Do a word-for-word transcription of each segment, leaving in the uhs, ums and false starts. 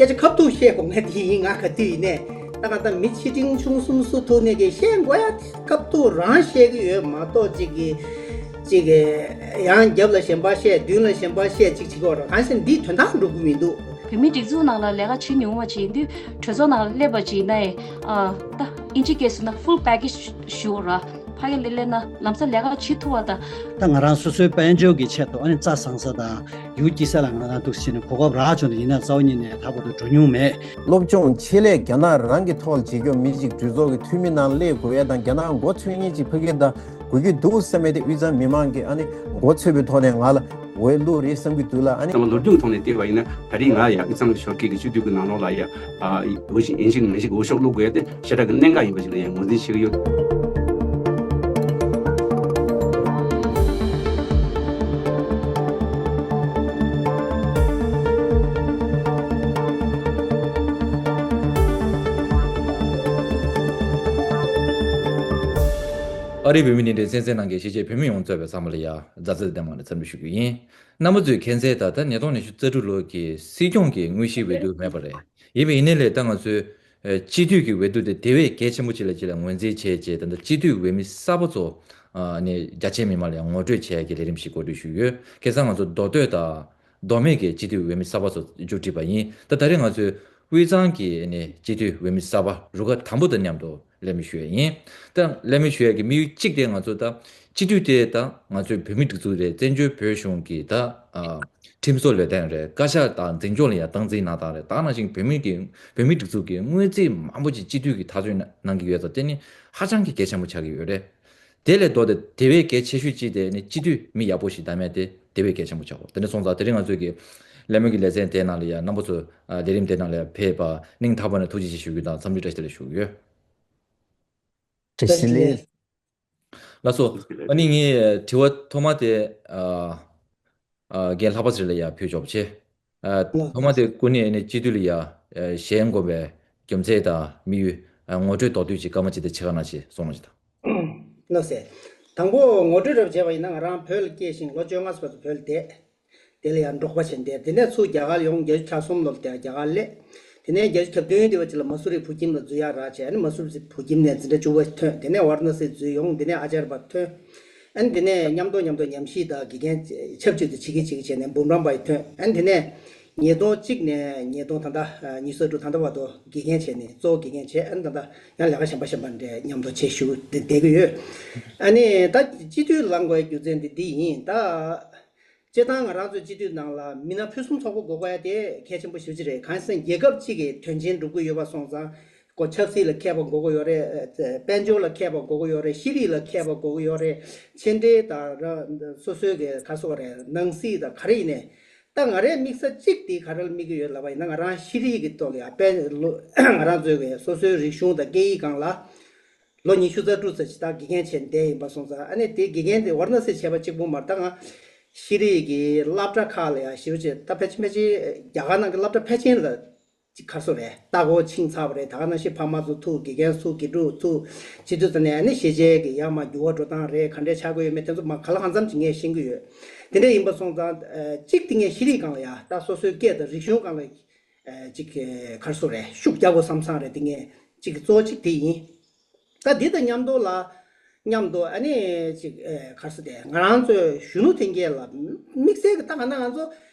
སྐད་ཆ་ཁ་ཐུག་བཤད་དགོས་ངེས་དེ་ཡིན། ང་ག་དུས་ཡིན་ནས་ད་ག་ད་མི་ཆེ་འབྲིང་ཆུང་གསུམ་སུ་ཐུག་ནས་ཀྱི་བཤད་དགོས་ཡ་དེ་ཁ་ཐུག་རང་བཤད་ཀྱི་ཡོད་མ་གཏོགས་ཅིག་གི་ཅིག་གི་ཡང་རྒྱབ་ལ་གཞན་པ་བཤད་མདུན་ལ་གཞན་པ་བཤད་ཅིག་བྱེད་དགོས་ར། གང་ཟེར་འདིས་དོན་དག་འགྲུབ་ཀྱི་མི་འདུག་བོད་མིའི་སྒྲིག་འཛུགས་ནང་ལ་ལས་ཀ་བྱེད་མྱོང་བ་ཅིག་ཡིན་དུས་གྲོས་ཚོགས་ནང་ལ་སླེབས་པ་ཅིག་ཡིན་ན་ཡང་ཨ་ད་ཨིན་ཇི་སྐད་ཟེར་ན་ཧྥུལ་པེ་ཀེ་ཇི་ཞུ་ར། ཕ་གི་ལས་ལས་ན་ལམ་སང་ལས་ཀ་བྱེད་ཐུབ་པ་དང་། ད་ང་རང་སོ་སོའི་དཔལ་འབྱོར་གྱི་ཆེད་དུ་ཨ་ནི་རྩྭ་བཟང་ས་དང་ཡུལ་སྐྱིད་ས་ལ་ང་རང་འདུག་ཟེར་ནས་གོ་སྐབས་རག་བྱུང་དུས་ཡིན་ན་རྩ་བ་ཉིད་ནས་ད་བར་དུ་འགྲོ་མྱོང་མེད། སློབ་སྦྱོང་ཆེད་ལས་རྒྱ་ནག་རང་གི་ཐོག་ལ་བྱེད་སྐྱོ་མི་ཅིག་གྲོས་ཚོགས་ཀྱི་འཐུས་མི་ནང་སླེབས་དགོས་ཡ་དང་རྒྱ་ནག་མགོ་ཚོས་མཁན་ཅིག་ཕ་གི་དང་དགོས་ཀྱི་འདུག་བསམ་མེད་དེ་དབུས་གཙང་མི་མང་གི་ཨ་ནི་མགོ་ཚོས་པའི་ཐོག་ནས་ང་ལ་འོས་བླུག་རེད་བསམ་གྱི་འདུག་ལ་ཨ་ནི། ཚང་མ་ལོ་རྒྱུས་ཐོག་ནས་བལྟས་པ་ཡིན་ན་ད་རེས་ང་ཡ་དབུས་གཙང་གི་ཞོར་སྐད་ཀྱི་སྤྱི་འཐུས་ཀྱི་ནང་ལོགས་ལ་ཡ་འོས་ཤིང་ཡིན་ཤིང་མིན་ཤིང་འོས་ཤོག་བླུག་དགོས་ཡ་དེ་ཞེ་དྲག་གི་གནད་འགག་ཡིན་པ་ཞིག་ལ་ཡ་ངོས་འཛིན་བྱེད་ཀྱི་ཡོད། ཨ་རིའི་བོད་མི་ནི་འདྲའི་གསན་གཟིགས་གནང་མཁན་གཞིས་བྱེས་བོད་མི་ཡོངས་གཙོས་པའི་ཚང་མ་ལ་ཡ་མཛའ་བརྩེ་ལྡན་མ་ནས་འཚམས་འདྲི་ཞུ་རྒྱུ་ཡིན། རྣམ་པ་ཚོས་མཁྱེན་གསལ་ལྟར་ད་ཉིས་སྟོང་ཉི་ཤུ་རྩ་དྲུག་ལོ་གི་སྲིད་སྐྱོང་གི་དངོས་གཞིའི་འོས་བསྡུ་མེད་པ་རེད། ཡིན་པ་ཡིན་ནའི་ལས་ད་ང་ཚོས་ཨ་སྤྱི་འཐུས་ཀྱི་འོས་བསྡུ་དེ་དེ་བས་གལ་ཆེན་པོ་ཅིག་ལ་ཅིག་ལ་ངོས་འཛིན་བྱས་རྗེས་ད་ལྟ་སྤྱི་འཐུས་འོས་མི་གསར་པ་ཚོ་ཨ་ནི་རྒྱ་ཆེའི་མི་མང་ལ་ཡང་ངོ་སྤྲོད་བྱས་ཀྱི་ལས་རིམ་ཞིག་གོ་སྒྲིག་ཞུས་ཡོད། ཁ་སང་ང་ཚོ་མདོ་སྟོད་དང་མདོ་སྨད་ཀྱི་སྤྱི་འཐུས་འོས་མི་གསར་པ་ཚོ་མཇུག་སྒྲིལ་བ་ཡིན། ད་ད་རེས་ང་ཚོས་དབུས་གཙང་གི་ཨ་ནི་སྤྱི་འཐུས་འོས་མི་གསར་པ་རུ་ཁག་དང་པོ་དང་མཉམ་དུ་གླེང་མོལ་ཞུ་ཡས་ཡིན། ད་གླེང་མོལ་ཞུ་ཡས་ཀྱི་དམིགས་ཡུལ་གཅིག་དེ་ང་ཚོ་ད་སྤྱི་འཐུས་དེ་ད་ང་ཚོའི་བོད་མིའི་སྒྲིག་འཛུགས་རེད། བཙན་བྱོལ་བོད་གཞུང་གི་ད་ཨ་ཁྲིམས་བཟོ་ལས་དོན་རེད། བཀའ་ཤག་དང་འཛིན་སྐྱོང་ལ་ཡང་སྟངས་འཛིན་གནང་སྟངས་རེད། ད་ནང་བཞིན་བོད་མི་གི་བོད་མིའི་སྒྲིག་འཛུགས་ཀྱི་དངོས་རྫས་མང་པོ་ཅིག་སྤྱི་འཐུས་ཀྱི་ཐག་གཅོད་གནང་གི་ཡོད་ཙང་དེ་ནི་ཧ་ཅང་གི་གལ་ཆེན་པོ་ཆགས་ཀྱི་ཡོད་རེད། དེ་ལས་ལྡོག་སྟེ་དེ་བས་གལ་ཆེ་ཤོས་གཅིག་དེ་ནི་སྤྱི་འཐུས་མི་ཡག་པོ་ཞིག་བདམས་ཡས་དེ་དེ་བས་གལ་ཆེན་པོ་ཆགས་ཀྱི་ཡོད། དེ་འདྲ་སོང་ཙང་དེ་རིང་ང་ཚོས་ཀྱི་གླེང་མོལ་གྱི་ལེ་ཚན་དེའི་ནང་ལ་ཡང་རྣམ་པ་ཚོས་ཨ་ལས་རིམ་དེའི་ནང་ལ་ཕེབས་པ་སྙིང་ཐག་པ་ནས་ཐུགས་རྗེ་ཆེ་ཞུ་རྒྱུ་དང་འཚམས་འདྲི་བཀྲ་ཤིས་བདེ་ལེགས་ཞུ་གི་ཡོད། བཀྲ་ཤིས་བདེ་ལེགས། ལགས་སོ། ཨ་ནི་ངས་དྲི་བ་ཐོག་མ་དེ་ཨ་ཨ་རྒན་ལྷག་པ་ཚེ་རིང་ལ་ཡ་ཕུལ་ཆོག་པ་བྱས། ཨ་ཐོག་མ་དེ་སྐུ་ཉིད་ཨ་ནི་སྤྱི་འཐུས་ལ་ཡ་ཨ་ཞལ་འགོད་པའི་རྒྱུ་མཚན་དང་དམིགས་ཡུལ། ཨ་ངོ་སྤྲོད་མདོར་བསྡུས་ཅིག་སྐར་མ་གཅིག་དང་ཕྱེད་ཀ་ནང་བཞིན་གསུང་རོགས་གྱིས་དང་། ལགས་སེ། དང་པོ་ངོ་སྤྲོད་རབ་བྱས་པ་ཡིན་ན་ང་རང་བོད་ལ་སྐྱེས་ཤིང་ལོ་བཅོ་ལྔ་ཙམ་བར་དུ་བོད་ལ་བསྡད། དེ་ལ་ཡང་འབྲོག་པ་བྱས་བསྡད། དེ་ནས་ཚུར་རྒྱ་གར་ལ་ཡོང་། བརྒྱད་ཅུ་གྱ་གསུམ་ལོར་དེ་རྒྱ་གར་སླེབས། དེ་ནས་བརྒྱད་ཅུ་གྱ་བདུན་དེ་བ་ཅིག་ལ་མ་སུ་རི་བུ་ཁྱིམ་ལ་འཛུལ་ཡག་རག་བྱས། ཨ་ནི་མ་སུ་རི་བུ་ཁྱིམ་ནས་འཛིན་གྲྭ་བཅུ་པ་ཐོན། དེ་ནས་ཝཱ་ར་ཎ་སི་འཛུལ་ཡོང་། དེ་ནས་ཨ་ཅར་བར་ཐོན། ཨ་ནི་དེ་ནས་མཉམ་དུ་མཉམ་དུ་ཉམས་ཞིབ་དང་དགེ་རྒན་ཆབས་ཅིག་ཏུ་བྱེད་ཀྱི་བྱེད་ཀྱི་བྱས་ནས་འབུམ་རམས་པ་ཡི་ཐོན། ཨ་ནི་དེ་ནས་ཉིས་སྟོང་གཅིག་ནས་ཉིས་སྟོང་ད་ལྟ་ཉི་ཤུ་རྩ་དྲུག་ད་ལྟ་བར་དུ་དགེ་རྒན་བྱས་ནས་གཙོ་བོ་དགེ་རྒན་བྱས། ཨ་ནི་ད་ལྟ་ཡང་ལས་ཀ་གཞན་པ་གཞན་པ་འདྲ་མཉམ་དུ་བྱེད་ཞུ་བསྡད་ཀྱི་ཡོད། ཨ་ནི་ད་སྤྱི་འཐུས་ལངས་དགོས་རྒྱུ་མཚན་དེ་འདི་ཡིན་ད། སྤྱིར་བཏང་ང་རང་ཚོའི་སྤྱི་འཐུས་ནང་ལ་མི་སྣ་ཕུན་སུམ་ཚོགས་པོ་དགོས་དགོས་ཡ་དེ་གལ་ཆེན་པོ་ཞེ་པོ་ཅིག་རེད། གང་ཡིན་ཟེར་ན་རྒྱལ་ཁབ་གཅིག་གི་དོན་ཆེན་སྒྲུབ་ཀྱི་ཡོད་པ་སོང་ཙང་ཁོ་ཆབ་སྲིད་ལ་མཁས་པ་དགོས་ཀྱི་ཡོད་རེད། དཔལ་འབྱོར་ལ་མཁས་པ་དགོས་ཀྱི་ཡོད་རེད། ཤེས་རིག་ལ་མཁས་པ་དགོས་ཀྱི་ཡོད་རེད། ཕྱི་འབྲེལ་དང་ར་སོ་སོའི་གི་ག་སོགས་རེད། ནང་སྲིད་དང་ག་རེ་ཡིན་ནའི་ད་ང་རའི་དམིགས་ས་གཅིག་དེ་ག་རེ་ལ་དམིགས་ཀྱི་ཡོད་ལབ་པ་ཡིན་ན་ང་རང་ཤེས་རིག་གི་ཐོག་གི་ཨ་དཔལ་ལོ་ང་རང་ཚོའི་གི་སོ་སོའི་རིག་གཞུང་དང་སྐད་ཡིག་སྒང་ལ། ལོ་ཉི་ཤུ་རྩ་དྲུག་ཙམ་ཞིག་ད་དགེ་རྒན་བྱས་བསྡད་ཡིན་པ་སོང་ཙང་ཨ་ནི་དེ་དགེ་རྒན་དེ་ཝཱ་ར་ཎ་སི་བྱས་པ་གཅིག་པུ་མ་རེད། ད་ང་ཤེས་རིག་གི་སློབ་གྲྭ་ཁག་ལ་ཡང་ཞེ་པོ་ཅིག་ད་ཕལ་ཆེར་ཕལ་ཆེར་རྒྱ་གར་ནང་གི་སློབ་གྲྭ་ཕལ་ཆེར་ལ་ཅིག་ག་རེ་ཟེར་རེད། ལྟ་སྐོར་ཕྱིན་ཚར་བ་རེད། ད་ག་ནང་བཞིན་ཕ་མ་ཚོ་ཐུག་དགེ་རྒན་ཚོ་དགེ་ཕྲུག་ཚོ་སྤྱི་འཐུས་ཚོ་ནས་ཨ་ནི་ཤེས་བྱའི་གི་ཡར་མར་འགྱུར་བ་འགྲོ་སྟངས་རེད། ག་འདྲས་ཆགས་ཀྱི་ཡོད་མེད་དེ་ཚོ་མ་ག་ལ་གང་འཚམ་ཅིག་ངས་ཤེས་ཀྱི་ཡོད། དེ་འདྲས་ཡིན་པ་སོང་ཙང་གཅིག་དེ་ངས་ཤེས་རིག་སྒང་ལ་ཡ་ད་སོ་སོའི་སྐད་དང་རིག་གཞུང་སྒང་ལ་ཅིག་ག་རེ་ཟེར་རེད། ཤུགས་རྒྱག་དགོས་བསམ་བསམ་རེད། དེ་ངས་ཅིག་གཙོ་བོ་གཅིག་དེ་ཡིན། ད་འདི་དང་མཉམ་དུ་ལ་མཉམ་དུ་ཨ་ནི་ཅིག་ཨེ་ག་རེ་ཟེར་དེ་ང་རང་ཚོའི་གཞོན་ནུ་ལྷན་རྒྱས་ལ་དམིགས་བསལ་གྱི་ད་ག་ན་ང་ཚོ་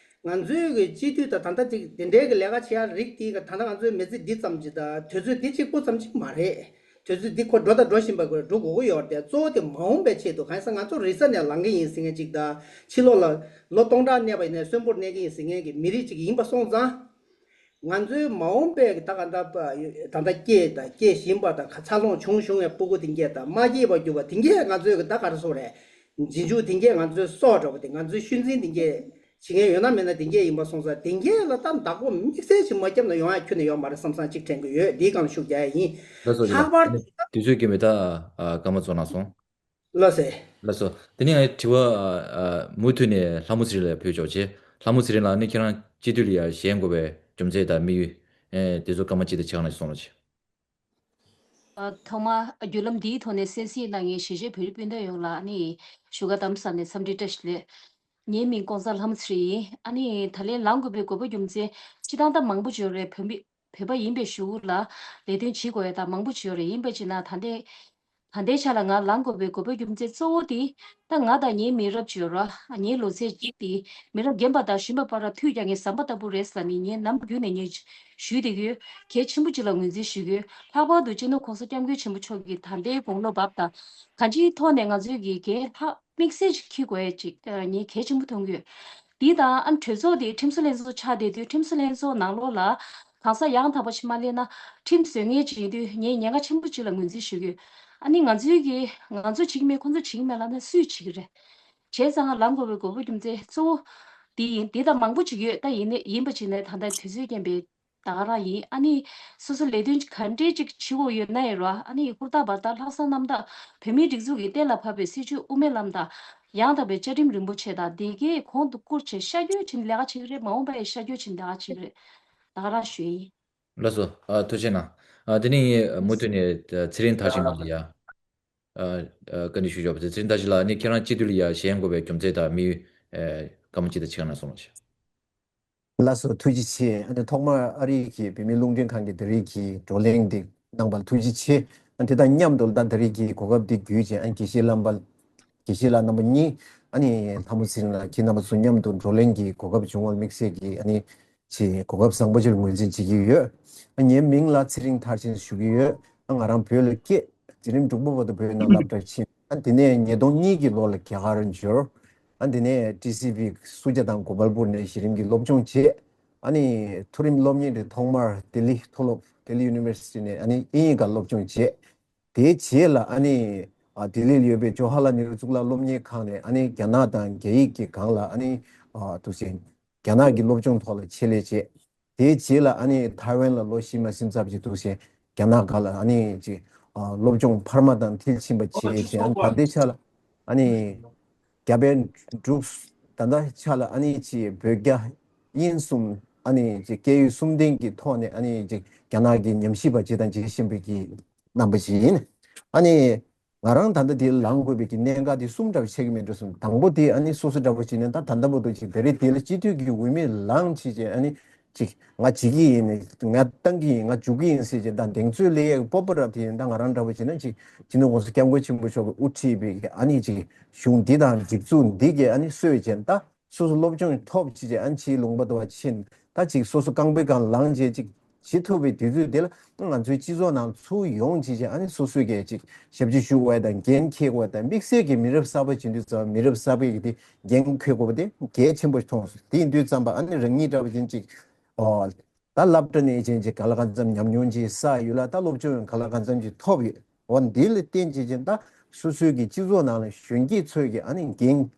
ང་ཚོའི་གི་སྤྱི་འཐུས་དང་ད་ལྟ་ཅིག་དེ་འདྲའི་གི་ལས་ཀ་བྱེད་ཡ་རིགས་དེ་གི་ད་ལྟ་ང་ཚོའི་མི་ཚེ་འདི་ཙམ་ཅིག་དང་དུས་ཚོད་འདི་གཅིག་པོ་ཙམ་ཅིག་མ་རེད། དུས་ཚོད་འདི་ཁོ་འགྲོ་དང་འགྲོ་བཞིན་པ་གི་འགྲོ་དགོས་ཀྱི་ཡོད་རེད་དེ། གཙོ་བོ་དེ་མ་འོངས་པའི་ཆེད་དུ་གང་ཡིན་ཟེར་ང་ཚོ་རེས་གཟའ་ནས་ལངས་གི་ཡིན་ཟེར་མཁན་ཅིག་དང་ཕྱི་ལོགས་ལ་ལོ་སྟོང་ཕྲག་གནས་པ་ཡིན་ནའི་གསོན་པོར་གནས་ཀྱི་ཡིན་ཟེར་མཁན་གྱི་མི་རིགས་ཅིག་ཡིན་པ་སོང་ཙང་། ང་ཚོའི་མ་འོངས་པའི་ད་ག་ད་ད་ལྟ་སྐྱེས་དང་སྐྱེ་བཞིན་པ་དང་འཚར་ལོངས་བྱུང་བྱུང་བའི་སྤུ་གུ་དེ་གས་དང་མ་སྐྱེས་པར་གྱུར་པ་དེ་གས་ང་ཚོའི་གི་ད་ག་རེ་ཟེར་རེད། རྗེས་འཇུག་དེ་གས་ང་ཚོའི་སྲོག་འདྲ་བོ་དེ་ང་ཚོའི་ཤུལ་འཛིན་དེ་གས་བྱེད་མཁན་ཡོད་ན་མེད་ན་དེ་གས་ཡིན་པ་སོང་ཙང་དེ་གས་ལ་ད་བདག་པོ་དམིགས་བསལ་ཅིག་མ་བརྒྱབ་ན་ཡོང་ཡ་ཁྱོན་ནས་ཡོད་མ་རེད་བསམ་བསམ་ཅིག་དྲན་གི་ཡོད། དེའི་སྒང་ལ་ཤུགས་རྒྱག་ཡ་ཡིན། ལགས་སོ། ལྷག་པར་དུ་དུས་ཚོད་ཀྱིས་མི་ད་སྐར་མ་རྫོགས་གནང་སོང་། ལགས་སེ། ལགས་སོ། དེ་ནས་ང་དྲི་བ་ཨ་ཨ་མུ་མཐུད་ནས་ལྷ་མོ་ཚེ་རིང་ལ་ཕུལ་ཆོག་བྱེད། ལྷ་མོ་ཚེ་རིང་ལགས་ནི་ཁྱེད་རང་སྤྱི་འཐུས་ལ་ཡར་བཞེངས་དགོས་པའི་རྒྱུ་མཚན་དང་དམིགས་ཡུལ་ཨེ་དེ་ཚོ་སྐར་མ་གཅིག་དང་ཕྱེད་ཀ་ནང་གསུང་རོགས་བྱེད། ཨ་ཐོག་མར་བརྒྱུད་ལམ་འདིའི་ཐོག་ནས་གསན་གཟིགས་གནང་མཁན་གཞིས་བྱེས་བོད་རིགས་སྤུན་ཟླ་ཡོངས་ལ་ཨ་ནི་བཞུགས་སྒར་རྡ་རམ་ས་ལ་ནས་འཚམས་འདྲི་བཀྲ་ཤིས་བདེ་ལེགས། ངའི་མིང་ཀོང་ཚ་ལྷ་མོ་ཚེ་རིང་ཡིན། ཨ་ནི་ད་ལན་ལངས་དགོས་པའི་དགོས་པ་རྒྱུ་མཚན་ སྤྱི་བཏང་ད་མང་པོ་ཅིག་ཡོད་རེད། བོད་མི་བོད་པ་ཡིན་པའི་གཞུག་ལ་ལས་དོན་བྱེད་དགོས་ཡ་ད་མང་པོ་ཅིག་ཡོད་རེད། ཡིན་པ་ཅིག་ན་ད་ལྟའི་ད་ལྟའི་ཆ་ལ་ང་ལངས་དགོས་པའི་དགོས་པ་རྒྱུ་མཚན་གཙོ་བོ་དེ་ད་ང་དང་ངའི་མི་རབས་ཅིག་ཡོད་ར། ངའི་ལོ་ཚད་ཅིག་དེ་མི་རབས་རྒན་པ་དང་གཞོན་པ་བར་ལ་མཐུད་རྒྱག་མཁན་ཟམ་པ་ལྟ་བུ་རེད་ཟེར་ནས་ངས་ནམ་རྒྱུན་ནས་ངས་ཞུས་བསྡད་ཀྱི་ཡོད། གལ་ཆེན་པོ་ཅིག་ལ་ངོས་འཛིན་ཞུ་གི་ཡོད། ལྷག་པར་དུ་སྤྱི་ནོར་གོང་ས་སྐྱབས་མགོན་ཆེན་པོ་མཆོག་གིས་ད་ལྟའི་དགུང་ལོ་བབ་དང་གང་ཅིའི་ཐོག་ནས་ང་ཚོའི་གི་གལ་ལྷག་དམིགས་བསལ་ཅིག་འཁྱེར་དགོས་ཡ་ཅིག་ཨ། ངས་གལ་ཆེན་པོ་མཐོང་གི་ཡོད། འདི་དང་ཨ་ནི་གྲོས་ཚོགས་དེ་ཁྲིམས་བཟོ་ལྷན་ཚོགས་ཆགས་བསྡད་དུས་ཁྲིམས་བཟོ་ལྷན་ཚོགས་ནང་ལོགས་ལ་གང་ཟག་ཡང་དག་པ་ཞིག་མ་སླེབས་ན་ཁྲིམས་བཟོ་མཁན་ཅིག་ཡིན་དུས་ངས་ཉེན་ཁ་ཆེན་པོ་ཅིག་ལ་ངོས་འཛིན་ཞུ་གི་ཡོད། ཨ་ནི་ང་ཚོའི་གི་ང་ཚོ་བྱེད་ཀྱི་མེད་ཁོང་ཚོ་བྱེད་ཀྱི་མེད་ལབ་ན་སུས་བྱེད་ཀྱི་རེད། བྱས་ཙང་ལངས་དགོས་པའི་དགོས་པ་རྒྱུ་མཚན་གཙོ་བོ་འདི་ཡིན། འདི་དང་མང་པོ་ཅིག་ཡོད། ད་ཡིན་ནའི་ཡིན་པ་ཅིག་ནས་ད་ལྟ་དུས་ཚོད་རྐྱེན་པས་ད་ག་རང་ཡིན། ཨ་ནི་སོ་སོ་ལས་དོན་ག་འདྲས་ཅིག་བྱེད་དགོས་ཡོད་ན་ཡང་ར། ཨ་ནི་ཧུར་ཐག་འབད་ཐག་ལྷག་བསམ་རྣམ་དག་བོད་མིའི་སྒྲིག་འཛུགས་ཀྱིས་གཏན་ལ་ཕབ་པའི་སྲིད་བྱུས་དབུ་མའི་ལམ་དང་ཡང་དག་པའི་བཅའ་ཁྲིམས་རིན་པོ་ཆེ་དང་དེ་གའི་གོང་དུ་བཀུར་བྱས་ཤར་བསྐྱོད་བྱེད་ལས་ཀ་བྱེད་ཀྱི་རེད། མ་འོངས་པ་ཡང་ཤར་བསྐྱོད་བྱེད་ལས་ཀ་བྱེད་ཀྱི་རེད། ད་ག་རང་ཞུ་ཡིན། ལགས་སོ། ཨ། ཐུགས་རྗེ་གནང་། ཨ། དེ་ནས་ངས་མུ་མཐུད་ནས་ཚེ་རིང་མཐར་ཕྱིན་ལགས་ལ་ཡ། ཨ། ཨ། བཀའ་འདྲི་ཞུ་ཆོག་པ་དེ། ཚེ་རིང་མཐར་ཕྱིན་ལགས། ཨ་ནི་ཁྱེད་རང་སྤྱི་འཐུས་ལ་ཡ་ཞུགས་དགོས་པའི་རྒྱུ་མཚན་དང་དམིགས་ཡུལ། ཨ། བཀའ་མོལ་ཅིག་དང་ཕྱེད་ཀ་གནང་སོང་ལགས། ལགས་སོ། ཐུགས་རྗེ་ཆེ། ཨ་ནི་ཐོག་མར་ཨ་རི་གི་བོད་མིའི་རླུང་འཕྲིན་ཁང་གི་དེ་རིང་གི་བགྲོ་གླེང་འདི་གནང་བར་ཐུགས་རྗེ་ཆེ། ཨ་ནི་དེ་དང་མཉམ་དུ་ད་དེ་རིང་གི་གོ་སྐབས་འདི་བརྒྱུད་བྱས། ཨ་ནི་དགེ་བཤེས་རྣམ་པ། དགེ་བཤེས་ལགས་རྣམ་པ་གཉིས། ཨ་ནི་ལྷ་མོ་ཚེ་རིང་ལགས། ཁྱེད་རྣམ་པ་ཚོ་མཉམ་དུ་བགྲོ་གླེང་གི་གོ་སྐབས་བྱུང་བར་དམིགས་བསལ་གྱི་ཨ་ནི་ཆེ་གོ་སྐབས་བཟང་པོ་ཅིག་ངོས་འཛིན་བྱེད་ཀྱི་ཡོད། ཨ། ངའི་མིང་ལ་ཚེ་རིང་མཐར་ཕྱིན་ཞུ་གི་ཡོད། ཨ། ང་རང་བོད་ལ་སྐྱེས། འཛིན་རིམ་དྲུག་པ་བར་དུ་བོད་ནང་སློབ་གྲྭར་ཕྱིན། ཨ། དེ་ནས་ཉིས་སྟོང་གཉིས་ཀྱི་ལོ་ལ་རྒྱ་གར་འབྱོར། ཨ། དེ་ནས་ཊི་སི་ཝི་སུ་ཇཱ་ཏཱ་གོ་པལ་པུར་ནས་གཞི་རིམ་གྱི་སློབ་སྦྱོང་བྱས། ཨ་ནི་མཐོ་རིམ་སློབ་གཉེར་དེ་ཐོག་མར་ལྡི་ལི་མཐོ་སློབ། ལྡི་ལི་ཡུ་ནི་ཝར་སི་ཊི་ནས་ཨ་ནི་དབྱིན་ཡིག་སྒང་སློབ་སྦྱོང་བྱས། དེའི་རྗེས་ལ་ཨ་ནི། ཨ། ལྡི་ལི་ལ་ཡོད་པའི་ཇོ་ཧར་ལཱལ་ནེ་རུ་གཙུག་ལག་སློབ་གཉེར་ཁང་ནས་ཨ་ནི་རྒྱ་ནག་དང་རྒྱ་ཡིག་གི་སྒང་ལ་ཨ་ནི། ཨ། ཐུགས་ཆེན། རྒྱ་ནག་གི་སློབ་སྦྱོང་ཐོག་ལ་ཆེད་ལས་བྱས། དེའི་རྗེས་ལ་ཨ་ནི་ཐའེ་ཝན་ལ་ལོ་བཞི་མ་ཟིན་ཙམ་ཅིག་འདུག་བྱས། རྒྱ་ནག་སྒང་ལ་ཨ་ནི་ཅིག་ཨ། སློབ་སྦྱོང་འཕར་མ་དང་མཐིལ་ཕྱིན་པ་བྱས་བྱས། ཨ་ནི་ད་ལྟའི་ཆ་ལ་ཨ་ནི་རྒྱ་བལ་འབྲུག་ད་ལྟའི་ཆ་ལ་ཨ་ནི་ཅིག་བོད་རྒྱ་དབྱིན་གསུམ་ཨ་ནི་ཅིག་སྐད་ཡིག་གསུམ་ལྡན་གྱི་ཐོག་ནས་ཨ་ནི་ཅིག་རྒྱ་ནག་གི་ཉམས་ཞིབ་པ་ཅིག་དང་བྱེད་བཞིན་པའི་གི་རྣམ་པ་ཞིག་ཡིན། ཨ་ནི། ང་རང་ད་ལྟ་འདིར་ལངས་དགོས་པའི་གི་གནད་འགག་འདི་གསུམ་འདྲ་བ་ཆགས་ཀྱི་མེད་འགྲོ་གསུངས། དང་པོ་དེ་ཨ་ནི་སོ་སོ་འདྲ་བོ་བྱས་ནས་ད་ད་ལྟ་བར་དུ་ཅིག་ད་རེས་དེ་ལ་སྤྱི་འཐུས་ཀྱི་འོས་མི་ལངས་བྱས་བྱས། ཨ་ནི་ཅིག་ང་བྱེད་ཀྱི་ཡིན། ང་བཏང་གི་ཡིན། ང་འཇུག་གི་ཡིན་ཟེར་བྱས་ད་གདེང་ཚོད་སླེབས་ཡག་གི་སྤོབས་པ་རབ་དེ་ཡིན། ད་ང་རང་འདྲ་བོ་བྱས་ན་ཅིག་སྤྱི་ནོར་༸གོང་ས་༸སྐྱབས་མགོན་ཆེན་པོ་མཆོག་གིས་དབུ་ཁྲིད་པའི་ཨ་ནི་ཅིག་གཞུང་འདི་དང་སྒྲིག་འཛུགས་འདི་གིས་ཨ་ནི་གསོས་བྱས་ད། སོ་སོ་སློབ་སྦྱོང་ཐོབ་བྱས་བྱས། ཨ་ནི་ཕྱིའི་ལུང་པ་དུ་བ་ཕྱིན། ད་ཅིག་སོ་སོ་རྐང་པའི་སྒང་ལངས་བྱས་ཅིག་བྱེད་ཐུབ་པའི་དུས་ཚོད་དེ་ལ་ང་ཚོའི་སྤྱི་ཚོགས་ནང་ཚུར་ཡོང་བྱས་བྱས། ཨ་ནི་སོ་སོས་གི་ཅིག་ཞབས་ཕྱི་ཞུ་དགོས་དང་འགན་འཁྱེར་དགོས་དང་། དམིགས་བསལ་གྱི་མི་རབས་གསར་པ་བྱེད་དུས་ཙམ་མི་རབས་གསར་པའི་གི་དེ་འགན་འཁྱེར་དགོས་པ་དེ་གལ་ཆེན་པོ་མཐོང་སོང་། དེ་ཡིན་དུས་ཙམ་པ་ཨ་ནི་རང་ཉིད་འདྲ་བ་ཅན་ཅིག་ཨོ། ད་སློབ་གྲྭ་ནས་ཅན་ཅིག་ག་ལ་གང་འཚམ་ཉམས་མྱོང་ཅིག་བསགས་ཡོད་ལ། ད་སློབ་སྦྱོང་ཡང་ག་ལ་གང་འཚམ་ཅིག་ཐོབ་ཡོད། འོ་འདི་ལ་བརྟེན་བྱས་བྱས་ད་སོ་སོའི་གི་སྤྱི་ཚོགས་ནང་ལ་གཞོན་སྐྱེས་ཚོས་གི་ཨ་ནི་འགན་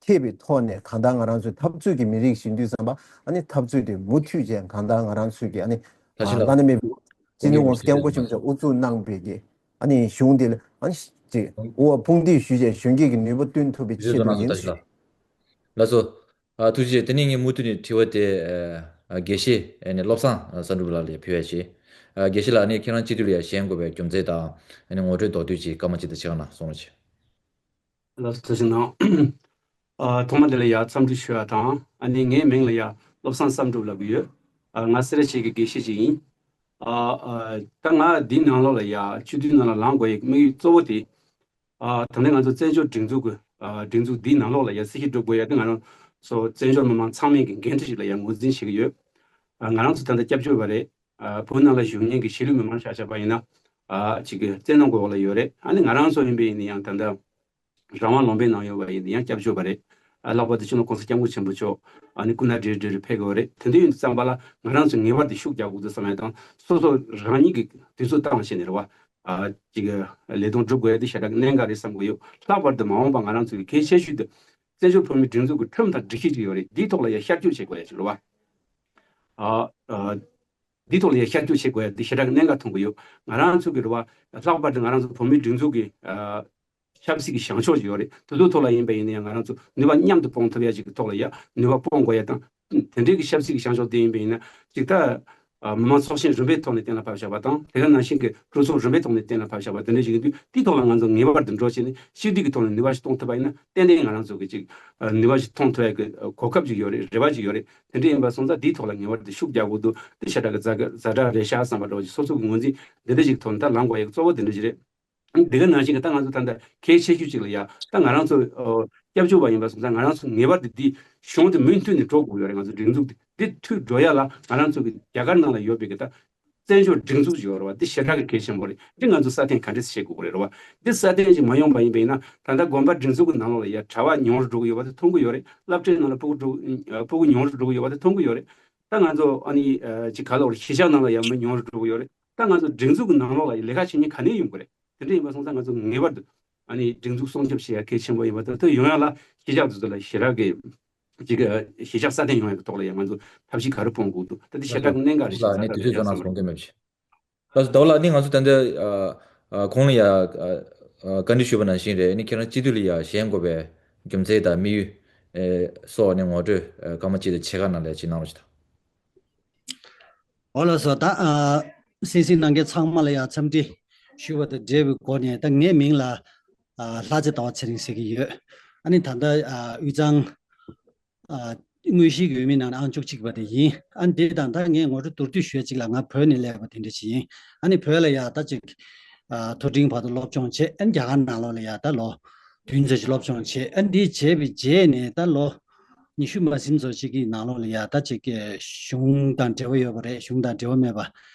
འཁྱེར་བའི་ཐོག་ནས་གང་ལྟར་ང་རང་ཚོའི་འཐབ་རྩོད་ཀྱི་མི་རིགས་ཤིག་ཡིན་དུས་ཙམ་པ་ཨ་ནི་འཐབ་རྩོད་དེ་མུ་མཐུད་བྱས་གང་ལྟར་ང་རང་ཚོའི་གི་ཨ་ནི་ལྷ་ཆེན་ལགས། བླ་ན་མེད་པའི་སྤྱི་ནོར་༸གོང་ས་༸སྐྱབས་མགོན་ཆེན་པོ་མཆོག་དབུ་གཙོས་གནང་བའི་གི་ཨ་ནི་གཞུང་དེ་ལ་ཨ་ནི་ཅིག་དབུ་བ་དཔུང་སྡེས་ཞུས་བྱས་གཞོན་སྐྱེས་ཀྱི་ནུས་པ་བཏོན་ཐུབ་པའི་ཆེད་དུ་ཡིན། ལགས་སོ། ཨ། ཐུགས་རྗེ་ཆེ། དེ་ནས་ངས་མུ་མཐུད་ནས་དྲི་བ་དེ། ཨ། དགེ་བཤེས་ཨ་ནི་བློ་བཟང་བསམ་གྲུབ་ལགས་ལ་ཕུལ་ཡ་བྱེད། ཨ། དགེ་བཤེས་ལགས་ཨ་ནི་ཁྱེད་རང་སྤྱི་འཐུས་ལ་ཡ་བཞེངས་དགོས་པའི་རྒྱུ་མཚན་དང་ཨ་ནི་ངོ་སྤྲོད་མདོར་བསྡུས་ཅིག་སྐར་མ་གཅིག་དང་ཕྱེད་ཀ་གནང་སོང་ལགས། ལགས་སོ། ཐུགས་རྗེ་གནང་། ཨ། ཐོག་མ་དེ་ལ་ཡ་འཚམས་འདྲི་ཞུ་ཡ་དང་། ཨ་ནི་ངའི་མིང་ལ་ཡ་བློ་བཟང་བསམ་གྲུབ་ལབ་ཀྱི་ཡོད། ཨ། ང་སེ་ར་བྱེས་ཀྱི་དགེ་བཤེས་ཅིག་ཡིན། ཨ། ཨ། ད་ང་འདི་ནང་ལོགས་ལ་ཡ་སྤྱི་འཐུས་ནང་ལ་ལངས་དགོས་ཡའི་དམིགས་ཡུལ་གཙོ་བོ་དེ། ཨ། ད་ལྟ་ང་ཚོ་བཙན་བྱོལ་སྒྲིག་འཛུགས་ཀྱི། ཨ། སྒྲིག་འཛུགས་འདིའི་ནང་ལོགས་ལ་ཡ་སྲིད་ཞི་སྒྲུབ་དགོས་ཡ་དེ་ང་རང་ཚོ་བཙན་བྱོལ་མི་མང་ཚང་མས་ཀྱི་འགན་འཁྲི་ཞིག་ལ་ཡ་ངོས་འཛིན་བྱེད་ཀྱི་ཡོད། ཨ། ང་རང་ཚོ་ད་ལྟ་སྐྱབས་བཅོལ་བ་རེད། ཨ། བོད་ནང་ལ་བཞུགས་མཁན་གྱི་གཞིས་ལུས་མི་མང་ཆ་བཞག་པ་ཡིན་ན། ཨ། ཅིག་གི་བཙན་གནོན་གྱི་འོག་ལ་ཡོད་རེད། ཨ་ནི་ང་རང་ཚོ་ཡིན་པ་ཡིན་ན་ཡང་ད་ལྟ་རང་དབང་ལུང་པའི་ནང་ཡོད་པ་ཡིན་ན་ཡང་སྐྱབས་བཅོལ་བ་རེད། ཨ། ལྷག་པར་དུ་སྤྱི་ནོར་༸གོང་ས་༸སྐྱབས་མགོན་ཆེན་པོ་མཆོག་ཨ་ནི་སྐུ་ན་བགྲེས་བགྲེས་རེ་ཕེབས་དགོས་རེད། དེ་འདྲ་ཡིན་དུས་ཙམ་པ་ལ་ང་རང་ཚོ་ངེས་པར་དུ་ཤུགས་རྒྱག་དགོས་འདུག་བསམ་ཡ་དང་། སོ་སོ་རང་ཉིད་ཀྱི་དུས་ཚོད་བཏང་བྱས་ནས་རེད་བ། ཨ། ཅིག་ལས་དོན་སྒྲུབ་དགོས་ཡ་དེ་ཞེ་དྲག་གནད་འགག་རེད་བསམ་གྱི་ཡོད། ལྷག་པར་དུ་མ་འོངས་པ་ང་རང་ཚོའི་གལ་ཆེ་ཤོས་དེ་བཙན་བྱོལ་བོད་མིའི་སྒྲིག་འཛུགས་ཀྱི་ཁྲིམས་དང་སྒྲིག་གཞི་ཅིག་ཡོད་རེད། འདིའི་ཐོག་ལ་ཡ་ཤར་བསྐྱོད་བྱེད་དགོས་ཡ་ཅིག་རེད་བ། ཨ། ཨ། འདིའི་ཐོག་ལ་ཡ་ཤར་བསྐྱོད་བྱེད་དགོས་ཡ་དེ་ཞེ་དྲག་གནད་འགག་མཐོང་གི་ཡོད། ང་རང་ཚོ་གི་རེད་བ། ལྷག་པར་དུ་ང་རང་ཚོ་བོད་མིའི་སྒྲིག་འཛུགས་ཀྱི། ཨ། ཆབ་སྲིད་ཀྱི་བྱང་ཕྱོགས་ཅིག་ཡོད་རེད། དེ་ཚོའི་ཐོག་ལ་ཡིན་པ་ཡིན་ན་ཡང་ང་རང་ཚོ་ནུས་པ་མཉམ་དུ་སྤུངས་ཐུབ་ཡ་ཅིག་གི་ཐོག་ལ་ཡ་ནུས་པ་སྤུངས་དགོས་ཡ་དང་། དེ་འདྲའི་གི་ཆབ་སྲིད་ཀྱི་བྱང་ཕྱོགས་དེ་ཡིན་པ་ཡིན་ན་ཅིག་ད་ ཨ་མི་མང་ཚོགས་ཆེན་རིམ་པའི་ཐོག་ནས་གཏན་ལ་ཕབ་བཞག་པ་དང་། དེ་ག་ནང་བཞིན་གྱི་གྲོས་ཚོགས་རིམ་པའི་ཐོག་ནས་གཏན་ལ་ཕབ་བཞག་པ་དེ་འདྲ་ཞིག་ཡིན་དུས། དེའི་ཐོག་ལ་ང་ཚོ་ངེས་པར་དུ་འགྲོ་བྱས་ནས་ཕྱིར་བསྡུ་གི་ཐོག་ནས་ནུས་པ་ཞིག་གཏོང་ཐུབ་པ་ཡིན་ན། ཏན་ཏན་ང་རང་ཚོ་གི་ཅིག་ཨ་ནུས་པ་ཞིག་ཐོན་ཐུབ་ཡག་གི་ཨ་གོ་སྐབས་ཅིག་ཡོད་རེད། རེ་བ་ཅིག་ཡོད་རེད། དེ་འདྲ་ཡིན་པ་སོང་ཙང་དེའི་ཐོག་ལ་ངེས་པར་དུ་ཤུགས་རྒྱག་དགོས་འདུག་དེ་ཞེ་དྲག་གི་ཛ་དྲག་ཛ་དྲག་རེད་ཤག་བསམ་པ་འདྲ་བོ་ཅིག་སོ་སོ་གི་ངོས་འཛིན་འདི་འདྲ་ཞིག་ཐོག་ནས་ད་ལངས་དགོས་ཡག་གཙོ་བོ་དེ་འདྲ་ཞིག་རེད། དེ་ག་ནང་བཞིན་གྱི་ད་ང་ཚོ་ད་ལྟ་གལ་ཆེ་ཤོས་ཅིག་ལ་ཡ། ད་ང་རང་ཚོ་ཨོ་སྐྱབས་བཅོལ་བ་ཡིན་པ་སོང་ཙང་། ང་རང་ཚོ་ངེས་པར་དུ་འདི་གཞུང་དེ་མུ་མཐུད་ནས་འགྲོ་དགོས་ཡོད་རེད། ང་ཚོ་སྒྲིག་འཛུགས་དེ་འདི་མཐུད་འགྲོ་ཡ་ལ། ང་རང་ཚོ་གི་རྒྱ་གར་ནང་ལ་ཡོད་པའི་གི་ད་བཙན་བྱོལ་སྒྲིག་འཛུགས་ཅིག་ཡོད་རེད་བ། འདི་ཞེ་དྲག་གི་གལ་ཆེན་པོ་རེད། འདི་ང་ཚོ་སྲ་བརྟན་ག་འདྲས་བྱེད་དགོས་རེད་བ། འདི་སྲ་བརྟན་ཅིག་མ་ཡོང་པ་ཡིན་པ་ཡིན་ན། ད་ལྟ་དགོན་པ་སྒྲིག་འཛུགས་ཀྱི་ནང་ལོགས་ལ་ཡ་གྲྭ་པ་ཉུང་རུ་འགྲོ་གི་ཡོད་པ་དེ་མཐོང་གི་ཡོད་རེད། སློབ་གྲྭའི་ནང་ལ་ཕྲུ་གུ་འགྲོ་ཕྲུ་གུ་ཉུང་རུ་འགྲོ་གི་ཡོད་པ་དེ་མཐོང་གི་ཡོད་རེད། ད་ང་ཚོ་ཨ་ནི་ཅིག་ག་ལ་བར་གཞིས་ཆགས་ནང་ལ་ཡ་མི་ཉུང་རུ་འགྲོ་གི་ཡོད་རེད། ད་ང་ཚོ་སྒྲིག་འཛུགས་ཀྱི་ནང་ལོགས་ལ་ཡ་ལས་ཀ་བྱེད་མཁན་ག་ནས་ཡོང་གི་རེད། དེ་འདྲ་ཡིན་པ་སོང་ཙང་ང་ཚོ་ངེས་པར་དུ་ཨ་ནི་སྒྲིག་འཛུགས་སྲུང་སྐྱོབ་བྱེད་ཡ་གལ་ཆེན་པོ་ཡིན་པ་དང་། དེ་ཡོང་ཡ་ལ་གཞིས་ཆགས་དེ་ཚོ་ལ་ཞེ་དྲག་གི་ཅིག་གཞིས་ཆགས་སྲ་བརྟན་ཡོང་ཡ་གི་ཐོག་ལ་ཡ་ང་ཚོ་ཐབས་ཤེས་ག་རེ་སྤོང་དགོས་འདུག་ད་དེ་ཞེ་དྲག་གི་གནད་འགག་རེད་ལགས་ཤག་ལགས། ཨ་ནི་དུས་ཚོད་རྫོགས་ན་གསུང་གི་མེད་པ་ཞིག་ལགས་སོ། ཟླ་བ་ལགས། ཨ་ནི་ང་ཚོ་ད་ལྟ་ཨ་ཨ་གོང་ལ་ཡ་ཨ་ཨ་བཀའ་འདྲི་ཞུས་པ་ནང་བཞིན་རེད། ཨ་ནི་ཁྱེད་རང་སྤྱི་འཐུས་ལ་ཡ་བཞེངས་དགོས་པའི་རྒྱུ་མཚན་དང་དམིགས་ཡུལ་ཨེ་སོགས། ཨ་ནི་ངོ་སྤྲོད་ཨ་སྐར་མ་གཅིག་དང་ཕྱེད་ཀ་ནང་ལ་ཅིག་གནང་རོགས་ཞུ་དང་། འོ་ལགས་སོ། ད་ཨ་གསན་གཟིགས་གནང་མཁན་ཚང་མ་ལ་ཡ་འཚམས་འདྲི་ཞུ་བ་དང་འབྲེལ་བའི་སྒོ་ནས། ད་ངའི་མིང་ལ་ཨ་ལྷ་རྩེ་ཟླ་བ་ཚེ་རིང་ཟེར་གྱི་ཡོད། ཨ་ནི་ད་ལྟ་ཨ་དབུས་གཙང་ཨ་དངོས་གཞིའི་འོས་མི་ནང་ནས་ཨང་བཅུ་གཅིག་པ་དེ་ཡིན། ཨ་ནི་དེ་དང་ད་ངས་ངོ་སྤྲོད་མདོར་བསྡུས་ཞུ་ཡ་གཅིག་ལ། ང་བོད་ནས་སླེབས་པ་དེ་འདྲ་ཞིག་ཡིན། ཨ་ནི་བོད་ལ་ཡ་ད་ཅིག་ཨ་མཐོ་འབྲིང་བར་དུ་སློབ་སྦྱོང་བྱས། ཨ་ནི་རྒྱ་གར་ནང་ལོགས་ལ་ཡ་ད་ལོ་བདུན་ཙམ་ཞིག་སློབ་སྦྱོང་བྱས། ཨ་ནི་འདི་བྱས་པའི་རྗེས་ནས་ད་ལོ་ཉི་ཤུ་མ་ཟིན་ཙམ་ཞིག་གི་ནང་ལོགས་ལ་ཡ་ད་ཅིག་གཞུང་དང་འབྲེལ་བ་ཡོད་པ་རེད། གཞུང་དང་འབྲེལ་བ་མེད་པ་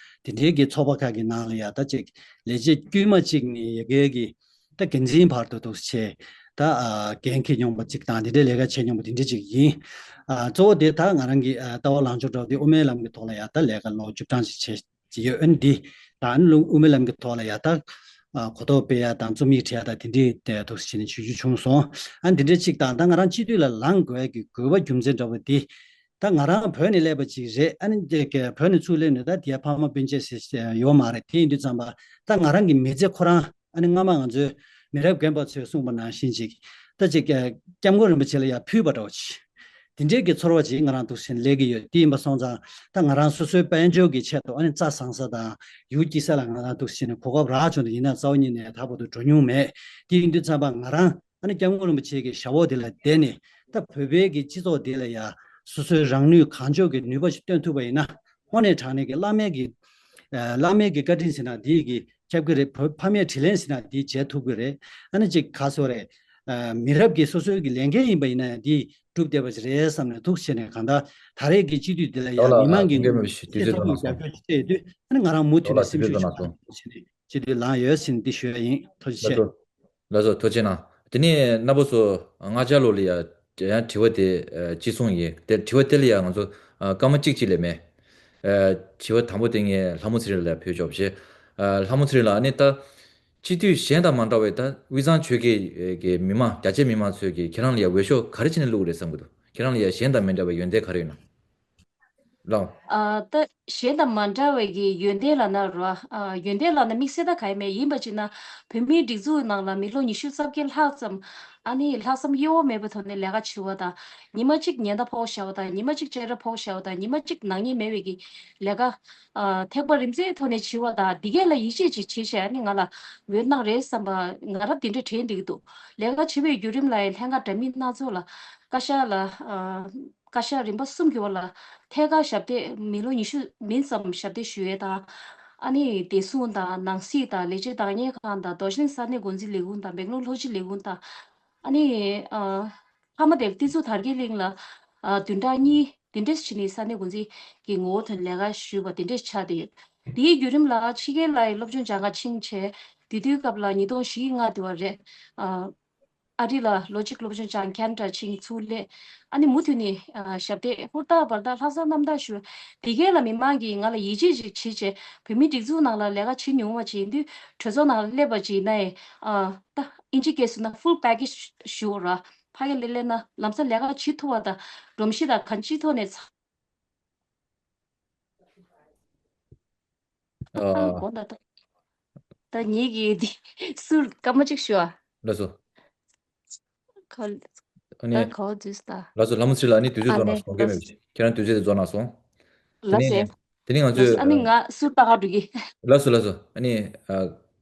དེ་འདྲའི་གི་ཚོགས་པ་ཁག་གི་ནང་ལ་ཡ་ད་ཅིག་ལས་བྱེད་དཀྱུས་མ་གཅིག་ནས་ཡ་གི་གི་ད་འགན་འཛིན་བར་དུ་འདུག་སེ་བྱས། ད་ཨ་འགན་འཁྱེར་མྱོང་བ་གཅིག་དང་། དེ་འདྲའི་ལས་ཀ་བྱས་མྱོང་བ་དེ་འདྲ་གཅིག་ཡིན། ཨ་གཙོ་བོ་དེ་ད་ང་རང་གི་ཨ་ལྟ་བ་ལངས་ཕྱོགས་འདྲ་བོ་དེ་དབུ་མའི་ལམ་གྱི་ཐོག་ལ་ཡ་ད་ལས་ཀ་ལོ་བཅུ་གྲངས་ཤིག་བྱས་ཀྱི་ཡོད། ཨ་ནི་འདི་ད་ཨ་ནི་དབུ་མའི་ལམ་གྱི་ཐོག་ལ་ཡ་ད་ཨ་གོ་རྟོགས་སྤེལ་ཡ་དང་རྩོམ་ཡིག་བྲིས་ཡ་དང་དེ་འདྲའི་དེ་འདུག་སེ་བྱས་ནས་བྱེད་རྒྱུ་བྱུང་སོང་། ཨ་ནི་དེ་འདྲ་གཅིག་དང་། ད་ང་རང་སྤྱི་འཐུས་ལ་ལངས་དགོས་ཡ་གི་དགོས་པ་རྒྱུ་མཚན་འདྲ་བོ་དེ། ད་ང་རང་བོད་ནས་སླེབས་པ་ཅིག་རེད། ཨ་ནི་དེ་ག་བོད་ནས་ཚུར་སླེབས་ནས་ད་དེ་ཕ་མ་སྤུན་མཆེད་ཟེར་ཡོད་མ་རེད། དེ་ཡིན་དུས་ཙམ་པ་ད་ང་རང་གི་མི་ཚེ་ཁོ་རང་ཨ་ནི་སྔ་མ་ང་ཚོའི་མི་རབས་རྒན་པ་ཚོས་གསུངས་པ་ནང་བཞིན་ཅིག་ད་ཅིག་སྐྱབས་མགོན་རིན་པོ་ཆེ་ལ་ཡ་ཕུལ་བ་འདྲ་བོ་ཅིག་དེ་འདྲའི་གི་ཚོར་བ་ཅིག་ང་རང་འདུག་སེ་སླེབས་ཀྱི་ཡོད། དེ་ཡིན་པ་སོང་ཙང་ད་ང་རང་སོ་སོའི་དཔལ་འབྱོར་གྱི་ཆེད་དུ། ཨ་ནི་རྩྭ་བཟང་ས་དང་ཡུལ་སྐྱིད་ས་ལ་ང་རང་འདུག་སེ་ནས་གོ་སྐབས་རག་བྱུང་དུས། ཡིན་ན་རྩ་བ་ཉིད་ནས་ད་བར་དུ་འགྲོ་མྱོང་མེད། དེ་ཡིན་དུས་ཙམ་པ་ང་རང་ཨ་ནི་སྐྱབས་མགོན་རིན་པོ་ཆེ་གི་ཞབས་འོག་དེ་ལ་བསྡད་ནས། ད་བོད་པའི་གི་སྤྱི་ཚོགས་འདི་ལ་ཡ་སོ་སོའི་རང་ནུས་གང་ལྕོགས་ཀྱི་ནུས་པ་ཞིག་བཏོན་ཐུབ་པ་ཡིན་ན། དངོས་གནས་དྲང་གནས་ཀྱི་བླ་མའི་གི་ཨ་བླ་མའི་གི་བཀའ་དྲིན་ཟེར་ན་འདི་གི་ཁྱབ་ཀྱི་རེད། བོད་ཕ་མའི་དྲིན་ལན་ཟེར་ན་འདི་འཇལ་ཐུབ་ཀྱི་རེད། ཨ་ནི་ཅིག་ག་སོ་རེད། ཨ་མི་རབས་ཀྱི་སོ་སོའི་གི་ལས་འགན་ཡིན་པ་ཡིན་ན་ཡང་འདི་སྒྲུབ་བསྡད་པ་ཞིག་རེད་བསམ་ནས་འདུག་སེ་བྱས་ནས། གང་ལྟར་ད་རེས་ཀྱི་སྤྱི་འཐུས་འདི་ལ་ཡ་ལགས་ལགས། མི་མང་གི་ཐུགས་རྗེ་ཆེ། ངོས་ནས་དུས་ཚོད་རྫོགས་གནང་སོང་། ཆེད་དུ་ཨ་ནི་ང་རང་མུ་མཐུད་ལགས་ནས་ལགས། དུས་སེམས་ཚོད་ཤུགས་རྫོགས་གནང་སོང་། བྱས་ནས་སྤྱི་འཐུས་ལངས་ཡོད་ཟེར་ནས་འདི་ཞུ་ཡ་ཡིན། ཐུགས་རྗེ་ཆེ། ལགས་སོ། ལགས་སོ། ཐུགས་རྗེ་གནང་། དེ་ནས་རྣམ་པ་ཚོ་ལྔ་ཆ་ལོ་ལ་ཡ་ཡང་དྲི་བ་དེ་ཨ་གཅིག་གསུངས་ཡིན། དེ་དྲི་བ་དེ་ལ་ཡ་ང་ཚོ་ཨ་སྐར་མ་གཅིག་གཅིག་ལས་མེད། ཨ་དྲི་བ་དང་པོ་དེ་ངས་ལྷ་མོ་ཚེ་རིང་ལ་ཕུལ་ཆོག་པ་བྱས། ཨ་ལྷ་མོ་ཚེ་རིང་ལགས། ཨ་ནི་ད་སྤྱི་འཐུས་གཞན་དང་མ་འདྲ་བའི་ད་དབུས་གཙང་ཆོལ་ཁའི་གི་མི་མང་རྒྱ་ཆེའི་མི་མང་ཚོས་ཀྱི་ཁྱེད་རང་ལ་ཡ་འོས་ཤོག་ག་རེ་བྱས་ནས་བླུགས་རེད་བསམ་གྱི་འདུག་ཁྱེད་རང་ལ་ཡ་གཞན་དང་མི་འདྲ་བའི་ཡོན་ཏན་ག་རེ་ཡོད་ན། ལགས། ཨ་ད་གཞན་དང་མ་འདྲ་བའི་གི་ཡོན་ཏན་ལབ་ན་རོ། ཨ་ཡོན་ཏན་ལབ་ན་དམིགས་བསལ་ད་ག་ཡེ་མེད། ཡིན་པ་ཅིག་ན་བོད་མིའི་སྒྲིག་འཛུགས་ནང་ལ་མི་ལོ་ཉི་ཤུ་རྩ་བརྒྱད་ལྷག་ཙམ། ཨ་ནི་ལྷག་བསམ་གཡོ་བ་མེད་པའི་ཐོག་ནས་ལས་ཀ་བྱེད་པ་དང་། ཉི་མ་གཅིག་ཉེན་བརྡ་ཕོག་བཞག་པ་དང་། ཉི་མ་གཅིག་བཅད་ར་ཕོག་བཞག་པ་དང་། ཉི་མ་གཅིག་ནག་ཉེས་མེད་པའི་གི་ལས་ཀ་ཨ་ཐེག་པ་རིམ་འཛེགས་ཐོག་ནས་བྱེད་པ་དང་། འདི་གས་ལ་ཡིད་ཆེས་ཅིག་བྱེད་བྱས། ཨ་ནི་ང་ལ་འོས་གནང་རེད་བསམ་པ་ང་རང་དེ་འདྲ་དྲན་བསྡད་ཀྱི་འདུག་ལས་ཀ་བྱེད་པའི་བརྒྱུད་རིམ་ལ་ཡང་ལྷན་ཁག་འདྲ་མིན་སྣ་ཚོགས་ལ་བཀའ་ཤག་ལ་ཨ། བཀའ་ཤག་རིམ་པ་གསུམ་གྱི་འོག་ལ་ཐད་ཀར་ཞབས་སྟེགས། མི་ལོ་ཉི་ཤུ་མིན་ཙམ་ཞབས་སྟེགས་ཞུ་ཡས་དང་། ཨ་ནི་བདེ་སྲུང་དང་ནང་སྲིད་དང་ལས་བྱེད་བདག་གཉེར་ཁང་དང་། རྡོ་རྗེ་གླིང་ས་གནས་འགོ་འཛིན་ལས་ཁུངས་དང་། སྦེང་ལོར་ལྷོ་སྤྱི་ལས་ཁུངས་དང་། ཨ་ནི་ཨ་མཐའ་མ་དེར་བསྟན་འཛིན་དར་རྒྱས་གླིང་ལ་ཨ་བདུན་ཕྲག་གཉིས་དེ་འདྲས་བྱས་ནས་ས་གནས་འགོ་འཛིན་གྱི་ངོ་བོ་དོན་ལས་ཀ་ཞུས་པ་དེ་འདྲས་ཆགས་བསྡད་ཡོད། དེའི་བརྒྱུད་རིམ་ལ་ཕྱི་རྒྱལ་ལ་ཡི་སློབ་སྦྱོང་སྦྱང་ག་ཕྱིན་བྱས། དེ་དུས་སྐབས་ལ་ཉིས་སྟོང་བཞི་ལྔ་དུས་བ་རེད། ཨ། ཨ་རི་ལ་ལོ་གཅིག་སློབ་སྦྱོང་སྦྱངས། ཁེ་ན་ཌ་ཕྱིན། ཚུར་སླེབས། ཨ་ནི་མུ་མཐུད་ནས་ཨ་ཞབས་སྟེགས་ཧུར་ཐག་འབད་ཐག་ལྷག་བསམ་རྣམ་དག་ཞུ། དེ་གས་ལ་མི་མང་གིས་ང་ལ་ཡིད་ཆེས་ཤིག་བྱེད་བྱས། བོད་མིའི་སྒྲིག་འཛུགས་ནང་ལ་ལས་ཀ་བྱེད་མྱོང་བ་ཅིག་ཡིན་དུས། གྲོས་ཚོགས་ནང་ལ་སླེབས་པ་ཅིག་ཡིན་ན་ཡང་ཨ་ད་ཨིན་ཇི་སྐད་ཟེར་ན་ཕུལ་པེ་ཀེཇ་ཞུ་ར། ཕ་གི་ལ་སླེབས་ན་ལམ་སང་ལས་ཀ་བྱེད་ཐུབ་པ་དང་། སྒྲོམ་གཞི་དང་གང་ཅིའི་ཐོག་ནས་ཚང་། ཨ། ཨ་གོ་ད་ད། ད་ངེད་ཀྱིས་འདི་སུར་སྐར་མ་གཅིག་ཞུ་ཨ། ལགས་སོ། ག་ཨ་ནི་ད་ག་བ་འདུས་ད། ལགས་སོ། ལྷ་མོ་ཚེ་རིང་ལགས། ཨ་ནི་དུས་ཚོད་ཨ་རྫོགས་ནས་ནི་སོང་གི་མེད་པ་ཞིག་ཁྱེད་རང་དུས་ཚོད་དེ་རྫོགས་གནང་སོང་། དེ་ལགས་སོ། ནས་ དེ་ནི་ང་ལགས་སོ། ཨ་ནི་ཚོས་ང་སུ་ལྟ་ག་འགྲོ་གི། ལགས་སོ་ལགས་སོ། ཨ་ནི་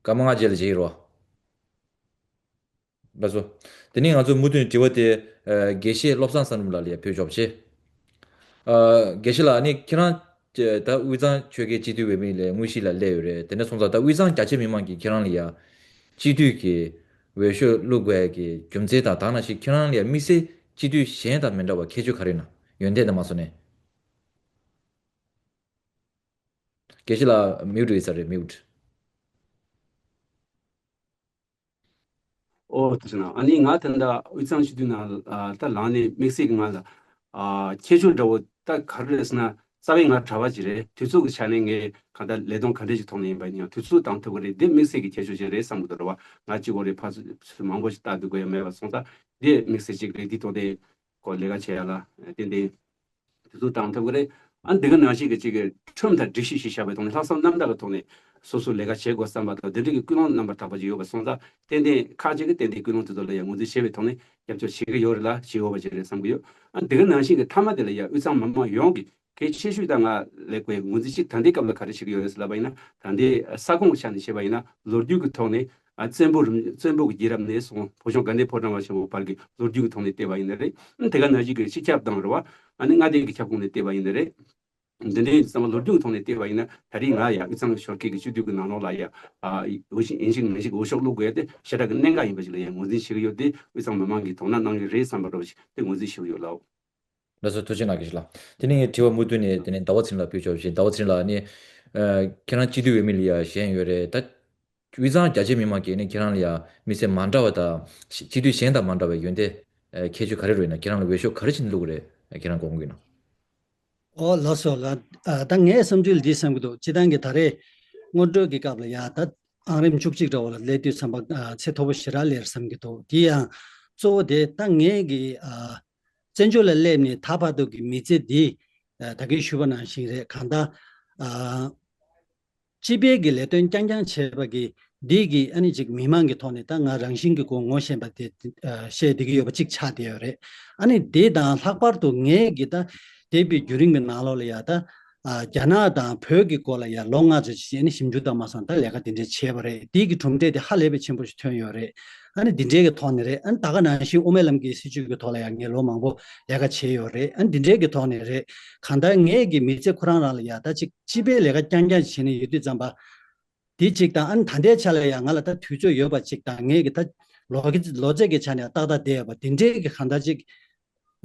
སྐར་མ་ལྔ་རྗེས་ལ་མཇལ་ཡི་རོ། ལགས་སོ། དེ་ནི་ང་ཚོ་མུ་མཐུད་དྲི་བ་དེ། དགེ་བཤེས་བློ་བཟང་བསམ་འགྲུབ་ལགས་ལ་ཡ་ཕུལ་ཆོག་པ་བྱེད། དགེ་བཤེས་ལགས། ཨ་ནི་ཁྱེད་རང་ད་དབུས་གཙང་ཆོལ་ཁའི་སྤྱི་འཐུས་འོས་མི་ལ་དངོས་གཞི་ལ་སླེབས་ཡོད་རེད། དེ་འདྲ་སོང་ཙང་ད་དབུས་གཙང་རྒྱ་ཆེ་མི་མང་གིས་ཁྱེད་རང་ལ་ཡ་སྤྱི་འཐུས་ཀྱི་འོས་ཤོག་བླུག་དགོས་ཀྱི་རྒྱུ་མཚན་དང་། དེ་ནང་བཞིན་ཁྱེད་རང་ལ་ཡ་དམིགས་བསལ་སྤྱི་འཐུས་གཞན་དང་མི་འདྲ་བ་ཁྱད་ཆོས་ག་རེ་ཡོད་ན། ཡོན་ཏན་དང་མ་སོང་ནས། དགེ་བཤེས་ལགས་མིའུ་ཊི་ཡིན་ས་རེད། མིའུ་ཊི། ཨོ་དེ་ན་ཨ་ནི་ང་ད་ལྟ་དབུས་གཙང་སྤྱི་འཐུས་ནང་ལ་ད་ལངས་ནས་དམིགས་བསལ་གྱི་ང་ལ་ཁྱད་ཆོས་འདྲ་བོ་ད་ག་རེ་རེད་ཟེར་ན། རྩ་བའི་ང་གྲྭ་པ་ཅིག་རེད། དུས་ཚོད་ཀྱི་ཆ་ནས་ངས་གང་ལྟར་ལས་དོན་ག་འདྲས་ཅིག་ཐོག་ནས་ཡིན་པ་ཡིན་ཡང་དུས་ཚོད་བཏང་ཐུབ་ཀྱི་རེད། འདི་དམིགས་བསལ་གྱི་ཁྱད་ཆོས་ཅིག་རེད་བསམ་གྱི་འདུག་རེད་བ། ང་གཅིག་པོ་རེད། ཕར་ཚུར་མང་པོ་ཞིག་ལྟ་དགོས་ཡ་མེད་པ་སོང་ཙང་འདི་དམིགས་བསལ་ཅིག་རེད། འདི་ཐོག་དེ་ཁོ་ལས་ཀ་བྱེད་ཡ་ལ་ཏན་ཏན་དུས་ཚོད་བཏང་ཐུབ་ཀྱི་རེད། ཨ་འདི་ག་ནང་བཞིན་གྱི་ཅིག་གི་ཁྲིམས་དང་སྒྲིག་གཞི་ཞིག་བཞག་པའི་ཐོག་ནས་ལྷག་བསམ་རྣམ་དག་གི་ཐོག་ནས་སོ་སོ་ལས་ཀ་བྱེད་དགོས་བསམ་པ་དང་། དེ་འདྲ་གི་ཀུན་སློང་རྣམ་པར་དག་པ་ཅིག་ཡོད་པ་སོང་ཙང་ཏན་ཏན་ཁག་ཅིག་གི་ཏན་ཏན་ཀུན་སློང་དེ་ཚོ་ལ་ཡང་ངོས་འཛིན་བྱེད་པའི་ཐོག་ནས་རྒྱབ་སྐྱོར་བྱེད་ཀྱི་ཡོད་རེད་ལ་བྱེད་འོས་པ་ཅིག་རེད་བསམ་གྱི་ཡོད། ཨ་འདི་ག་ནང་བཞིན་གྱི་མཐའ་མ་དེ་ལ་ཡང་དབུས་གཙང་མི་མང་ཡོངས་ཀྱི་གལ་ཆེ་ཤོས་དང་ང་ལས་ཀའི་ངོས་འཛིན་གཅིག་ད་ལྟའི་སྐབས་ལ་ག་རེ་བྱེད་ཀྱི་ཡོད་རེད་ཟེར་ལབ་པ་ཡིན་ན། ད་ལྟའི་ས་ཁོངས་ཆ་ནས་བཤད་པ་ཡིན་ན་ལོ་རྒྱུས་ཀྱི་ཐོག་ནས་ཨ་བཙན་པོ་རིམ་བཙན་པོ་གི་རྒྱལ་རབས་ནས་བཟུང་བོད་གཞུང་དགའ་ལྡན་ཕོ་བྲང་བ་ཆེན་པོ་བར་གྱི་ལོ་རྒྱུས་ཀྱི་ཐོག་ནས་བལྟས་པ་ཡིན་ན་རེད། དེ་ག་ནང་བཞིན་གྱི་སྤྱི་ཁྱབ་དང་རེད་བ། ཨ་ནི་མངའ་སྡེ་གི་ཁྱབ་ཁོངས་ནས་བལྟས་པ་ཡིན་ན་རེད། འདི་འདྲའི་ཚང་མ་ལོ་རྒྱུས་ཀྱི་ཐོག་ནས་བལྟས་པ་ཡིན་ན་ད་རེས་ང་ཡང་དབུས་གཙང་ཞོར་ཁུལ་གྱི་སྤྱི་འཐུས་ཀྱི་ནང་ལོགས་ལ་ཡང་ཨ་འོས་ཤིང་ཡིན་ཞིང་མིན་ཞིང་འོས་ཤོག་བླུག་དགོས་ཏེ་ཞེ་དྲག་གི་གནད་འགག་ཡིན་པ་ཞིག་ལ་ཡང་ངོས་འཛིན་བྱེད་ཀྱི་ཡོད་དེ། དབུས་གཙང་མི་མང་གིས་དོ་སྣང་གནང་གི་རེད་བསམ་པ་འདྲ་བ་ཞིག་དེ་ངོས་འཛིན་ཞུ་གི་ཡོད་ལགས། ལགས་སོ། ཐུགས་རྗེ་གནང་། དགེ་བཤེས་ལགས། དེ་ནས་ངས་དྲི་བ་མུ་མཐུད་ནས་དེ་ནས་ཟླ་བ་ཚེ་རིང་ལགས་ཕུལ་ཆོག་པ་བྱེད། ཟླ་བ་ཚེ་རིང་ལགས། ཨ་ནི་ཨ་ཁྱེད་རང་སྤྱི་འཐུས་འོས་མི་ལ་ཡ་བཞེངས་ཡོད་རེད། ད་དབུས་གཙང་རྒྱ་ཆེ་མི་མང་གིས་ཨ་ནི་ཁྱེད་རང་ལ་ཡ་དམིགས་བསལ་མ་འདྲ་བ་དང་སྤྱི་འཐུས་གཞན་དང་མ་འདྲ་བའི་ཡོན་ཏན་ཨ་ཁྱད་ཆོས་ག་རེ་རེད་ན། ཁྱེད་རང་ལ་འོས་ཤོག་ག་རེ་བྱིན་བླུག་གི་རེད། ཁྱེད་རང་དགོངས་ཀྱི་ན། ཨོ་ལགས་སོ་ལགས། ཨ་ད་ངའི་བསམ་ཚུལ་འདི་བསམ་གྱི་འདུག་སྤྱི་བཏང་གི་ད་རེས་སྔོན་འགྲོ་གི་སྐབས་ལ་ཡ་ད་ཨང་རིམ་བཅུ་གཅིག་འདྲ་བོ་ལ་སླེབས་དུས་ཙམ་པ་ཨ་ཚད་མཐོ་པོ་ཞེ་དྲག་སླེབས་བསམ་གྱི་འདུག་དེ་ཡང་གཙོ་བོ་དེ་ད་ངས་གི་ཨ་བཙན་བྱོལ་ལ་སླེབས་ནས་ད་བར་དུ་གི་མི་ཚེ་འདི་ཨ་ད་གིན་ཞུས་པ་ནང་བཞིན་རེད། གང་ལྟར་ཨ་སྤྱི་པའི་གི་ལས་དོན་རྐྱང་རྐྱང་བྱས་པ་གི་འདི་གི་ཨ་ནི་ཅིག་མི་མང་གི་ཐོག་ནས་ད་ང་རང་བཞིན་གྱི་སྒོ་ངོ་ཤེས་པ་དེ་ཨ་བཤད་བསྡད་ཀྱི་ཡོད་པ་གཅིག་ཆགས་བསྡད་ཡོད་རེད། ཨ་ནི་དེ་དང་ལྷག་པར་དུ་ངས་གི་ད་འདས་པའི་བརྒྱུད་རིམ་གྱི་ནང་ལོགས་ལ་ཡ་ད་ཨ་རྒྱ་ནག་དང་བོད་ཀྱི་སྐོར་ལ་ཡ་ལོ་ལྔ་ཙམ་ཅིག་ཨ་ནི་ཞིབ་འཇུག་དང་མ་སོང་ད་ལས་ཀ་དེ་འདྲས་བྱས་པ་རེད། དེ་གི་གྲུབ་འབྲས་དེ་ཧ་ལས་པའི་ཆེན་པོ་ཞིག་ཐོན་ཡོད་རེད། ཨ་ནི་འདི་འདྲའི་གི་ཐོག་ནས་རེད། ཨ་ནི་ད་ག་ནང་བཞིན་དབུ་མའི་ལམ་གྱི་སྲིད་བྱུས་ཀྱི་ཐོག་ལ་ཡང་ངས་ལོ་མང་པོ་ལས་ཀ་བྱས་ཡོད་རེད། ཨ་ནི་འདི་འདྲའི་གི་ཐོག་ནས་རེད། གང་ལྟར་ངས་གི་མི་ཚེ་ཁོ་རང་རང་ལ་ཡ་ད་ཅིག་སྤྱི་པའི་ལས་ཀ་རྐྱང་རྐྱང་བྱས་ནས་ཡོད་དུས་ཙམ་པ། འདི་གཅིག་དང་། ཨ་ནི་ད་ལྟའི་ཆ་ལ་ཡང་ང་ལ་ད་དུས་ཚོད་ཡོད་པ་གཅིག་དང་། ངས་གི་ད་ལོ་གི་ལོ་ཚད་ཀྱི་ཆ་ནས་ཏག་ཏག་བསྡད་ཡོད་པ་འདི་འདྲའི་གི་གང་ལྟར་ཅིག་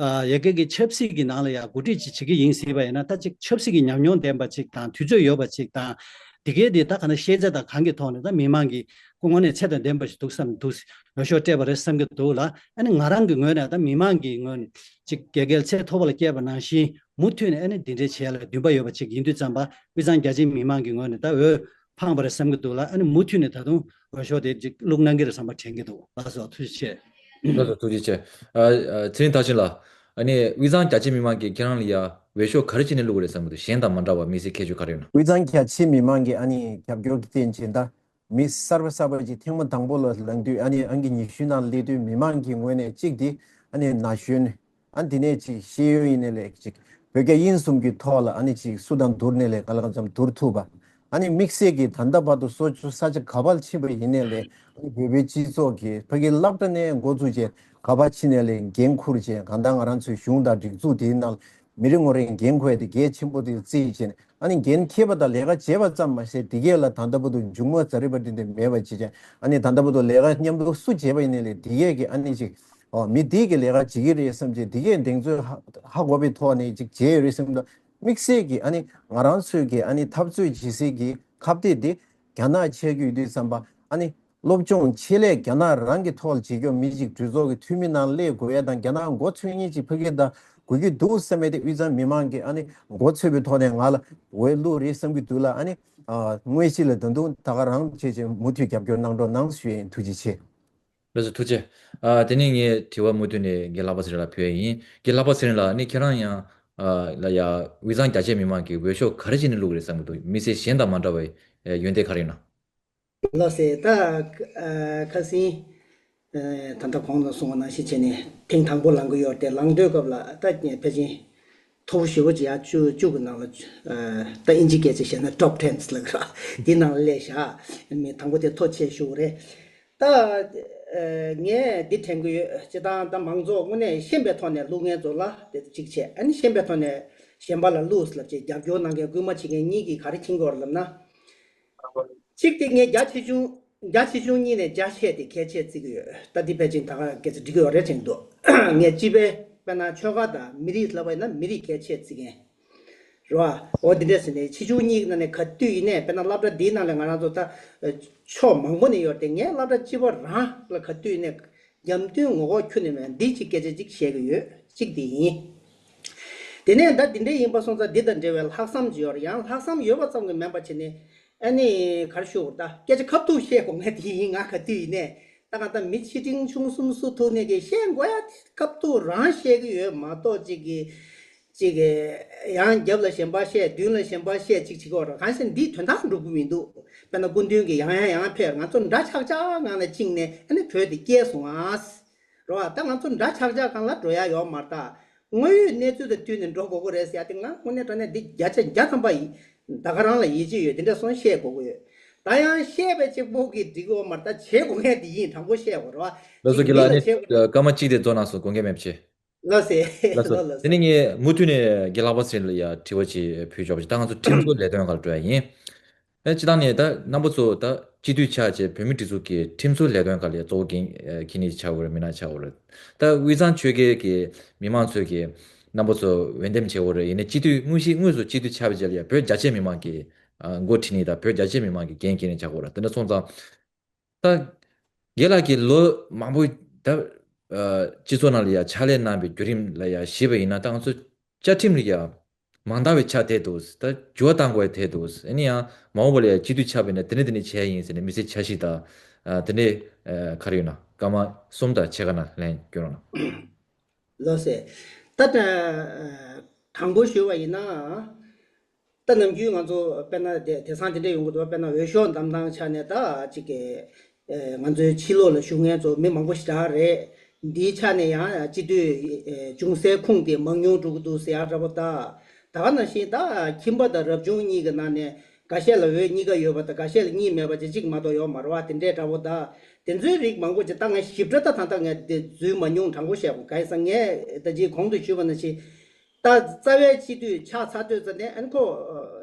ཨ་ཡ་གི་གི་ཆབ་སྲིད་ཀྱི་ནང་ལ་ཡང་འགོ་ཁྲིད་ཅིག་བྱེད་ཀྱི་ཡིན་ཟེར་བ་ཡིན་ན། ད་ཅིག་ཆབ་སྲིད་ཀྱི་ཉམས་མྱོང་ལྡན་པ་ཅིག་དང་དུས་ཚོད་ཡོད་པ་ཅིག་དང་། དེ་གའི་དེ་ད་ག་ན་ཤེས་ཚད་དང་གང་གི་ཐོག་ནས་ད་མི་མང་གི་སྐུ་ངོ་ནས་ཚད་དང་ལྡན་པ་ཞིག་འདུག་བསམ་འདུག་འོས་ཤོག་སྤྲད་པ་རེད་བསམ་གྱི་འདུག་ལ། ཨ་ནི་ང་རང་གི་ངོས་ནས་ད་མི་མང་གི་ངོས་ནས་ཅིག་དགེ་རྒན་ཚད་མཐོ་པོ་ལ་བསྐྱལ་བ་ནང་བཞིན་མུ་མཐུད་ནས་ཨ་ནི་འདི་འདྲའི་བྱེད་ཡ་ལ་འདུན་པ་ཡོད་པ་ཅིག་ཡིན་དུས་ཙམ་པ། དབུས་གཙང་རྒྱ་ཆེའི་མི་མང་གི་ངོས་ནས་ད་འོས་འཕངས་པ་རེད་བསམ་གྱི་འདུག་ལ། ཨ་ནི་མུ་མཐུད་ནས་ད་དུང་འོས་ཤོག་དེ་ཅིག་བླུག་གནང་གི་རེད་བསམ་པ་དྲན་གྱི་འདུག་ལགས་སོ། ཐུགས་རྗེ་ཆེ། ལགས་སོ། ཐུགས་རྗེ་ཆེ། ཨ་ཨ་ཚེ་རིང་མཐར་ཕྱིན་ལགས། ཨ་ནི་དབུས་གཙང་རྒྱ་ཆེ་མི་མང་གིས་ཁྱེད་རང་ལ་ཡ་འོས་ཤོག་ག་རེ་བྱས་ནས་བླུག་དགོས་རེད་བསམ་གྱི་འདུག་གཞན་དང་མ་འདྲ་བ་དམིགས་བསལ་ཁྱད་ཆོས་ག་རེ་ཡོད་ན། དབུས་གཙང་རྒྱ་ཆེ་མི་མང་གིས་ཨ་ནི་རྒྱབ་སྐྱོར་གྱི་རྟེན་བྱེད་ད། མི་གསར་པ་གསར་པ་ཅིག་ཐེངས་མ་དང་པོ་ལ་ལངས་དུས། ཨ་ནི་ཨང་ཀི་ཉི་ཤུ་ནང་སླེབས་དུས་མི་མང་གི་ངོས་ནས་གཅིག་དེ་ཨ་ནི་ན་གཞོན། ཨ་འདི་ནས་ཅིག་ཤེས་ཡོན་ཡིན་ནའི་ལས་ཅིག་བོད་རྒྱ་དབྱིན་གསུམ་གྱི་ཐོག་ལ་ཨ་ནི་ཅིག་སུ་དང་བསྡུར་ནའི་ལས་གང་ལ་གང་འཚམ་བསྡུར་ཐུབ་པ། ཨ་ནི་དམིགས་བསལ་གྱིས་ད་ལྟ་བར་དུ་སོ་སོ་ས་ཆ་ག་པར་ཕྱིན་པ་ཡིན་ནའི་ལས། ཨ་ནི་བོད་པའི་སྤྱི་ཚོགས་ཀྱི་ཕ་གི་སློབ་གྲྭ་ནས་འགོ་བཙུགས་བྱས་ག་པར་ཕྱིན་ནའི་ལས་འགན་འཁུར་བྱས། གང་ལྟར་ང་རང་ཚོའི་གཞུང་དང་སྒྲིག་འཛུགས་དེའི་ནང་མི་རེ་ངོ་རེས་འགན་འཁུར་ཡ་དེ་གལ་ཆེན་པོ་དེ་བརྩིས་བྱས། ཨ་ནི་འགན་འཁྱེར་བ་དང་ལས་ཀ་བྱེད་པ་ཙམ་མ་ཟད། དེ་གས་ལ་ད་ལྟ་བར་དུ་མཇུག་མ་ཛ་རི་བ་འདི་འདྲ་མེད་པ་བྱེད་ཅིང་། ཨ་ནི་ད་ལྟ་བར་དུ་ལས་ཀ་མཉམ་དུ་སུ་བྱེད་པ་ཡིན་ནའི་ལས་དེ་གས་ཀྱི་ཨ་ནི་ཅིག་ཨོ་མི་དེ་གི་ལས་ཀ་བྱེད་ཀྱི་རེད་བསམ་བྱས། དེ་གས་གདེང་ཚོད་ཧ་ཧ་གོ་བའི་ཐོག་ནས་ཅིག་བྱས་ཡོད་རེད་བསམ་གྱི་འདུག་དམིགས་བསལ་གྱི་ཨ་ནི་ང་རང་ཚོའི་གི་ཨ་ནི་འཐབ་རྩོད་བྱེད་སའི་གི་ཁ་གཏད་དེ་རྒྱ་ནག་ཆགས་ཀྱི་ཡོད་དུས་ཙམ་པ། ཨ་ནི་སློབ་སྦྱོང་ཆེད་ལས་རྒྱ་ནག་རང་གི་ཐོག་ལ་བྱེད་རྒྱུ་མི་ཅིག་གྲོས་ཚོགས་ཀྱི་འཐུས་མི་ནང་སླེབས་དགོས་ཡ་དང་། རྒྱ་ནག་མགོ་ཚོས་མཁན་ཅིག་ཕ་གི་ད་དགོས་ཀྱི་འདུག་བསམ་པའི་དེ་དབུས་གཙང་མི་མང་གིས་ཨ་ནི་མགོ་ཚོས་པའི་ཐོག་ནས་ང་ལ་འོས་བླུགས་རེད་བསམ་གྱི་འདུག་ལ། ཨ་ནི་ཨ་དངོས་གཞི་ལ་ད་དུང་ད་ག་རང་བྱས་བྱས་མུ་མཐུད་རྒྱབ་སྐྱོར་གནང་རོགས་གནང་ཞུ་ཡ་ཡིན། ཐུགས་རྗེ་ཆེ། ལགས་སོ། ཐུགས་རྗེ། ཨ་དེ་ནས་ངས་དྲི་བ་མུ་མཐུད་ནས་རྒན་ལྷག་པ་ཚེ་རིང་ལ་ཕུལ་ཡ་ཡིན། རྒན་ལྷག་པ་ཚེ་རིང་ལགས། ཨ་ནི་ཁྱེད་རང་ཡང་ཨ་ལ་ཡ་དབུས་གཙང་རྒྱ་ཆེ་མི་མང་གིས་འོས་ཤོག་ག་རེ་བྱས་ནས་བླུགས་རེད་བསམ་གྱི་འདུག་དམིགས་བསལ་གཞན་དང་མ་འདྲ་བའི་ཡོན་ཏན་ག་རེ་ཡོད་ན། ལགས་སེ། ད་ཨ་ཁ་སང་ཨ་ད་ལྟ་གོང་དུ་གསུངས་པ་ནང་བཞིན་བྱས་ནས་ཐེངས་དང་པོ་ལངས་ཀྱི་ཡོད་དེ། ལངས་དུས་སྐབས་ལ་ད་ཕལ་ཆེར་ མཐོ་པོ་ཞེ་པོ་ཅིག་ཡང་བཅུ་བཅུ་གི་ནང་ལ། ད་ཨིན་ཇི་སྐད་ཆ་བཤད་ན་top tens ལབ་ཀྱི་རེད། དེའི་ནང་ལ་སླེབས་བཞག་མི་དང་པོ་དེ་མཐོ་ཆེ་ཞུ་གི་རེད། ད་ངས་འདི་དྲན་གྱི་ཡོད། སྤྱིར་བཏང་ད་མང་ཚོགས་དངོས་གནས་ཤེས་པའི་ཐོག་ནས་བླུག་མཁན་ཚོ་ལ་དེ་གཅིག་བྱས། ཨ་ནི་ཤེས་པའི་ཐོག་ནས་གཞན་པ་ལ་བླུགས་ལབ་བྱས་རྒྱབ་སྐྱོར་གནང་མཁན་སྐུལ་མ་བྱེད་མཁན་གཉིས་ཀྱིས་ག་རེ་མཁྱེན་གྱི་ཡོད་རེད་ལབ་ན། གཅིག་དེ་ངས་རྒྱ་ཆེ་ཆུང་། རྒྱ་ཆེ་ཆུང་གཉིས་ནས་རྒྱ་ཆེ་དེ་གལ་ཆེ་བརྩི་གི་ཡོད། ད་འདི་ཕལ་ཆེར་ད་ག་སྐད་ཆ་འགྲིག་གི་ཡོད་རེད་དྲན་འདུག་ངས་སྤྱི་པའི་དཔེར་ན་ཆོལ་ཁ་དང་མི་རིགས་ལབ་པ་ཡིན་ན་མི་རིགས་གལ་ཆེ་བརྩི་མཁན་རེད་བ། འོ་འདི་འདྲས་ཟེར་ནས་ཆེ་ཆུང་གཉིས་ཀྱི་ནང་ནས་ག་དུས་ཡིན་ནའི། དཔེར་ན་སློབ་གྲྭ་འདིའི་ནང་ལ་ང་རང་ཚོ་ད་ཕྱོགས་མང་པོ་ནས་ཡོད་དེ། ངས་སློབ་གྲྭ་སྤྱི་པ་རང་ལ་ག་དུས་ཡིན་ནའི་རྒྱབ་མདུན་ངོ་ལྐོག་ཁྱོན་ནས་མེད། འདི་གཅིག་སྐད་ཆ་གཅིག་བཤད་ཀྱི་ཡོད། གཅིག་དེ་ཡིན། དེ་ནས་ད་འདི་འདྲ་ཡིན་པ་སོང་ཙང་འདི་དང་འབྲེལ་བའི་ལྷག་བསམ་ཅིག་ཡོད་རེད། ཡང་ལྷག་བསམ་ཡོད་པ་ཙམ་གྱིས་མིན་པ་བྱས་ནས། ཨ་ནི་ག་རེ་ཞུ་དགོས། ད་སྐད་ཆ་ཁ་ཐུག་བཤད་དགོས་མཁན་དེ་ཡིན། ང་ག་དུས་ཡིན་ནའི་ད་ག་ད་མི་ཆེ་འབྲིང་ཆུང་གསུམ་སུ་ཐུག་ནས་ཀྱི་བཤད་དགོས་ཡ་དེ་ཁ་ཐུག་རང་བཤད་ཀྱི་ཡོད་མ་གཏོགས། གཅིག་གིས་གཅིག་གིས་ཡང་རྒྱབ་ལ་གཞན་པ་བཤད། མདུན་ལ་གཞན་པ་བཤད། གཅིག་བྱེད་ཀྱི་ཡོད་རེད། གང་ཞིག་འདིས་དོན་དག་འགྲུབ་ཀྱི་མི་འདུག་དཔེར་ན་སྐུ་མདུན་གྱིས་ཡང་ཡང་ཡང་ཕེབས། ང་ཚོ་འདྲ་ཆགས་ཆགས་ངང་ནས་བཅིངས་ནས་ཨ་ནི་བོད་དེ་སྐྱེལ་སོང་ཨ། རེད་བ། ད་ང་ཚོ་འདྲ་ཆགས་ཆགས་སྒང་ལ་འགྲོ་ཡ་ཡོད་མ་རེད། ད་དངོས་ཡོད་གནས་ཚུལ་དང་བསྟུན་ནས་འགྲོ་དགོས་ཀྱི་རེད་ཟེར་ཡ་དེ་ང་དངོས་གནས་དྲང་གནས་འདི་བརྒྱ་ཆ་བརྒྱ་ཐམ་པ་ཡིན། ད་ག་རང་ལ་ཡིད་ཆེས་ཡོད། དེ་འདྲ་སོང་བཤད་དགོས་ཀྱི་ཡོད། ད་ཡང་བཤད་པའི་གཅིག་པོ་གིས་འགྲིག་གི་ཡོད་མ་རེད། ད་བྱེད་དགོས་མཁན་དེ་ཡིན། དྲང་པོ་བཤད་དགོས་རེད་བ། ལགས་སོ། རྒན་ལགས། ཨ་ནི་བྱེད་དགོས་རེད། སྐར་མ་གཅིག་དེ་རྫོགས་གནང་སོང་། དགོངས་འགལ་མེད་པ་བྱེད། ལགས་སེ། ལགས་སོ། ལགས་ལགས་དེ་ནས་ངས་མུ་མཐུད་ནས་རྒན་ལགས་པ་ཚེ་རིང་ལ་ཡ་དྲི་བ་ཅིག་ཕུལ་ཆོག་པ་ཅིག་ད་ང་ཚོ་ཁྲིམས་བཟོ་ལས་དོན་སྒང་ལ་འགྲོ་ཡ་ཡིན། ཨེ། སྤྱིར་བཏང་ནས་ད་རྣམ་པ་ཚོ་ད་སྤྱི་འཐུས་ཆགས་བྱས་བོད་མིའི་སྒྲིག་འཛུགས་ཀྱི་ཁྲིམས་བཟོ་ལས་དོན་སྒང་ལ་ཡ་གཙོ་བོ་འགན་འཁྱེར་མཁན་ཅིག་ཆགས་དགོས་རེད། མི་སྣ་ཆགས་དགོས་རེད། ད་དབུས་གཙང་ཆོལ་ཁའི་གི་མི་མང་ཚོས་ཀྱི་རྣམ་པ་ཚོ་འོས་འདེམས་བྱེད་དགོས་རེད། ཡིན་ནའི་སྤྱི་འཐུས་དངོས་གཞི་དངོས་སུ་སྤྱི་འཐུས་ཆགས་པའི་རྗེས་ལ་ཡ་བོད་རྒྱ་ཆེ་མི་མང་གི་ཨ་འགོ་ཁྲིད་ནི་ད་བོད་རྒྱ་ཆེ་མི་མང་གི་འགན་འཁྱེར་མཁན་ཆགས་དགོས་རེད། དེ་འདྲ་སོང་ཙང་། ད་རྒན་ལགས་ཀྱིས་ལོ་མང་པོ་ད་ཨ་སྤྱི་ཚོགས་ནང་ལ་ཡ་ཕྱག་ལས་གནང་བའི་བརྒྱུད་རིམ་ལ་ཡ་གཞིགས་པ་ཡིན་ན། ད་ང་ཚོ་བཅའ་ཁྲིམས་ལ་ཡ་མ་འདང་བའི་ཆ་དེ་འདུག་ད་འགྱུར་བ་གཏང་དགོས་དེ་འདུག་ཨ་ནི་ཡང་མ་འོངས་པ་ལ་ཡ་སྤྱི་འཐུས་ཆགས་པ་ཡིན་ན་དེ་འདྲ་དེ་འདྲ་བྱས་ཡིན་ཟེར་ནས་མི་ཚེ་འཆར་གཞི་དང་ཨ་དེ་འདྲ་ཨ་ག་རེ་ཡོད་ན་སྐར་མ་གསུམ་དང་ཕྱེད་ཀ་ནང་ལན་སྐྱོན་རོགས་གནང་། ལགས་སེ། ད་ལྟ་དྲང་པོ་ཞུ་བ་ཡིན་ན། ད་ནམ་རྒྱུན་ང་ཚོ་དཔེར་ན་དེ་དེང་སང་དེ་འདྲ་ཡོང་གི་འདུག་དཔེར་ན་འོས་ཤོག་བདམས་སྟངས་ཆ་ནས་ད་ཅིག་གི་ཨེ་ང་ཚོའི་ཕྱི་ལོགས་ལ་བཞུགས་མཁན་ཚོ་མི་མང་པོ་ཞེ་དྲག་རེད། འདིའི་ཆ་ནས་ཡང་སྤྱི་འཐུས་ཨེ་ཅུང་ཟད་ཁུངས་དེ་མང་ཉུང་འགྲོ་གི་འདུག་ཟེར་ཡ་འདྲ་པོ། ད་ད་ག་ནང་བཞིན་ད་ཁྱིམ་པ་དང་རབ་བྱུང་གཉིས་ཀྱི་ནང་ནས་འགའ་ཤས་ལ་འོས་གཉིས་ཀ་ཡོད་པ་དང་འགའ་ཤས་ལ་གཉིས་མེད་པ་ཅིག་ཅིག་མ་གཏོགས་ཡོད་མ་རེད་བ། དེ་འདྲའི་འདྲ་པོ། ད་དེ་ཚོའི་རིགས་མང་པོ་ཅིག་ད་ངས་ཞིབ་ཕྲ་ད་ད་ལྟ་ངས་དེ་འཛུལ་མ་མྱོང་། དྲང་པོ་བཤད་དགོས། གང་ཡིན་ཟེར་ན་ངས་ད་ཅིག་གོང་དུ་ཞུས་པ་ནང་བཞིན། ད་རྩ་བའི་སྤྱི་འཐུས་ཆགས་ཚར་དུས་ཙམ་ནས་ཨ་ནི་ཁོ་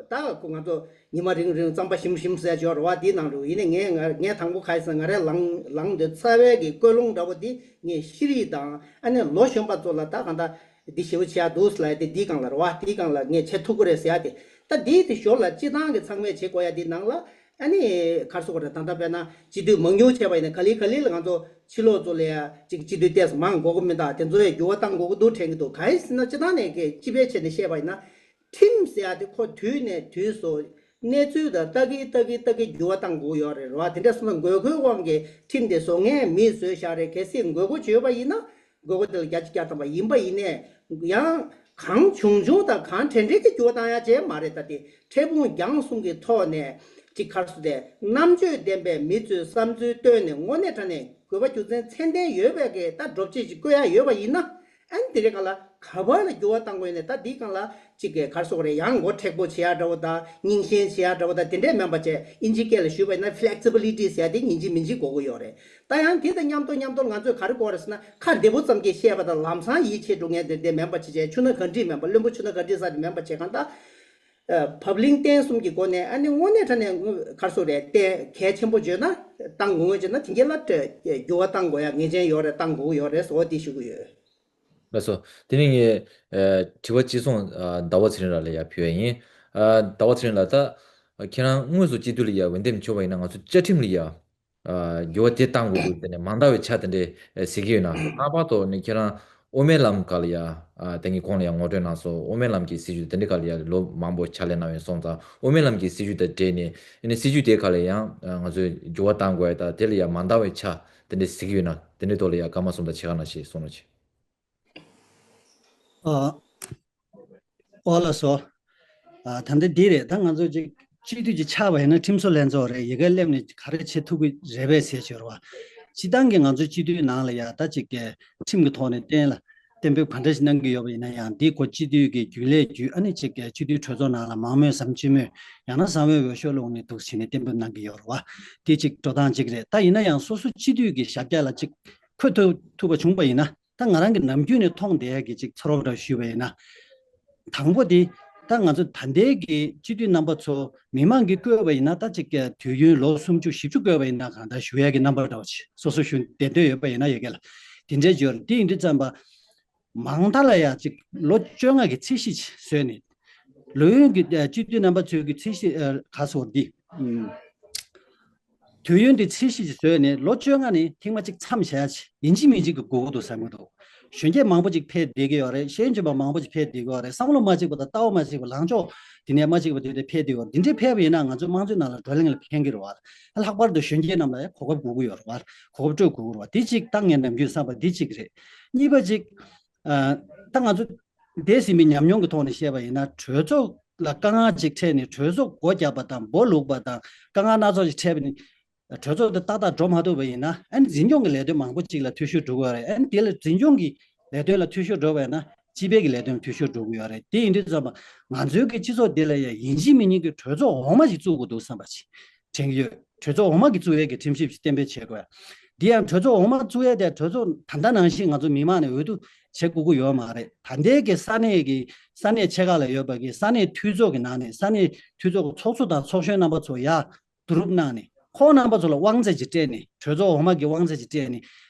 ད་ཁོ་ང་ཚོ་ཉི་མ་རིང་རིང་རྩམ་པ་ཞིམ་ཞིམ་ཟེར་ཡ་ཅིག་ཡོད་རེད་བ། དེའི་ནང་ལ་ཡིན་ནའི་ངས་ང་ངས་དང་པོ་ག་རེ་ཟེར་ན་ང་རའི་ལངས་ལངས་དུས་རྩ་བའི་གི་ཀུན་སློང་འདྲ་པོ་དེ་ངས་ཤེས་རིག་དང་ཨ་ནི་ལོ་གཞོན་པ་ཚོ་ལ་ད་གང་ལྟར་འདི་ཞེ་པོ་བྱེད་ཡ་འདུག་ཟེར་ལབ་ཡ་དེ་འདིའི་སྒང་ལ་རེད་བ། དེའི་སྒང་ལ་ངས་བྱེད་ཐུབ་ཀྱི་རེད་ཟེར་ཡ་དེ། ད་འདི་དེ་ཞོར་ལ་སྤྱི་བཏང་གི་ཚང་མས་བྱེད་དགོས་ཡ་དེའི་ནང་ལ། ཨ་ནི་ག་རེ་ཟེར་དགོས་རེད། ད་ལྟ་དཔེར་ན་སྤྱི་འཐུས་མང་ཉུང་བྱས་པ་ཡིན་ན་ག་ལེ་ག་ལེ་ལ་ང་ཚོ་ཕྱི་ལོགས་ཚོ་ལ་ཡ་ཅིག་སྤྱི་འཐུས་ཏོག་ཙམ་མང་དགོས་ཀྱི་མི་འདུག་དེ་ཚོ་ཡ་འགྱུར་བ་གཏང་དགོས་ཀྱི་འདུག་དྲན་གྱི་འདུག་གང་ཡིན་ཟེར་ན་སྤྱི་བཏང་ནས་ཀྱི་སྤྱི་པའི་ཆེད་ནས་བཤད་པ་ཡིན་ན། ཁྲིམས་ཟེར་ཡ་དེ་ཁོ་དུས་ནས་དུས་སུ་གནས་ཚུལ་དང་ལྟ་གི་ལྟ་གི་ལྟ་གི་འགྱུར་བ་གཏང་དགོས་ཡོད་རེད་རེད་བ། དེ་འདྲ་སོང་ན་དགོས་མཁོའི་དབང་གིས་ཁྲིམས་དེ་བཟོ་མཁན་མིས་བཟོས་བཞག་རེད། གལ་སྲིད་དགོས་མཁོ་ཅིག་ཡོད་པ་ཡིན་ན། དགོས་མཁོ་དེ་ལ་བརྒྱ་ཆ་བརྒྱ་ཐམ་པ་ཡིན་པ་ཡིན་ནའི། ཡང་གང་བྱུང་བྱུང་དང་གང་དྲན་དྲན་གྱི་འགྱུར་བ་བཏང་ཡ་ཅིག་མ་རེད། ད་དེ་འཕྲལ་ཕུགས་རྒྱང་གསུམ་གྱི་ཐོག་ནས་ཅིག་ག་རེ་ཟེར་དགོས་རེད། རྣམ་དཔྱོད་ལྡན་པའི་མི་ཚོས་བསམ་ཚུལ་བཏོན་ནས་དངོས་གནས་དྲང་གནས་དགོས་པ་རྒྱུ་མཚན་ཚད་ལྡན་ཡོད་པའི་གི་ད་སྒྲུབ་བྱེད་ཅིག་བཀོད་ཡ་ཡོད་པ་ཡིན་ན། ཨ་ནི་དེ་རེད། གང་ལ་ག་པར་ལ་འགྱུར་བ་གཏང་དགོས་ནས། ད་འདིའི་སྒང་ལ་ཅིག་གི་ག་རེ་ཟེར་དགོས་རེད། ཡང་མགོ་མཁྲེགས་པོ་བྱེད་ཡ་འདྲ་པོ་དང་རྙིང་ཞེན་བྱེད་ཡ་འདྲ་པོ་དང་དེ་འདྲས་མིན་པ་བྱས། ཨིན་ཇི་སྐད་ལ་ཞུས་པ་ཡིན་ན་ཕི་ལེག་སི་བི་ལི་ཊི་ཟེར་ཡ་དེ་ཡིན་གཅིག་མིན་གཅིག་དགོས་ཀྱི་ཡོད་རེད། ད་ཡང་དེ་དང་མཉམ་དུ་མཉམ་དུ་ང་ཚོས་ག་རེ་དགོས་རེད་ཟེར་ན། ཁ་བདེ་པོ་ཙམ་གྱིས་བཤད་པ་དང་ལམ་སང་ཡིད་ཆེས་འགྲོ་མཁན་དེ་འདྲས་མིན་པ་བྱས་བྱས། ཆུ་སྣ་ག་འགྲིག་མིན་པ། བླུན་པོ་ཆུ་སྣ་ག་འགྲིག་ས་དེ་མིན་པ་བྱས། གང་ལྟར་བབ་བརླིང་བརྟན་གསུམ་གྱི་སྒོ་ནས་ཨ་ནི་དངོས་གནས་དྲང་གནས་ག་རེ་ཟེར་དགོས་རེད། བརྟན་གལ་ཆེན་པོ་བརྗོད་ན་བཏང་དགོས། ངོས་བརྗོད་ན་དེ་འདྲས་ལ་འགྱུར་བ་གཏང་དགོས་ཡ་ངེས་ཅན་ཡོད་རེད། གཏང་དགོས་ཡོད་རེད་ཟེར་བ་དེ་ཞུ་གི་ཡོད། ལགས་སོ། དེ་ནས་ངས་ཨ་དྲི་བ་གཅིག་སོང་། ཨ་ཟླ་བ་ཚེ་རིང་ལགས་ལ་ཡར་ཕུལ་བ་ཡིན། ཨ་ཟླ་བ་ཚེ་རིང་ལགས། ད་ཁྱེད་རང་དངོས་སུ་སྤྱི་འཐུས་ལ་ཡར་འོས་འདེམས་བྱུང་བ་ཡིན་ན། ང་ཚོ་བཅའ་ཁྲིམས་ལ་ཡར་ཨ་འགྱུར་བ་དེ་གཏང་དགོས་ཀྱི་དེ་ནས་མ་འདང་བའི་ཆ་དེ་འདྲས་ཨ་གཟིགས་ཀྱི་ཡོད་ན། ལྷག་པར་དུ་ནི་ཁྱེད་རང་དབུ་མའི་ལམ་སྒང་ལ་ཡར་ཨ་དེ་ངས་གོང་ལ་ཡར་ངོ་སྤྲོད་གནང་སོང་། དབུ་མའི་ལམ་གྱི་སྲིད་བྱུས་དེ་འདྲའི་སྒང་ལ་ཡར་ལོ་མང་པོ་ཕྱག་ལས་གནང་བ་སོང་ཙང་། དབུ་མའི་ལམ་གྱི་སྲིད་བྱུས་དང་འབྲེལ་ནས་ཨ་ནི་སྲིད་བྱུས་དེའི་སྒང་ལ་ཡང་ཨ་ང་ཚོས་འགྱུར་བ་གཏང་དགོས་ཡ་དང་དེ་ལ་ཡར་མ་འདང་བའི་ཆ་དེ་འདྲས་གཟིགས་ཀྱི་ཡོད་ན། དེ་འདྲའི་ཐོག་ལ་ཡར་སྐར་མ་གསུམ་དང་ཕྱེད་ཀ་ནང་བཞིན་གསུང་རོགས་གྱིས། ཨ། ཨོ་ལགས་སོ། ཨ་ད་ལྟ་འདི་རེད། ད་ང་ཚོ་ཅིག་སྤྱི་འཐུས་ཅིག་ཆགས་པ་ཡིན་ན་ཁྲིམས་བཟོ་ལྷན་ཚོགས་རེད། ཡ་གིར་སླེབས་ནས་ག་རེ་བྱེད་ཐུབ་ཀྱི་རེད་པས་ཟེར་ཞོར་བ། སྤྱི་བཏང་གི་ང་ཚོ་སྤྱི་འཐུས་ནང་ལ་ཡ་ད་ཅིག་གི་ཁྲིམས་ཀྱི་ཐོག་ནས་གཏན་ལ་ གཏན་འབེབས་ག་འདྲ་ཞིག་གནང་གི་ཡོད་པ་ཡིན་ན་ཡང་འདི་གོ་སྤྱི་འཐུས་ཀྱི་རྒྱུན་ལས་བརྒྱུད་ཨ་ནི་ཅིག་སྤྱི་འཐུས་གྲོས་ཚོགས་ནང་ལ་མང་མོས་སམ་སྤྱི་མོས་ཡང་ན་གསང་བའི་འོས་ཤོག་བླུགས་ནས་འདུག་བྱས་ནས་གཏན་འབེབས་གནང་གི་ཡོད་རེད་བ། འདི་ཅིག་འགྲོ་སྟངས་ཅིག་རེད། ད་ཡིན་ན་ཡང་སོ་སོ་སྤྱི་འཐུས་ཀྱི་ཞབས་བཀྱག་ལ་ཅིག་འཁོད་ཐུབ་ཐུབ་པ་བྱུང་པ་ཡིན་ན། ད་ང་རང་གི་ནམ་རྒྱུན་ནས་མཐོང་བསྡད་ཀྱི་ཅིག་ཚོར་བ་འདྲ་ཞུས་པ་ཡིན་ན། དང་པོ་དེ་ད་ང་ཚོ་ད་ལྟའི་གི་སྤྱི་འཐུས་རྣམ་པ་ཚོ་མི་མང་གིས་བསྐོས་པ་ཡིན་ན་ད་ཅིག་དུས་ཡུན་ལོ་སུམ་ཅུ་བཞི་བཅུ་བསྐོས་པ་ཡིན་ན་གང་ལྟར་བཞུགས་ཡས་ཀྱི་རྣམ་པ་འདྲ་བོ་ཅིག་སོ་སོ་ཞུ་བསྡད་འདོད་ཡོད་པ་ཡིན་ན་ཡ་གི་ལ་དེ་འདྲའི་འབྱོར་དེ་ཡིན་དུས་ཙམ་པ། མང་མཐའ་ལ་ཡ་ཅིག་ལོ་བཅོ་ལྔ་གི་ཚད་གཞི་ཅིག་བཟོས་ནས། ལོ་ཡུན་གྱི་ཨ་སྤྱི་འཐུས་རྣམ་པ་ཚོའི་གི་ཚད་གཞི་ཨ་ག་སོར་འདི། ཨུམ། དུས་ཡུན་དེ་ཚད་གཞི་ཅིག་བཟོས་ནས་ལོ་བཅོ་ལྔ་ནས་ཐེངས་མ་གཅིག་མཚམས་བཞག་ཡ་ཅིག་ཡིན་གཅིག་མིན་གཅིག་གི་དགོས་ཀྱི་འདུག་བསམ་གྱི་འདུག་གཞོན་སྐྱེས་མང་པོ་ཅིག་ཕེབས་བསྡད་ཀྱི་ཡོད་རེད། ཤེས་ཡོན་ཅན་པ་མང་པོ་ཅིག་ཕེབས་བསྡད་ཀྱི་ཡོད་རེད། བསམ་བློ་མ་གཅིག་པ་དང་ལྟ་བ་མ་གཅིག་པ་ལངས་ཕྱོགས་དེ་ནས་མ་གཅིག་པ་དེ་འདྲ་ཕེབས་བསྡད་ཡོད་རེད། འདི་འདྲའི་ཕེབས་པ་ཡིན་ན་ང་ཚོ་དམངས་གཙོའི་ནང་ལ་བགྲོ་གླེང་ལ་ཕན་གྱི་རེད་བ། ལྷག་པར་དུ་གཞོན་སྐྱེས་རྣམས་ལ་གོ་སྐབས་དགོས་ཀྱི་ཡོད་རེད་བ། གོ་སྐབས་སྤྲོད་དགོས་ཀྱི་རེད་བ། འདི་གཅིག་ད་ངས་ནམ་རྒྱུན་བསམ་པ་འདི་གཅིག་རེད། གཉིས་པ་གཅིག་ཨ་ད་ང་ཚོ་འདས་ཟིན་པའི་ཉམས་མྱོང་གི་ཐོག་ནས་བཤད་པ་ཡིན་ན་གྲོས་ཚོགས་ལ་དཀའ་ངལ་ཅིག་འཕྲད་ནས་གྲོས་ཚོགས་སྒོ་བརྒྱབ་པ་དང་སྦོ་ལུག་པ་དང་དཀའ་ངལ་སྣ་ཚོགས་ཅིག་འཕྲད་པ་ནི། གྲོས་ཚོགས་དེ་ཏག་ཏག་འགྲོ་མ་ཐུབ་པ་ཡིན་ན་ཨ་ནི་འཛིན་སྐྱོང་གི་ལས་དོན་མང་པོ་ཅིག་ལ་འཐུས་ཤོར་འགྲོ་གི་ཡོད་རེད། ཨ་ནི་དེ་ལ་འཛིན་སྐྱོང་གི་ལས་དོན་ལ་འཐུས་ཤོར་འགྲོ་བ་ཡིན་ན་སྤྱི་པའི་གི་ལས་དོན་ལ་འཐུས་ཤོར་འགྲོ་གི་ཡོད་རེད། དེ་ཡིན་དུས་ཙམ་པ་ང་ཚོའི་གི་སྤྱི་ཚོགས་འདི་ལ་ཡང་ཡིན་གཅིག་མིན་གཉིས་ཀྱི་གྲོས་ཚོགས་འོག་མ་ཞིག་བཙུགས་དགོས་འདུག་བསམ་པ་ཞིག་དྲན་གྱི་ཡོད། གྲོས་ཚོགས་འོག་མ་གི་བཙུགས་ཡས་ཀྱི་ཁྲིམས་ཞིབ་ཅིག་གཏན་འབེབས་བྱེད་དགོས། འདི་ཡང་གྲོས་ཚོགས་འོག་མ་བཙུགས་ཡས་དེ་གྲོས་ཚོགས་ད་ལྟ་ནང་བཞིན་ང་ཚོ་མི་མང་ནས་འོས་བསྡུ་བྱེད་དགོས་ཀྱི་ཡོད་མ་རེད། ད་ལྟའི་གི་ས་གནས་ཀྱི་ས་གནས་ཆེ་ཁག་ལ་ཡོད་པ་གི་ས་གནས་འཐུས་ཚོགས་ཀྱི་ནང་ནས་ས་གནས་འཐུས་ཚོགས་ཀྱི་ཚོགས་གཙོ་དང་ཚོགས་གཞོན་རྣམ་པ་ཚོ་ཡ་བསྡུ་རུབ་གནང་ནས་ཁོང་རྣམ་པ་ཚོ་ལ་དབང་ཚད་ཅིག་སྤྲད་ནས་གྲོས་ཚོགས་འོག་མ་གི་དབང་ཚད་ཅིག་སྤྲད་ནས་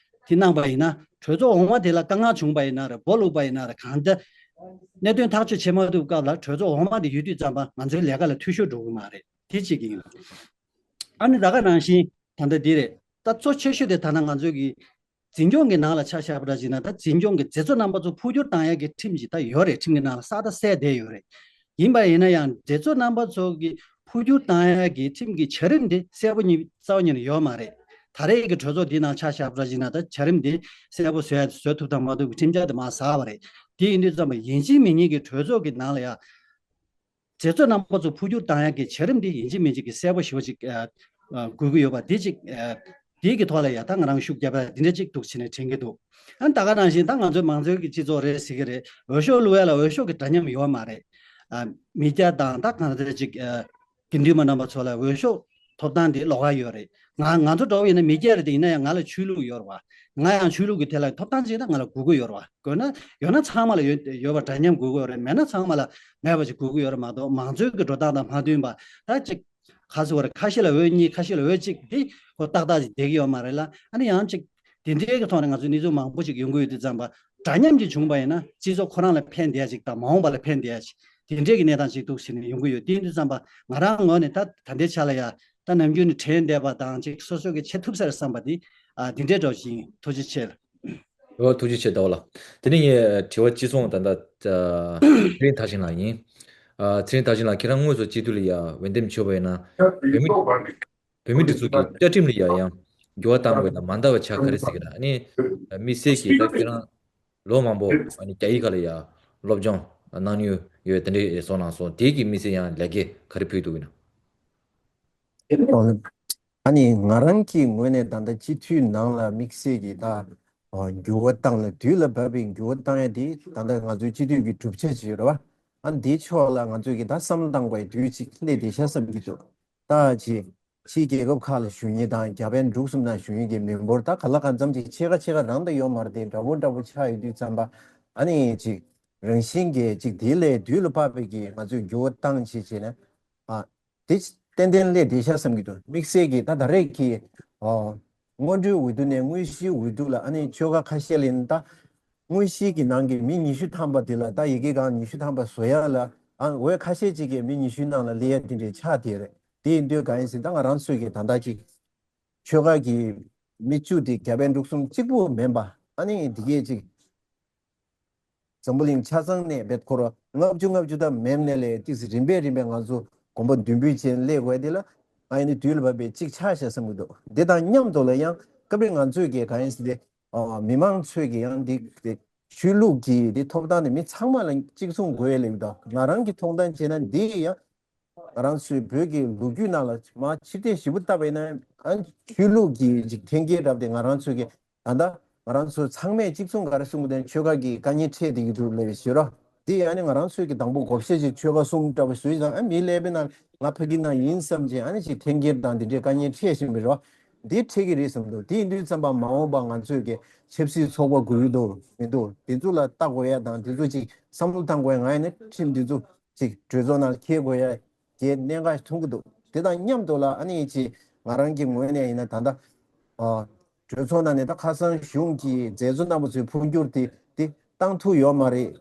དེ་གནང་པ་ཡིན་ན་གྲོས་ཚོགས་འོག་མ་དེ་ལ་དཀའ་ངལ་བྱུང་པ་ཡིན་ན་རེད། སྦོ་ལུག་པ་ཡིན་ན་རེད། གང་ལྟར་གནད་དོན་ཐག་གཅོད་བྱེད་མ་ཐུབ་སྐབས་ལ་གྲོས་ཚོགས་འོག་མ་དེ་ཡོད་དུས་ཙམ་པ་ང་ཚོའི་ལས་ཀ་ལ་འཐུས་ཤོར་འགྲོ་གི་མ་རེད། དེ་གཅིག་གི་ཡིན། ཨ་ནི་ད་ག་ནང་བཞིན་ད་ལྟ་འདི་རེད། ད་གཙོ་ཆེ་ཤོས་དེ་ད་ལྟ་ང་ཚོའི་གི་འཛིན་སྐྱོང་གི་ནང་ལ་ཆ་བཞག་པ་འདྲ་ཞིག་ན་ད་འཛིན་སྐྱོང་གི་མཛད་གཙོ་རྣམ་པ་ཚོ་འཕོ་འགྱུར་བཏང་ཡག་གི་ཁྲིམས་ཅིག་ད་ཡོད་རེད། ཁྲིམས་ཀྱི་ནང་ལ་ས་ད་གསལ་བསྡད་ཡོད་རེད། ཡིན་པ་ཡིན་ན་ཡང་མཛད་གཙོ་རྣམ་པ་ཚོ་གི་འཕོ་འགྱུར་བཏང་ཡག་གི་ཁྲིམས་ཀྱི་བྱ་རིམ་དེ་གསལ་པོ་ཉིད་རྩ་བ་ཉིད་ནས་ཡོད་མ་རེད། ད་རེས་ཀྱི་གྲོས་ཚོགས་འདི་ནང་ཆ་བཞག་པ་འདྲ་ཞིག་ན་ད་བྱ་རིམ་དེ་གསལ་པོ་བཟོ་ཡ་བཟོ་ཐུབ་དང་མ་ཐུབ་ཀྱི་ཁྲིམས་འཆར་དེ་མར་ཟགས་པ་རེད། དེ་ཡིན་དུས་ཙམ་པ་ཡིན་གཅིག་མིན་གཉིས་ཀྱི་གྲོས་ཚོགས་ཀྱི་ནང་ལ་ཡང་མཛད་གཙོ་རྣམ་པ་ཚོ་འཕོ་འགྱུར་བཏང་ཡག་གི་བྱ་རིམ་འདི་ཡིན་གཅིག་མིན་གཅིག་གི་གསལ་པོ་ཞེ་པོ་ཅིག་ཨ་ཨ་དགོས་ཀྱི་ཡོད་པ་འདི་ཅིག་ཨ་འདི་གི་ཐོག་ལ་ཡ་ད་ང་རང་ཤུགས་རྒྱབ་ཡ་འདི་འདྲ་ཅིག་འདུག་བྱས་ནས་དྲན་གྱི་འདུག་ཨ་ནི་ད་ག་ནང་བཞིན་ད་ང་ཚོའི་མང་གཙོའི་གི་སྤྱི་ཚོགས་རེད་ཟེར་གི་རེད། འོས་ཤོག་བླུག་ཡ་ལ་འོས་ཤོག་གི་འདྲ་མཉམ་ཡོད་མ་རེད། ཨ་མི་སྐྱ་དང་ད་གང་འདྲ་ཅིག་ཨ་དགེ་འདུན་པ་རྣམ་པ་ཚོ་ལ་འོས་ཤོག་ཐོབ་ཐང་དེ་ལོགས་ཀ་ཡོད་རེད། ང་ང་ཚོ་འདྲ་བོ་ཡིན་ན་མི་སྐྱ་རེད་དེ་ཡིན་ན་ཡང་ང་ལ་ཆོས་ལུགས་ཡོད་རེད་བ། ང་ཡང་ཆོས་ལུགས་ཀྱི་ཐད་ལ་ཐོབ་ཐང་ཅིག་ད་ང་ལ་དགོས་ཀྱི་ཡོད་རེད་བ། དགོས་ན་ཡོད་ན་ཚང་མ་ལ་ཡོད་ཡོད་པ་འདྲ་མཉམ་དགོས་ཀྱི་ཡོད་རེད། མེད་ན་ཚང་མ་ལ་མེད་པ་ཅིག་དགོས་ཀྱི་ཡོད་རེད་མ་གཏོགས་མང་གཙོའི་གི་འགྲོ་སྟངས་དང་མ་མཐུན་པ་ད་ཅིག་ག་ཟེར་བ་རེད། ཁ་ཤས་ལ་འོས་གཉིས་ཁ་ཤས་ལ་འོས་གཅིག་དེ་ཁོ་ཏག་ཏག་ཅིག་བསྡད་ཀྱི་ཡོད་མ་རེད་ལ། ཨ་ནི་ཡང་ཅིག་དེ་འདྲའི་གི་ཐོག་ནས་ང་ཚོ་གནས་ཚུལ་མང་པོ་ཅིག་ཡོང་གི་ཡོད་དུས་ཙམ་པ་འདྲ་མཉམ་ཅིག་བྱུང་པ་ཡིན་ན་སྤྱི་ཚོགས་ཁོ་རང་ལ་ཕན་བདེ་ཡ་ཅིག་དང་མ་འོངས་པ་ལ་ཕན་བདེ་ཡ་ཅིག་དེ་འདྲའི་གི་གནས་སྟངས་ཅིག་འདུག་ཟེར་ནས་ཡོང་གི་ཡོད། དེ་ཡིན་དུས་ཙམ་པ་ང་རང་ངོས་ནས་ད་ད་ལྟའི་ཆ་ལ་ཡ་ད་ནམ་རྒྱུན་ནས་དྲན་བསྡད་པ་དང་ཅིག་སོ་སོ་གི་བྱེད་ཐུབ་ས་རེད་བསམ་པ་དེ་ཨ་དེ་འདྲའི་འདྲ་བོ་ཞིག་ཡིན། ཐུགས་རྗེ་ཆེ། འོ་ཐུགས་རྗེ་ཆེ་ཟླ་བ་ལགས། དེ་ནས་ངས་དྲི་བ་གཅིག་སོང་ད་ལྟ་ཚེ་རིང་མཐར་ཕྱིན་ལགས་ཡིན། ཨ་ཚེ་རིང་མཐར་ཕྱིན་ལགས་ཁྱེད་རང་དངོས་སུ་སྤྱི་འཐུས་ལ་ཡ་འོས་འདེམས་ཆོད་པ་ཡིན་ན་བོད་མི་བོད་མི་སྒྲིག་འཛུགས་ཀྱི་བཅའ་ཁྲིམས་ལ་ཡ་ཡང་འགྱུར་བ་གཏང་དགོས་དང་མ་འདང་བའི་ཆ་ག་རེ་ཟེར་གི་ན། ཨ་ནི་དམིགས་བསལ་གྱིས་ད་ཁྱེད་རང་ལོ་མང་པོ་ཨ་ནི་རྒྱ་ཡིག་ཁག་ལ་ཡ་སློབ་སྦྱོང་གནང་མྱོང་ཡོད་དེ་འདྲའི་སོང་ན་སོང་དེ་གི་དམིགས་བསལ་ཡང་ལས་ཀ་ག་རེ་ཕུལ་འདུག་ཡིན་ན། ཨ་ནི་ང་རང་གི་ངོས་ནས་ད་ལྟ་སྤྱི་འཐུས་ནང་ལ་དམིགས་བསལ་གྱི་ད་འགྱུར་བ་བཏང་ལ་དུས་ལ་བབ་པའི་འགྱུར་བ་བཏང་ཡ་དེ་ད་ལྟ་ང་ཚོའི་སྤྱི་འཐུས་ཀྱི་གྲུབ་ཆ་ཅིག་ཡོད་རེད་བ། ཨ་ནི་དེའི་ཕྱོགས་ལ་ང་ཚོས་ཀྱི་ད་བསམ་བློ་བཏང་དགོས་ཡ་དུས་ཅིག་སླེབས་བསྡད་ཤག་བསམ་གྱི་འདུག་ད་ཅི་ཕྱིའི་རྒྱལ་ཁབ་ཁག་ལ་བཞུགས་མཁན་དང་རྒྱ་བལ་འབྲུག་གསུམ་ནང་བཞུགས་མཁན་གྱི་མི་འབོར་ད་ག་ལ་གང་འཚམ་ཅིག་ཕྱེད་ཀ་ཕྱེད་ཀ་རང་ད་ཡོད་མ་རེད་དེ་འདྲ་པོ་འདྲ་པོ་ཆགས་ཡོད་དུས་ཙམ་པ་ཨ་ནི་ཅིག་རང་བཞིན་གྱི་ཅིག་དེ་ལས་དུས་ལ་བབ་པའི་གི་ང་ཚོས་འགྱུར་བ་བཏང་བྱས་བྱས་ན། ཨ། དེ་ཏན་ཏན་སླེབས་བསྡད་ཤག་བསམ་གྱི་འདུག་དམིགས་བསལ་གྱིས་ད་ད་རེས་ཀྱི་ཨ་སྔོན་འགྲོའི་འོས་བསྡུ་ནས་དངོས་གཞིའི་འོས་བསྡུ་ལ་ཨ་ནི་ཆོལ་ཁ་ཁ་ཤས་ལ་ཡིན་ད་དངོས་གཞིའི་གི་ནང་གི་མི་ཉི་ཤུ་ཐམ་པ་དེ་ལ་ད་ཡི་གེ་སྒང་ཉི་ཤུ་ཐམ་པ་བཟོ་ཡ་ལ་ཨ་འོས་ཁ་ཤས་ཅིག་གིས་མི་ཉི་ཤུའི་ནང་ལ་སླེབས་ཡ་དེ་འདྲའི་ཆགས་བསྡད་རེད། དེ་ཡིན་དུས་གང་ཡིན་ཟེར་ད་ང་རང་ཚོས་ཀྱི་ད་ལྟ་ཅིག་ཆོལ་ཁ་གི་མི་བཅུ་དེ་རྒྱ་བལ་འབྲུག་གསུམ་གཅིག་པུ་མིན་པ་ཨ་ནི་དེ་གས་ཅིག་འཛམ་བུ་གླིང་ཆ་ཚང་ནས་བེད་ཁོ་ར་ལྔ་བཅུ་ལྔ་བཅུ་དང་མེད་ནས་ལས་ཏིག་སི་རིམ་པས་རིམ་པས་ང་ཚོ་གོམ་པ་མདུན་སྤོས་བྱས་སླེབས་དགོས་དེ་ལ་ང་ཡིན་ནི་དུས་ལ་བབ་པའི་གཅིག་ཆགས་ཤག་བསམ་གྱི་འདུག་དེ་དང་མཉམ་དུ་ལ་ཡང་སྐབས་རེ་ང་ཚོས་ཀྱི་གང་ཡིན་ཟེར་ཏེ་མི་མང་ཚོས་ཀྱི་ཡང་འདི་ཆོས་ལུགས་ཀྱི་འདི་ཐོབ་ཐང་དེ་མི་ཚང་མ་ལ་གཅིག་མཚུངས་དགོས་ལེགས་དང་ང་རང་གི་མཐོང་ལྡན་བྱས་ན་འདི་ཡང་ང་རང་ཚོའི་བོད་ཀྱི་ལོ་རྒྱུས་ནང་ལ་མ་ཕྱིར་བལྟས་ཞིབ་པོ་བལྟས་པ་ཡིན་ན་ཆོས་ལུགས་ཀྱི་འཐེན་འཁྱེར་རབ་དེ་ང་རང་ཚོས་ཀྱི་ད་ལྟ་ ང་རང་ཚོ་ཚང་མས་གཅིག་མཚུངས་ག་རེ་གསུང་གི་དེ་ཆོལ་ཁ་གི་དཀའ་ངལ་འཕྲད་བསྡད་ཀྱི་འདུག་ལབ་པའི་ཞོར་ར། དེ་ཡང་ནི་ང་རང་ཚོས་ཀྱི་དང་པོ་བགོ་བཤའ་ཅིག་ཆོལ་ཁ་གསུམ་འདྲ་པོ་བཟོས་ཙང་ཨ་མི་ཀླད་པའི་ནང་ང་ཕ་གི་ནང་ཡིན་བསམ་བྱས་ཨ་ནི་ཅིག་འཐེན་འཁྱེར་དང་འདི་འདྲའི་དཀའ་ངལ་འཕྲད་བཞིན་པའི་རོ། འདི་འཕྲད་ཀྱི་རེད་བསམ་འདུག་དེ་ཡིན་དུས་ཙམ་པ་མ་འོངས་པ་ང་ཚོས་ཀྱི་ཆབ་སྲིད་ཚོགས་པ་དགོས་ཀྱི་འདུག་མི་འདུག་དེ་ཚོ་ལ་ལྟ་དགོས་ཡ་དང་དེ་ཚོ་ཅིག་བསམ་བློ་བཏང་དགོས་ཡ་ང་ཡིན་ན་ཁྲིམས་འདི་ཚོ་ཅིག་གྲོས་ཚོགས་ནང་འཁྱེར་དགོས་ཡ་གི་གནད་འགག་མཐོང་གི་འདུག་དེ་དང་མཉམ་དུ་ལ་ཨ་ནི་ཅིག་ང་རང་གི་ངོས་ནས་ཡིན་ན་ད་ལྟ་གྲོས་ཚོགས་ནང་ནས་ད་ཁ་སང་གཞུང་གི་མཛད་གཙོ་རྣམ་པ་ཚོའི་འཕོ་འགྱུར་དེ་དེ་བཏང་ཐུབ་ཡོད་མ་རེད།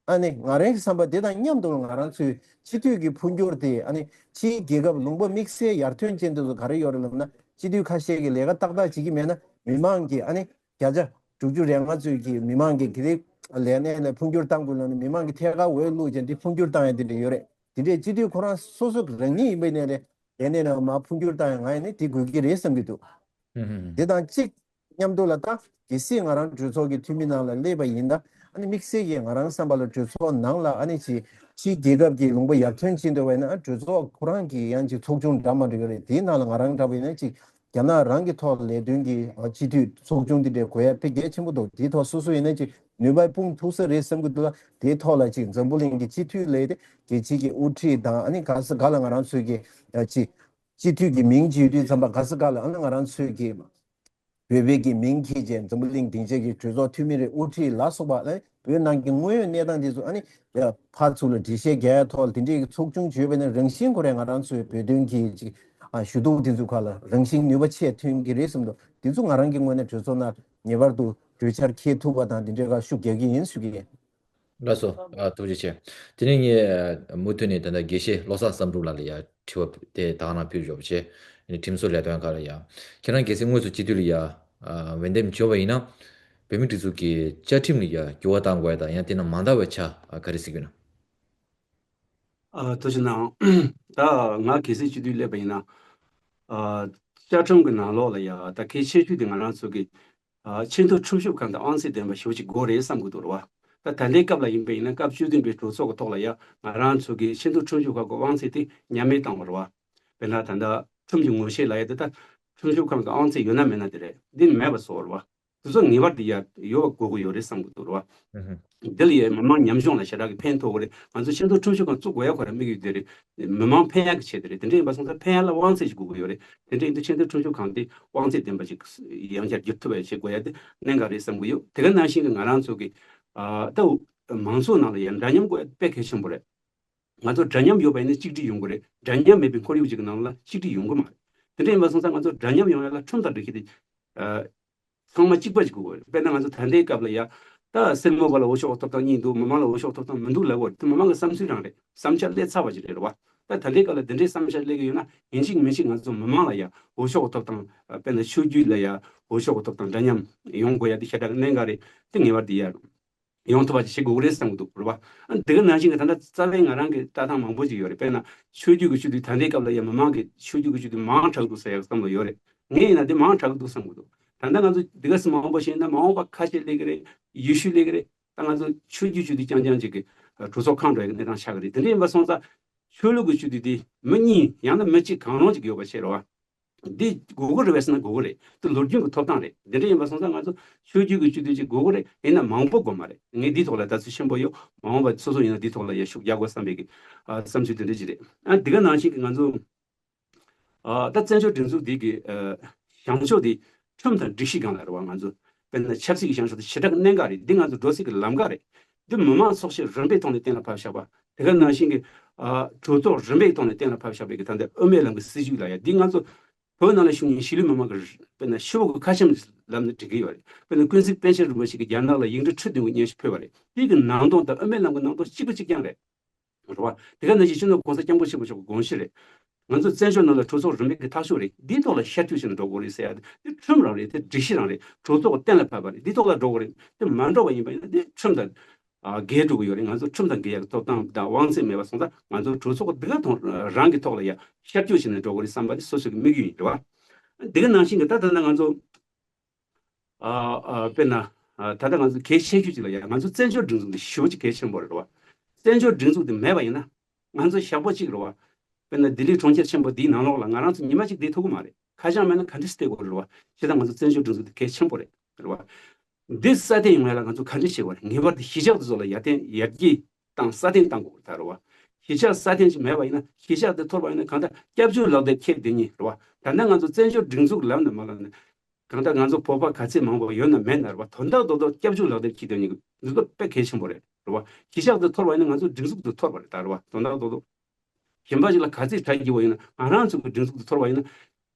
ཨ་ནི་ང་རང་གི་བསམ་པ་དེ་དང་མཉམ་དུ་ང་རང་ཚོའི་སྤྱི་འཐུས་ཀྱི་འཕོ་འགྱུར་དེ་ཨ་ནི་ཕྱིའི་རྒྱལ་ཁབ་ལུང་པ་དམིགས་བསལ་ཡར་ཐོན་ཅན་དེ་ཚོ་ག་རེ་ཡོད་རེད་ལབ་ན་སྤྱི་འཐུས་ཁ་ཤས་ཀྱིས་ལས་ཀ་ཏག་ཏག་བྱེད་ཀྱི་མེད་ན་མི་མང་གིས་ཨ་ནི་བརྒྱ་ཆ་དྲུག་ཅུ་རེ་ལྔ་ཚོས་ཀྱིས་མི་མང་གི་དེ་ལས་གནས་ལ་འཕོ་འགྱུར་གཏང་དགོས་ལབ་ནས་མི་མང་གི་ཐད་ཀར་འོས་བླུགས་ཀྱང་དེ་འཕོ་འགྱུར་གཏང་ཡ་དེ་འདྲ་ཡོད་རེད། དེ་འདྲའི་སྤྱི་འཐུས་ཁོ་རང་སོ་སོ་རང་ཉིད་ཡིན་པའི་གནས་ལས་ལས་གནས་ནས་མར་འཕོ་འགྱུར་གཏང་ཡ་ང་ཡིན་ནི་དེ་དགོས་ཀྱི་རེད་བསམ་གྱི་འདུག་དེ་དང་གཅིག་མཉམ་དུ་ལ་ད་གལ་སྲིད་ང་རང་གྲོས་ཚོགས་ཀྱི་འཐུས་མི་ནང་ལ་སླེབས་པ་ཡིན་ན་ཨ་ནི་དམིགས་བསལ་གྱིས་ང་རང་བསམ་པ་ལ་གྲོས་ཚོགས་ནང་ལ་ཨ་ནི་ཅིག་ཕྱིའི་རྒྱལ་ཁབ་ཀྱི་ལུང་པ་ཡར་ཐོན་ཕྱིན་འདུག་བས་ན་ཨ་གྲོས་ཚོགས་ཁོ་རང་གི་ཡང་ཅིག་ཚོགས་ཆུང་འདྲ་མ་འདྲ་ཡོད་རེད། དེའི་ནང་ལ་ང་རང་འདྲ་བ་ཡིན་ན་ཅིག་རྒྱ་ནག་རང་གི་ཐོག་ལ་ལས་དོན་གྱི་སྤྱི་འཐུས་ཚོགས་ཆུང་འདི་འདྲའི་དགོས་ཡ་དཔེ་གལ་ཆེན་པོ་འདུག་དེའི་ཐོག་སོ་སོ་ཡིན་ན་ཅིག་ནུས་པ་སྤུངས་ཐུབ་ས་རེད་བསམ་གྱི་འདུག་ལ་དེའི་ཐོག་ལ་ཅིག་འཛམ་བུ་གླིང་གི་སྤྱི་འཐུས་ལས་དེ་རྒྱལ་སྤྱི་གི་དབུ་ཁྲིད་དང་ཨ་ནི་ག་ས་ག་ལ་ང་རང་ཚོའི་གི་ཅིག་སྤྱི་འཐུས་ཀྱི་མིང་བརྗོད་དུས་ཙམ་པ་ག་ས་ག་ལ་ཨ་ནི་ང་རང་ཚོའི་གི་བོད་པའི་གི་མིང་འཁྱེར་བྱས་འཛམ་བུ་གླིང་སྡིངས་ཆ་གི་གྲོས་ཚོགས་འཐུས་མི་རེད། དབུ་ཁྲིད་ལ་སོགས་པ་ཨ་ནི་བོད་ནང་གི་དངོས་ཡོད་གནས་སྟངས་དེ་ཚོ་ཨ་ནི་ཕར་ཚུར་ལ་འགྲེལ་བཤད་རྒྱག་ཡ་ཐོག་ལ་དེ་འདྲའི་གི་ཚོགས་ཆུང་བརྗོད་པ་ནི་རང་བཞིན་ཁོ་རང་ང་རང་ཚོའི་བོད་དོན་གྱི་ཅིག་ཞུ་གཏུག་དེ་ཚོ་ཁ་ལ་རང་བཞིན་ནུས་པ་ཆེ་ཐོན་གྱི་རེད་བསམ་འདུག་དེ་ཚོ་ང་རང་གི་ངོས་ནས་གྲོས་ཚོགས་ནང་ངེས་པར་དུ་གྲོས་འཆར་འཁྱེར་ཐུབ་པ་དང་དེ་འདྲའི་ཁ་ཤུགས་རྒྱག་གི་ཡིན་ཞུ་གི་ཡིན། ལགས་སོ། ཨ། ཐུགས་རྗེ་ཆེ། དེ་ནས་ངས་མུ་མཐུད་ནས་ད་ལྟ་དགེ་བཤེས་བློ་བཟང་བསམ་གྲུབ་ལགས་ལ་ཡ་དྲི་བ་དེ་ད་ག་རང་ཕུལ་ཡོད་པ་བྱས། ཁྲིམས་བཟོ་ལས་དོན་ཁག་ལ་ཡ། ཁྱེད་རང་གལ་སྲིད་དངོས་སུ་སྤྱི་འཐུས་ལ་ཡ་འོས་འདེམས་བྱུང་བ་ཡིན་ན། བོད་མིའི་སྒྲིག་འཛུགས་ཀྱི་བཅའ་ཁྲིམས་ལ་ཡ་འགྱུར་བ་གཏང་དགོས་ཡ་དང་ཡང་དེ་ན་མ་འདང་བའི་ཆ་ག་རེ་གཟིགས་ཡོད་ན། ཨ། ཐུགས་རྗེ་གནང་། ད་ང་གལ་སྲིད་སྤྱི་འཐུས་སླེབས་པ་ཡིན་ན། ཨ། བཅའ་ཁྲིམས་ཀྱི་ནང་ལོགས་ལ་ཡ་ད་གལ་ཆེ་ཤོས་དེ་ང་རང་ཚོ་གི་ཨ། ཆེས་མཐོའི་ཁྲིམས་ཞིབ་ཁང་དང་དབང་ཚད་ལྡན་པ་ཞེ་པོ་ཅིག་དགོས་རེད་བསམ་གྱི་འདུག་རེད་བ། ད་ད་ལྟའི་སྐབས་ལ་ཡིན་པ་ཡིན་ན་སྐབས་བཅུ་བདུན་པའི་གྲོས་ཚོགས་ཀྱི་ཐོག་ལ་ཡ་ང་རང་ཚོ་གི་ཆེས་མཐོའི་ཁྲིམས་ཞིབ་ཁང་གི་དབང་ཚད་དེ་ཉམས་མེད་བཏང་བ་རེད་བ། དཔེར་ན་ད་ལྟ་ཁྲིམས་ཀྱི་ངོ་ཤེས་ལབ་ཡ་དེ་ད་ཁྲིམས་ཞིབ་ཁང་གི་དབང་ཚད་ཡོད་ན་མེད་ན་དེ་རེད། འདི་མེད་པ་བཟོ་བ་རེད་བ། དེ་ཚོ་ངེས་པར་དུ་ཡ་ཡོད་དགོས་ཀྱི་ཡོད་རེད་བསམ་གྱི་འདུག་རེད་བ། འདི་ལ་ཡ་མི་མང་ཉམ་ཆུང་ལ་ཞེ་དྲག་གི་ཕན་ཐོགས་ཀྱི་རེད། ང་ཚོ་ཆེས་མཐོའི་ཁྲིམས་ཞིབ་ཁང་བཙུགས་དགོས་ཡ་ཁོ་རང་དམིགས་ཡུལ་དེ་རེད། མི་མང་ཕན་ཡག་གི་ཆེད་དུ་རེད། དེ་འདྲ་ཡིན་པ་སོང་ཙང་ཕན་ཡག་ལ་དབང་ཚད་ཞིག་དགོས་ཀྱི་ཡོད་རེད། དེ་འདྲ་ཡིན་དུས་ཆེས་མཐོའི་ཁྲིམས་ཞིབ་ཁང་དེ་དབང་ཚད་ལྡན་པ་ཞིག་ཡང་བསྐྱར་བསྒྱུར་ཐུབ་པ་ཞིག་དགོས་ཡ་དེ་གནད་འགག་རེད་བསམ་གྱི་ཡོད། དེ་ག་ནང་བཞིན་གྱི་ང་རང་ཚོ་གི་ཨ། ད་མང་ཚོགས་ནང་ལ་ཡང་འདྲ་མཉམ་དགོས་ཡ་དཔེ་གལ་ཆེན་པོ་རེད། ང་ཚོ་འདྲ་མཉམ་ཡོད་པ་ཡིན་ན་གཅིག་སྒྲིལ་ཡོང་གི་རེད། འདྲ་མཉམ་མེད་པའི་ཁོར་ཡུག་ཅིག་གི་ནང་ལ་གཅིག་སྒྲིལ་ཡོང་གི་མ་རེད། དེ་འདྲ་ཡིན་པ་སོང་ཙང་ང་ཚོ་འདྲ་མཉམ་ཡོང་ཡ་ལ་ཁྲིམས་དང་སྒྲིག་གཞི་དེ། ཨ། ཚང་མ་གཅིག་པ་ཞིག་དགོས་ཀྱི་རེད། དཔེར་ན་ང་ཚོ་ད་ལྟའི་སྐབས་ལ་ཡ། ད་སེར་མོ་བ་ལ་འོས་ཤོག་ཐོབ་ཐང་གཉིས་འདུག་མི་མང་ལ་འོས་ཤོག་ཐོབ་ཐང་མི་འདུག་ལབ་ཀྱི་ཡོད་རེད། དེ་མི་མང་གི་བསམ་ཚུལ་རང་རེད། བསམ་འཆར་སླེབས་ཚར་བ་ཞིག་རེད་རེད་བ། ད་ད་ལྟའི་སྐབས་ལ་དེ་འདྲའི་བསམ་འཆར་སླེབས་ཀྱི་ཡོད་ན་ཡིན་གཅིག་མིན་གཅིག་ང་ཚོ་མི་མང་ལ་ཡ་འོས་ཤོག་ཐོབ་ཐང་། དཔེར་ན་ཆོས་བརྒྱུད་ལ་ཡ་འོས་ཤོག་ཐོབ་ཐང་འདྲ་མཉམ་ཡོང་དགོས་ཡ་དེ་ཞེ་དྲག་གནད་འགག་རེད། དེ་ངེས་པར་དུ་ཡ་ཡོང་ཐུབ་པ་ཞིག་བྱེད་དགོས་ཀྱི་རེད་བསམ་གྱི་འདུག་རེད་བ། ཨ། འདི་ག་ནང་བཞིན་གྱི་ད་ལྟ་རྩ་བའི་ང་རང་གི་ལྟ་སྟངས་མང་པོ་ཅིག་ཡོད་རེད། དཔེར་ན་ཆོས་བརྒྱུད་ཀྱི་སྤྱི་འཐུས། ད་ལྟའི་སྐབས་ལ་ཡ་མི་མང་གི་ཆོས་བརྒྱུད་ཀྱི་སྤྱི་འཐུས་མང་དྲགས་འདུག་ཟེར་ཡག་བསམ་བློ་ཡོད་རེད། ངས་ཡིན་ན་འདི་མང་དྲགས་འདུག་བསམ་གྱི་འདུག་ད་ལྟ་ང་ཚོ་འདི་ག་སེ་མང་པོ་ཞིག་ཡིན་ན་མ་འོངས་པ་ཁ་ཤས་སླེབས་ཀྱི་རེད། ཡེ་ཤུ་སླེབས་ཀྱི་རེད། ད་ང་ཚོ་ཆོས་བརྒྱུད་སྤྱི་འཐུས་རྐྱང་རྐྱང་ཅིག་གི་གྲོས་ཚོགས་ཁེངས་འགྲོ་ཡག་གི་གནས་སྟངས་ཆགས་ཀྱི་རེད། དེ་འདྲ་ཡིན་པ་སོང་ཙང་ཆོས་ལུགས་ཀྱི་སྤྱི་འཐུས་དེ་མི་གཉིས་ཡང་ན་མི་གཅིག་གང་རུང་ཅིག་ཡོད་པ་བྱས་རེད་བ། འདི་དགོས་ཀྱི་རེད་པས་ཟེར་ན་དགོས་ཀྱི་རེད། འདི་ལོ་རྒྱུས་ཀྱི་ཐོབ་ཐང་རེད། འདི་འདྲ་ཡིན་པ་སོང་ཙང་ང་ཚོ་ཆོས་བརྒྱུད་ཀྱི་སྤྱི་འཐུས་ཅིག་དགོས་ཀྱི་རེད། ཡིན་ན་མང་པོ་དགོས་མ་རེད། ངས་འདིའི་ཐོག་ལ་ལྟ་ཚུལ་ཆེན་པོ་ཡོད། མ་འོངས་པ་སོ་སོ་ཡིན་ན་འདིའི་ཐོག་ལ་ཡ་ཤུགས་རྒྱག་དགོས་བསམ་པའི་གི་ཨ་བསམ་ཚུལ་དེ་འདྲ་ཅིག་རེད། ཨ། འདི་ག་ནང་བཞིན་གྱི་ང་ཚོ་ཨ་ད་བཙན་བྱོལ་སྒྲིག་འཛུགས་འདི་གི་ཨ་བྱང་ཕྱོགས་འདི་ཁྲིམས་དང་སྒྲིག་གཞི་སྒང་ལ་རེད་བ། ང་ཚོ་དཔེར་ན་ཆབ་སྲིད་ཀྱི་བྱང་ཕྱོགས་དེ་ཞེ་དྲག་གནད་འགག་རེད། འདི་ང་ཚོ་འགྲོ་སྲིད་ཀྱི་ལམ་ཁ་རེད། འདི་མི་མང་ཚོགས་སྤྱི་རིམ་པས་ཐོག་ནས་གཏན་ལ་ཕབ་བཞག་པ། དེ་ག་ནང་བཞིན་གྱི་ཨ་གྲོས་ཚོགས་རིམ་པས་ཐོག་ནས་གཏན་ལ་ཕབ་བཞག་པའི་གི་ད་ལྟའི་དབུ་མའི་ལམ་གྱི་སྲིད་བྱུས་ལ་ཡ་འདི་ང་ཚོ་བོད་ནང་ལ་བཞུགས་མཁན་གཞིས་ལུས་མི་མང་གི་དཔེར་ན་ཤི་བོ་གི་ཁ་ཆེམས་ལབ་ནས་འགྲིག་གི་ཡོད་རེད། དཔེར་ན་ཀུན་གཟིགས་པཎ་ཆེན་རིན་པོ་ཆེ་གིས་རྒྱ་ནག་ལ་ཡིག་འབྲེལ་ཁྲི་བདུན་གྱི་སྙན་ཞུ་ཕུལ་བ་རེད། དེ་གི་ནང་དོན་དང་དབུ་མའི་ལམ་གྱི་ནང་དོན་གཅིག་པ་གཅིག་རྐྱང་རེད། རེད་བ། དེ་ག་ནང་བཞིན་སྤྱི་ནོར་༸གོང་ས་༸སྐྱབས་མགོན་ཆེན་པོ་མཆོག་གི་དགོངས་གཞི་རེད། ང་ཚོ་བཙན་བྱོལ་ནང་ལ་གྲོས་ཚོགས་རིམ་པའི་གི་ཐག་གཅོད་རེད། འདིའི་ཐོག་ལ་ཤར་བསྐྱོད་བྱས་ནས་འགྲོ་དགོས་རེད་ཟེར་ཡ་དེ་ཁྲིམས་རང་རེད། དེ་སྒྲིག་གཞི་རང་རེད། གྲོས་ཚོགས་གཏན་ལ་ཕབ་པ་རེད། འདིའི་ཐོག་ལ་འགྲོ་དགོས་རེད། དེ་མ་འགྲོ་བ་ཡིན་པ་ཡིན་ན་དེ་ཁྲིམས་དང་ཨ་འགལ་འགྲོ་གི་ཡོད་རེད། ང་ཚོ་ཁྲིམས་དང་འགལ་ཡག་གི་ཐོབ་ཐང་དང་དབང་ཚད་མེད་པ་སོང་ཙང་ང་ཚོ་གྲོས་ཚོགས་འདི་ག་ཐོག་རང་གི་ཐོག་ལ་ཡ་ཤར་བསྐྱོད་བྱས་ནས་འགྲོ་དགོས་རེད་བསམ་པ་དེ་སོ་སོ་གི་དམིགས་ཡུལ་ཡིན་རེད་བ། འདི་ག་ནང་བཞིན་གི་ད་ད་ལྟ་ང་ཚོ་ཨ་ཨ་དཔེར་ན་ཨ་ད་ལྟ་ང་ཚོ་གལ་ཆེ་ཤོས་ཅིག་ལ་ཡ་ང་ཚོ་བཙན་བྱོལ་སྒྲིག་འཛུགས་འདི་ཞེ་པོ་ཅིག་གལ་ཆེན་པོ་རེད་བ། བཙན་བྱོལ་སྒྲིག་འཛུགས་འདི་མེད་པ་ཡིན་ན་ང་ཚོ་ཞག་པོ་གཅིག་རེད་བ། དཔེར་ན་ལྡི་ལི་གྲོང་ཁྱེར་ཆེན་པོ་འདིའི་ནང་ལོགས་ལ་ང་རང་ཚོ་ཉི་མ་གཅིག་བསྡད་ཐུབ་ཀྱི་མ་རེད། ཁ་བྱང་མེད་ན་ག་འདྲ་སེ་བསྡད་དགོས་རེད་བ། བྱས་ཙང་ང་ཚོ་བཙན་བྱོལ་སྒྲིག་འཛུགས་འདི་གལ་ཆེན་པོ་རེད། རེད་བ། འདི་སྲ་བརྟན་ཡོང་ཡ་ལ་ང་ཚོ་ག་འདྲ་བྱེད་དགོས་རེད། ངེས་པར་དུ་གཞིས་ཆགས་དེ་ཚོ་ལ་ཡར་བརྟན་ཡར་རྒྱས་བཏང་སྲ་བརྟན་བཏང་དགོས་རེད་ད་རེད་བ། གཞིས་ཆགས་སྲ་བརྟན་ཞིག་མེད་པ་ཡིན་ན་གཞིས་ཆགས་དེ་འཐོར་བ་ཡིན་ན་གང་ལྟར་སྐྱབས་བཅོལ་ལག་དེབ་ཁྱེར་བསྡད་མཁན་རེད་བ། ད་ལྟ་ང་ཚོ་བཙན་བྱོལ་སྒྲིག་འཛུགས་ལབ་ན་མ་ལབ་ན། གང་ལྟར་ང་ཚོ་བོད་པ་ག་ཚད་མང་པོ་ཡོད་ན་མེད་ན་རེད་བ། དོན་དག་རྡོག་རྡོག་སྐྱབས་བཅོལ་ལག་དེབ་ཁྱེར་བསྡད་མཁན་འདི་ཚོ་དཔེ་གལ་ཆེན་པོ་རེད་རེད་བ། གཞིས་ཆགས་དེ་འཐོར་བ་ཡིན་ན་ང་ཚོ་སྒྲིག་འཛུགས་དེ་འཐོར་བ་རེད་ད་རེད་བ། དོན་དག་རྡོག་རྡོག་གཞན་པ་ཞིག་ལ་ག་ཚད་གྲ་རྒྱས་པ་ཡིན་ན་ང་རང་ཚོ་གི་སྒྲིག་འཛུགས་དེ་འཐོར་བ་ཡིན་ན།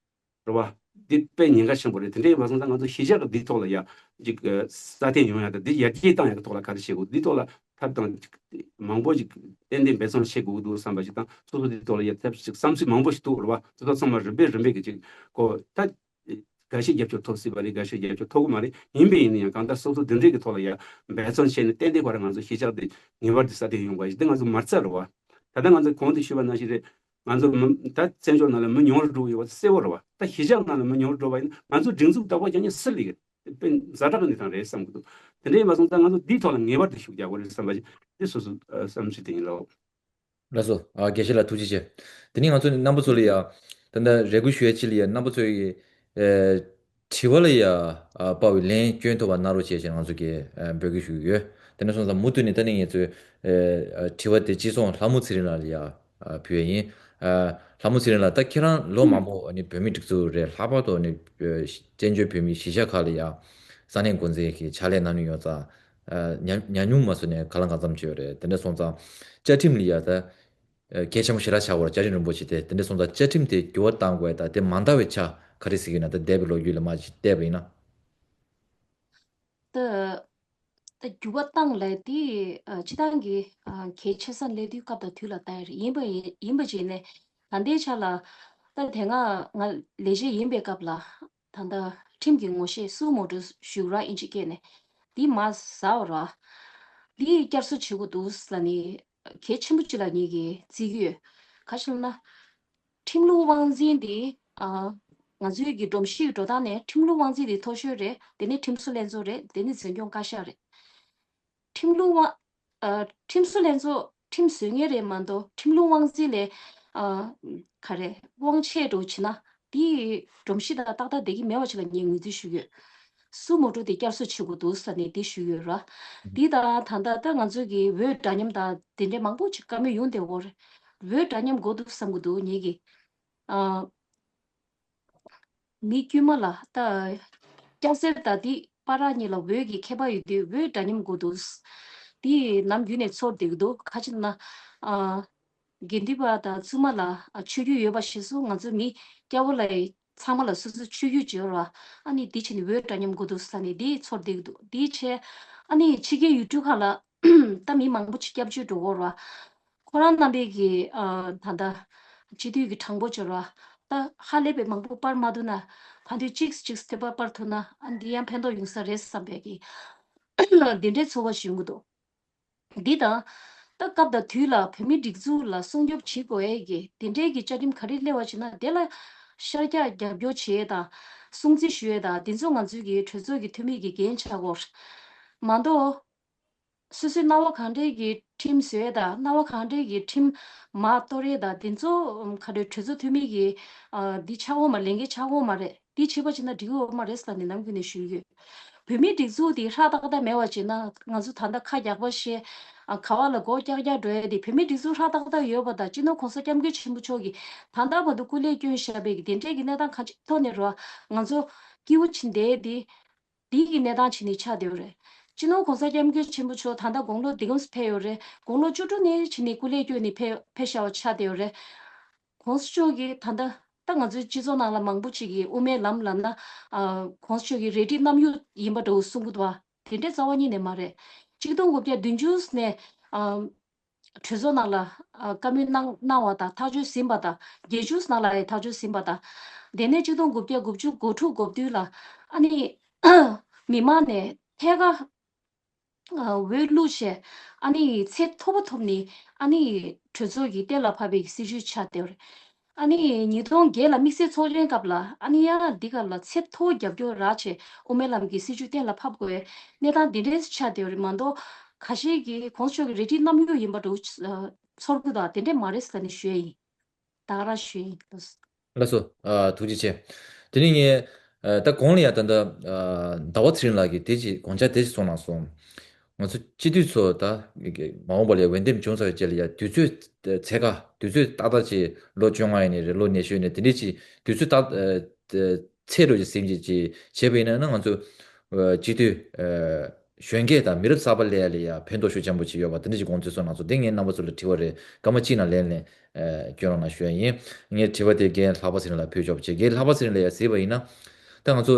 རེད་བ། འདི་དཔེ་ཉེན་ཁ་ཆེན་པོ་རེད། དེ་འདྲ་ཡིན་པ་སོང་ཙང་ང་ཚོ་གཞིས་ཆགས་ཀྱི་འདི་ཐོག་ལ་ཡ་ཅིག་སྲ་བརྟན་ཡོང་ཡ་དང་འདི་ཡར་རྒྱས་བཏང་ཡ་གི་ཐོག་ལ་ག་རེ་བྱེད་དགོས། འདི་ཐོག་ལ་ཐབས་དང་ཅིག་མང་པོ་ཅིག་ཏན་ཏན་འབད་བརྩོན་བྱེད་དགོས་འདུག་བསམ་པ་ཞིག་དང་། སོ་སོ་འདི་ཐོག་ལ་ཡ་ཐབས་ཅིག་བསམ་ཚུལ་མང་པོ་ཞིག་འདུག་རེད་བ། དེ་ཚོ་ཚང་མ་རིམ་པས་རིམ་པས་ཀྱི་ཅིག་གོ་ད་འགའ་ཤས་རྒྱབ་སྐྱོར་ཐོབ་སྲིད་པ་རེད། འགའ་ཤས་རྒྱབ་སྐྱོར་ཐོབ་གི་མ་རེད། ཡིན་པས་ཡིན་ན་ཡང་གང་ལྟར་སོ་སོ་འདི་འདྲས་ཀྱི་ཐོག་ལ་ཡ་འབད་བརྩོན་བྱས་ནས་ཏན་ཏན་གོ་ར་ང་ཚོ་གཞིས་ཆགས་འདི་ངེས་པར་དུ་སྲ་བརྟན་ཡོང་དགོས་ཞེས་འདི་ང་ཚོ་མ་རྩ་རེད་བ། ད་ལྟ་ང་ཚོ་གོང་དུ་ཞུས་པ་ནང་བཞིན་རེད། ང་ཚོ་མི་ད་བཙན་བྱོལ་ནང་ལ་མི་ཉུང་རུ་འགྲོ་ཡོད་པ་གསལ་བོ་རེད་བ། ད་གཞིས་ཆགས་ནང་ལ་མི་ཉུང་རུ་འགྲོ་བ་ཡིན་ན་ང་ཚོ་སྒྲིག་འཛུགས་དག་པ་རྒྱག་མཁན་སུ་ལ་ཡོད། དཔེ་ཛ་དྲག་གི་གནས་སྟངས་རེད་བསམ་གྱི་འདུག་དེ་འདྲ་ཡིན་པ་སོང་ཙང་ང་ཚོ་འདིའི་ཐོག་ལ་ངེས་པར་དུ་ཤུགས་རྒྱག་དགོས་རེད་བསམ་པ་ཞིག་འདི་སོ་སོ་ཨ་བསམ་ཚུལ་དེ་ཡིན་ལགས། ལགས་སོ། ཨ་དགེ་བཤེས་ལགས་ཐུགས་རྗེ་ཆེ། དེ་ནས་ང་ཚོ་རྣམ་པ་ཚོ་ལ་ཡ་ད་ལྟ་རེ་སྐུལ་ཞུ་ཡ་ཅིག་ལ་ཡ་རྣམ་པ་ཚོ་ཡི་ཨེ་དྲི་བ་ལ་ཡ་ཨ་དཔའ་བའི་ལན་སྐྱོན་ཐུབ་པ་གནང་རོགས་བྱེད་ཅེས་ང་ཚོ་གིས་ཨ་འབོད་སྐུལ་ཞུ་གི་ཡོད། དེ་འདྲ་སོང་ཙང་མུ་མཐུད་ནས་ད་ནི་ངེད་ཚོས་ཨེ་ཨ་དྲི་བ་དེ་ཅི་སོང་ལྷ་མོ་ཚེ་རིང་ལགས་ལ་ཡ་ཨ་ཕུལ་ཡ་ཡིན། ཨ་ལྷ་མོ་ཚེ་རིང་ལགས་ད་ཁྱེད་རང་ལོ་མང་པོ་ཨ་ནི་བོད་མི་སྒྲིག་འཛུགས་རེད། ལྷག་པར་དུ་ཨ་ནི་ཨ་བཙན་བྱོལ་བོད་མིའི་གཞིས་ཆགས་ཁག་ལ་ཡ་ས་གནས་འགོ་འཛིན་གྱི་ཕྱག་ལས་གནང་མྱོང་ཡོད་ཙང་། ཨ་ཉམས་ཉམས་མྱོང་མ་སོང་ནས་ག་ལ་གང་འཚམ་བྱས་ཡོད་རེད། དེ་འདྲ་སོང་ཙང་བཅའ་ཁྲིམས་ལ་ཡ་ད་ཨ་གལ་ཆེན་པོ་ཞེ་དྲག་ཆགས་ཡོད་རེད། བཅའ་ཁྲིམས་རིན་པོ་ཆེ་དེ་དེ་འདྲ་སོང་ཙང་བཅའ་ཁྲིམས་དེ་འགྱུར་བ་གཏང་དགོས་ད་དེ་མ་འདང་བའི་ཆ་ག་རེ་ཟེར་གྱི་ཡོད་ན། ད་འདས་པའི་ལོ་རྒྱུས་ལ་མར་ཅིག་བལྟས་པ་ཡིན་ན། ད་ད་འགྱུར་བ་བཏང་ལས་དེ་ཨ་སྤྱི་བཏང་གི་ཨ་གལ་ཆེ་ས་སླེབས་དུས་སྐབས་དང་དུས་ལ་བལྟ་ཡ་རེད། ཡིན་པ་ཡིན་ཡིན་པ་བྱས་ནས་ད་ལྟའི་ཆ་ལ་ད་དེ་སྔ་ང་ལས་བྱེད་ཡིན་པའི་སྐབས་ལ། ད་ལྟ་ཁྲིམས་ཀྱི་ངོ་ཤེས་སུའོ་མོ་ཊོ་ཞུ་ར་ཨིན་ཇི་སྐད་ནས་འདི་མ་ཟ་བ་ར། འདི་བསྐྱར་གསོ་བྱེད་དགོས་འདུག་ལ་ནི་གལ་ཆེན་པོ་ཅིག་ལ་ངེད་ཀྱིས་བརྩི་གི་ཡོད། ག་ཞིག་ལབ་ན། ཁྲིམས་ལུགས་དབང་འཛིན་འདི་ཨ་ང་ཚོའི་གི་སྒྲོམ་གཞི་འགྲོ་སྟངས་ནས་ཁྲིམས་ལུགས་དབང་འཛིན་འདི་མཐོ་ཤོས་རེད། དེ་ནས་ཁྲིམས་བཟོ་ལྷན་ཚོགས་རེད། དེ་ནས་འཛིན་སྐྱོང་བཀའ་ཤག་རེད། ཁྲིམས་ལུགས་དབང་ཨ་ཁྲིམས་བཟོ་ལྷན་ཚོགས་ཁྲིམས་བཟོ་མཁན་རེད་མ་གཏོགས་ཁྲིམས་ལུགས་དབང་འཛིན་ལས་ཨ་ག་རེ་དབང་ཆེ་འགྲོ་བྱེད་ན་དེ་སྒྲོམ་གཞི་དང་ཏག་ཏག་བསྡད་ཀྱི་མེད་པ་ཞིག་ལ་ངས་ངོས་འཛིན་ཞུ་གི་ཡོད། སུའོ་མོ་ཊོ་དེ་བསྐྱར་གསོ་བྱེད་དགོས་འདུག་ས་ནས་དེ་ཞུ་གི་ཡོད་ར། དེ་དང་ད་ལྟ་ད་ང་ཚོ་གི་འོས་འདྲ་མཉམ་དང་དེ་འདྲའི་མང་པོ་ཅིག་བཀའ་མོལ་ཡོང་བསྡད་ཡོད་རེད། འོས་འདྲ་མཉམ་དགོས་འདུག་བསམ་གི་འདུག་ངེད་ཀྱིས། ཨ། མི་དཀྱུས་མ་ལ་ད་སྐྱ་སེར་ད་དེ་བར་གཉིས་ལ་འོས་ཀྱི་ཁྱད་པར་ཡོད་དུས་འོས་འདྲ་མཉམ་དགོས་འདུག་དེ་ནམ་རྒྱུན་ནས་ཚོར་བསྡད་ཀྱི་འདུག་ག་ཅི་ན་ཨ་དགེ་འདུན་པ་དང་བཙུན་མ་ལ་ཨ་ཆོས་བརྒྱུད་ཡོད་པ་ཞིག་སུ་ང་ཚོ་མི་སྐྱ་བོ་ལ་ཚང་མ་ལ་སོ་སོའི་ཆོས་བརྒྱུད་ཅིག་ཡོད་ར། ཨ་ནི་དེ་བྱས་ནས་འོས་འདྲ་མཉམ་དགོས་འདུག་ས་ནས་དེ་ཚོར་བསྡད་ཀྱི་འདུག་དེ་བྱས་ཨ་ནི་ཕྱི་རྒྱལ་ཡུལ་གྲུ་ཁག་ལ་ད་མི་མང་པོ་ཅིག་སྐྱབས་བཅོལ་འགྲོ་གི་ཡོད་ར། ཁོ་རང་རྣམ་པའི་གི་ཨ་ད་ལྟ་སྤྱི་འཐུས་ཀྱི་གྲངས་འབོར་བྱས་ར། ད་ཧ་ལས་པའི་མང་པོ་སྤར་མ་ཐུབ་ན་གང་འདོད་གཅིག་གཅིག་ཐེབས་པ་སྤར་ཐུབ་ན་ཨ་འདི་ཡང་ཕན་ཐོགས་ཡོང་ས་རེད་བསམ་པའི་གི་འདི་འདྲའི་ཚོར་བ་ཞིག་ཡོང་གི་འདུག་འདི་དང་ད་སྐབས་དང་དུས་ལ་བོད་མིའི་སྒྲིག་འཛུགས་ལ་སྲུང་སྐྱོབ་བྱེད་དགོས་ཡས་ཀྱི་དེ་འདྲའི་གི་བཅའ་ཁྲིམས་ག་རེ་སླེབས་པ་བྱས་ན་དེ་ལ་ཤར་རྒྱག་རྒྱབ་སྐྱོར་བྱེད་ཡས་དང་སྲུང་བརྩི་ཞུ་ཡས་དང་དེ་ཚོ་ང་ཚོའི་གི་གྲོས་ཚོགས་ཀྱི་འཐུས་མི་གི་འགན་ཆགས་ཀྱི་ཡོད་རེད་མ་གཏོགས། སོ་སོའི་སྣང་བ་གང་འདྲའི་གི་ཁྲིམས་བཟོས་དང་སྣང་བ་གང་འདྲའི་གི་ཁྲིམས་མར་གཏོར་ཡས་དང་དེ་ཚོ་ཁ་རེ་གྲོས་ཚོགས་འཐུས་མི་གི་ཨ་འདི་ཆགས་འོང་མ་ལས་འགན་ཆགས་འོང་མ་རེད། འདི་བྱེད་པ་བྱས་ན་འགྲིག་གི་ཡོད་མ་རེད་ཟེར་ནས་ནམ་རྒྱུན་ནས་ཞུ་གི་ཡོད། བོད་མིའི་སྒྲིག་འཛུགས་འདི་ཧྲག་ཏག་ཏག་མེད་པ་བྱས་ན་ང་ཚོ་ད་ལྟ་ཁ་རྒྱག་པ་བཤད་ཨ་ག་བ་ལ་མགོ་བཀྱག་བཀྱག་འགྲོ་ཡས་དེ་བོད་མིའི་སྒྲིག་འཛུགས་ཧྲག་ཏག་ཏག་ཡོད་པ་དང་སྤྱི་ནོར་༸གོང་ས་༸སྐྱབས་མགོན་ཆེན་པོ་མཆོག་གིས་ད་ལྟ་བར་དུ་སྐུ་ལས་བསྐྱོན་བཞག་པའི་གི་དེ་འདྲའི་གི་གནས་སྟངས་གང་ཅིའི་ཐོག་ནས་རོ་ང་ཚོ་སྐྱིད་པོ་ཕྱིན་བསྡད་དེ། དེ་གི་གནས་སྟངས་བྱས་ནས་ཆགས་བསྡད་ཡོད་རེད། སྤྱི་ནོར་༸གོང་ས་༸སྐྱབས་མགོན་ཆེན་པོ་མཆོག་ད་ལྟ་དགུང་ལོ་འདི་གམ་ཕེབས་ཡོད་རེད། དགུང་ལོ་བཅུ་དྲུག་ནས་བྱས་ནས་སྐུ་ལས་བསྐྱོན་ནས་ཕེབས་ཕེབས་བཞག་པ་ཆགས་བསྡད་ཡོད་རེད། ༸གོང་ས་མཆོག་གིས་ད་ལྟ་ད་ང་ཚོའི་སྤྱི་ཚོགས་ནང་ལ་མང་པོ་ཅིག་གིས་དབུ་མའི་ལམ་ལབ་ན་ཨ་༸གོང་ས་མཆོག་གི་རལ་གྲི་བསྣམས་ཡོད་ཡིན་པ་འདྲ་བོ་གསུང་གི་འདུག་བ། དེ་འདྲའི་རྩ་བ་ཉིད་ནས་མ་རེད། གཅིག་སྟོང་དགུ་བརྒྱ་བདུན་ཅུ་ནས་ཨ། གྲོས་ཚོགས་ནང་ལ་ཨ་བཀའ་མོལ་གནང་གནང་བ་དང་ཐག་གཅོད་ཟིན་པ་དང་བརྒྱད་ཅུ་ནང་ལ་ཡང་ཐག་གཅོད་ཟིན་པ་དང་། དེ་ནས་གཅིག་སྟོང་དགུ་བརྒྱ་དགུ་བཅུ་གོ་དྲུག་གོ་བདུན་ལ་ཨ་ནི་མི་མང་ནས་ཐད་ཀར་ཨ་འོས་བླུགས་བྱས་ཨ་ནི་ཚད་མཐོ་པོ་ཐོབ་ནས་ཨ་ནི་གྲོས་ཚོགས་ཀྱིས་གཏན་ལ་ཕབ་པའི་སྲིད་བྱུས་ཆགས་བསྡད་པ་རེད། ཨ་ནི་ཉིས་སྟོང་བརྒྱད་ལ་དམིགས་བསལ་ཚོགས་ཆེན་སྐབས་ལ་ཨ་ནི་ཡང་འདི་ག་ལ་ཚད་མཐོ་རྒྱབ་སྐྱོར་རག་བྱས་དབུ་མའི་ལམ་གྱི་སྲིད་བྱུས་གཏན་ལ་ཕབ་དགོས་པའི་གནས་སྟངས་འདི་འདྲའི་ཆགས་བསྡད་པ་རེད་མ་གཏོགས། ཁ་ཤས་ཀྱིས་༸གོང་ས་མཆོག་གི་རལ་གྲི་བསྣམས་ཡོད་ཡིན་པ་འདྲ་བོ་ཚོར་གི་འདུག་དེ་འདྲས་མ་རེད་ཟེར་ནས་ཞུ་ཡ་ཡིན། ད་ག་རང་ཞུ་ཡ་ཡིན། ལགས་སོ། ཨ་ཐུགས་རྗེ་ཆེ། དེ་ནས་ངས་ ཨ། ད་གོང་ལ་ཡ་ད་ལྟ་ཨ་ཟླ་བ་ཚེ་རིང་ལགས་ཀྱིས་དེ་ཅིག་དགོངས་འཆར་དེ་ཅིག་གསུངས་གནང་སོང་། ང་ཚོ་སྤྱི་འཐུས་ཚོ་ད་མ་འོངས་པ་ལ་ཡ་འོས་འདེམས་བྱུང་ཚར་བའི་རྗེས་ལ་ཡ་དུས་ཚོད་ཚད་ཁ་དུས་ཚོད་ཏག་ཏག་ཅིག་ལོ་བཅོ་ལྔ་ཡིན་ནའི་རེད། ལོ་ཉི་ཤུ་ཡིན་ནའི་དེ་འདྲའི་ཅིག་དུས་ཚོད་ཏག་ཨ་ཚད་འགྲོ་ཅིག་ཟིན་ཅིག་ཅིག་བྱས་པ་ཡིན་ན་ན་ང་ཚོ་ཨ་སྤྱི་འཐུས་ཨ་གཞོན་སྐྱེས་དང་མི་རབས་གསར་པ་སླེབས་ཡ་ལ་ཡ་ཕན་ཐོགས་ཤུགས་ཆེན་པོ་ཅིག་ཡོད་པ་དེ་འདྲ་ཅིག་དགོངས་ཚུལ་གསུངས་གནང་སོང་། དེ་ངས་རྣམ་པ་ཚོ་ལ་དྲི་བ་རེད། སྐར་མ་གཅིག་ནང་ལན་ལན་ཨ་སྐྱོན་རོགས་གནང་ཞུ་ཡ་ཡིན། ངས་དྲི་བ་དེ་རྒན་ལྷག་པ་ཚེ་རིང་ལ་ཕུལ་ཆོག་པ་བྱས། རྒན་ལྷག་པ་ཚེ་རིང་ལ་ཡ་གཟིགས་པ་ཡིན་ན། ད་ང་ཚོ་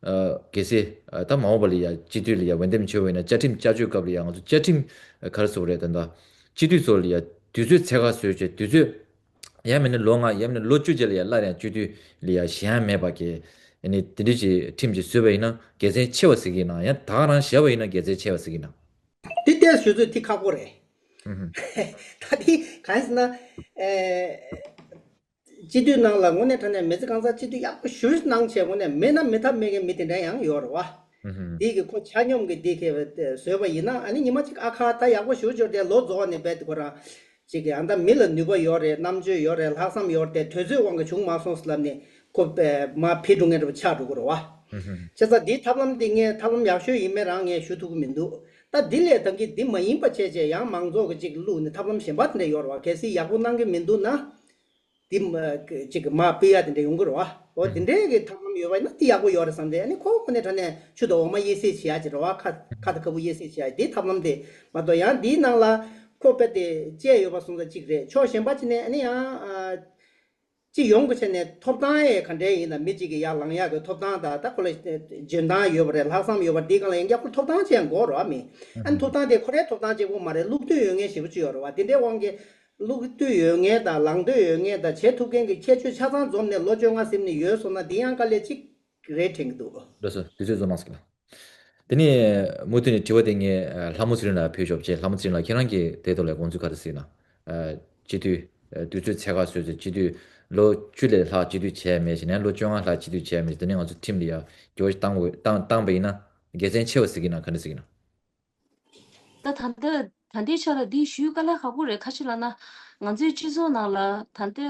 ཨ་གལ་སྲིད་ཨ་ད་མ་འོངས་པ་ལ་ཡ་སྤྱི་འཐུས་ལ་ཡ་འོས་འདེམས་བྱས་པ་ཡིན་ན་བཅའ་ཁྲིམས་བསྐྱར་བཅོས་སྐབས་ལ་ཡ་ང་ཚོ་བཅའ་ཁྲིམས་ཨ་ག་རེ་ཟེར་དགོས་རེད། ད་ལྟ་སྤྱི་འཐུས་ཚོ་ལ་ཡ་དུས་ཚོད་ཚད་ཁ་བཟོས་བྱས་དུས་ཚོད་ཡང་མིན་ན་ལོ་ལྔ་ཡང་མིན་ན་ལོ་བཅུ་རྗེས་ལ་ཡ་སླར་ཡང་སྤྱི་འཐུས་ལ་ཡ་ཞེན་ཡ་མེད་པ་གི་ཨ་ནི་དེ་འདྲ་ཅིག་ཁྲིམས་ཅིག་བཟོས་པ་ཡིན་ན་དགེ་མཚན་ཆེ་བ་ཟེར་གྱི་ཡིན་ན། ཡང་ད་ག་རང་བཞག་པ་ཡིན་ན་དགེ་མཚན་ཆེ་བ་ཟེར་གྱི་ཡིན་ན། དེ་ལྟའི་ཞུ་ཚོད་དེ་ཁག་པོ་རེད། ཧུམ་ཧུམ། ད་དེ་གང་ཟེར་ན། ཨེ། སྤྱི་འཐུས་ནང་ལ་དངོས་གནས་དྲང་གནས་མི་ཚེ་གང་ཚང་སྤྱི་འཐུས་ཡག་པོ་ཞུ་གནང་བྱས་དངོས་གནས་མེད་ན་མི་ཐབས་མེད་མཁན་མི་དེ་འདྲ་ཡང་ཡོད་རེད་བ། ཧུམ་ཧུམ། དེ་གི་ཁོ་ཆ་སྙོམས་ཀྱི་དེ་གི་བཟོས་པ་ཡིན་ན་ཨ་ནི་ཉི་མ་གཅིག་ཨ་ཁ་ད་ཡག་པོ་ཞུ་འབྱོར་དེ་ལོ་རྫོགས་ནས་རྦད་དེ་ཁོ་རང་ཅིག་གི་ཨ་ད་མི་ལ་ནུས་པ་ཡོད་རེད། རྣམ་དཔྱོད་ཡོད་རེད། ལྷག་བསམ་ཡོད་རེད། དེ་དུས་ཚོད་དབང་གིས་བྱུང་མ་སོང་ཟེར་ལབ་ནས་ཁོ་པས་མར་ཕུད་འགྲོ་མཁན་འདྲ་པོ་ཆགས་འགྲོ་གི་རེད་བ། ཧུམ་ཧུམ། བྱས་ཙང་འདིའི་ཐབས་ལམ་འདི་ངས་ཐབས་ལམ་ཡག་ཤོས་ཡིན་མིན་རང་ངས་ཞུ་ཐུབ་ཀྱི་མི་འདུག་ད་འདི་ལས་ད་གིན་འདི་མ་ཡིན་པ་བྱས་བྱས་ཡང་མང་ཚོགས་ཀྱི་ཅིག་བླུགས་ནས་ཐབས་ལམ་གཞན་པ་དེ་འདྲ་ཡོད་རེད་བ། གལ་སྲིད་ཡག་པོ་གནང་གི་མི་འདུག་ན། འདི་མ་ཅིག་མར་ཕུད་ཡ་དེ་འདྲ་ཡོང་གི་རེད་བ། འོ་དེ་འདྲའི་གི་ཐབས་ལམ་ཡོད་པ་ཡིན་ན་དེ་ཡག་པོ་ཡོད་རེད་བསམ་སྟེ། ཨ་ནི་ཁོ་དངོས་གནས་དྲང་གནས་ཆུ་དང་འོ་མ་དབྱེ་གསེས་བྱེད་ཡ་ཅིག་རེད་བ། ཁ་ཁ་དང་ཁ་སྤུ་དབྱེ་གསེས་བྱེད་ཡ་དེ་ཐབས་ལམ་དེ་མ་གཏོགས་ཡང་དེའི་ནང་ལ་ཁོ་དཔེ་དེ་བཅད་ཡོད་པ་སོང་ཙང་གཅིག་རེད། ཕྱོགས་གཞན་པ་ཅིག་ནས་ཨ་ནི་ཡང་ཨ། ཅིག་ཡོང་གི་བྱས་ནས་ཐོབ་ཐང་ཡང་ག་འདྲའི་ཡིན་ན་མི་གཅིག་གི་ཡར་ལངས་ཡག་གི་ཐོབ་ཐང་དང་ད་ཁོ་ལ་འཇོན་ཐང་ཡོད་པ་རེད། ལྷག་བསམ་ཡོད་པ་དེའི་སྒང་ལ་ཡང་ཡག་པོ་ཐོབ་ཐང་ཅིག་ཡང་དགོས་རེད་བ། མི་ཨ་ནི་ཐོབ་ཐང་དེ་ཁོ་རའི་ཐོབ་ཐང་གཅིག་པོ་མ་རེད། བླུག་འདོད་ཡོད་མཁན་ཞེ་པོ་ཅིག་ཡོད་རེད་བ། དེ་འདྲའི་དབང་གིས་བླུག་འདོད་ཡོད་མཁན་དང་ལངས་འདོད་ཡོད་མཁན་དང་བྱེད་ཐུབ་མཁན་གྱི་ཁྱད་ཆོས་ཆ་ཚང་འཛོམས་ནས་ལོ་བཅོ་ལྔ་ཟིན་ནས་ཡོད་སོང་ན་འདི་ཡང་དཀའ་ལས་གཅིག་རེད་དྲན་གྱི་འདུག་ལགས་སོ། དུས་ཚོད་རྫོགས་གནང་ཟིན་ལ། དེ་ནས་མུ་མཐུད་ནས་དྲི་བ་དེ་ངས་ཨ་ལྷ་མོ་ཚེ་རིང་ལ་ཕུལ་ཆོག་པ་བྱས། ལྷ་མོ་ཚེ་རིང་ལགས་ཁྱེད་རང་གིས་དེ་ཐོག་ལ་དགོངས་ཚུལ་ག་རེ་གཟིགས་ན། ཨ་སྤྱི་འཐུས་ཨ་དུས་ཚོད་ཚད་ཁ་བཟོས་ཚེ་སྤྱི་འཐུས་ལོ་བཅུ་ལས་ལྷག་སྤྱི་འཐུས་བྱས་མེད་ཅིག་ནས་ལོ་བཅོ་ལྔ་ལྷག་སྤྱི་འཐུས་བྱས་མེད་ཅིག་དེ་ནས་ང་ཚོ་ཁྲིམས་ལ་ཡ་འགྱུར་བ་བཏང་དགོས་བཏང་བཏང་པ་ཡིན་ན་དགེ་མཚན་ཆེ་བ་གཟིགས་ཀྱི་ན་ག་འདྲ་གཟིགས་ཀྱི་ན། ད་ད་ལྟ་ད་ལྟའི་ཆ་ལ་འདི་ཞུ་དཀའ་ལས་ཁག་པོ་རེད། ག་ཅི་ལབ་ན་ང་ཚོའི་སྤྱི་ཚོགས་ནང་ལ་ད་ལྟའི་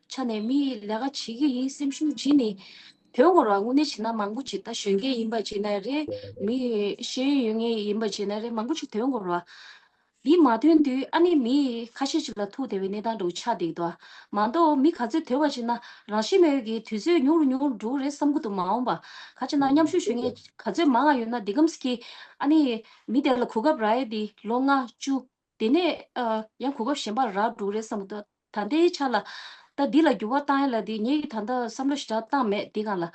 ཆ་ནས་མི་ལས་ཀ་བྱེད་ཀྱི་ཡིན་སེམས་ཤུགས་བྱིན་ནས་དོན་དགོས་ར། དངོས་གནས་བྱས་ན་མང་པོ་ཅིག་ད་གཞོན་སྐྱེས་ཡིན་པ་བྱས་ན་རེད། མི་ཤེས་ཡོན་ཡོད་མཁན་ཡིན་པ་བྱས་ན་རེད། མང་པོ་ཅིག་དོན་དགོས་ར། འདི་མ་ཐོན་དུས་ཨ་ནི་མི་ཁ་ཤས་ཅིག་ལ་ཐུག་བསྡད་པའི་གནས་སྟངས་འདྲ་བོ་ཆགས་བསྡད་འདུག་མ་གཏོགས་མི་ག་ཚོད་དོན་པ་ཅིག་ན་རང་ཤི་མེད་ཀྱི་དུས་ཚོད་ཉུང་རུ་ཉུང་རུ་འགྲོ་གི་རེད་བསམ་གྱི་འདུག་མ་འོངས་པ་ག་ཅི་ན་མཉམ་ཞུགས་ཞུ་མཁན་ག་ཚོད་མང་ང་ཡོད་ན་འདི་གམ་ས་ཀྱི་ཨ་ནི་མི་དེ་ལ་གོ་སྐབས་རག་ཡས་འདི་ལོ་ལྔ་བཅུ་དེ་ནས་ཨ་ཡང་གོ་སྐབས་གཞན་པ་རག་འགྲོ་གི་རེད་བསམ་གྱི་འདུག་ད་ལྟའི་ཆ་ལ་ད་འདི་ལ་འགྱུར་བ་བཏང་ཡས་ལ་འདི་ངས་ཀྱི་ད་ལྟ་བསམ་བློ་ཞེ་དྲག་བཏང་མེད། འདི་སྒང་ལ་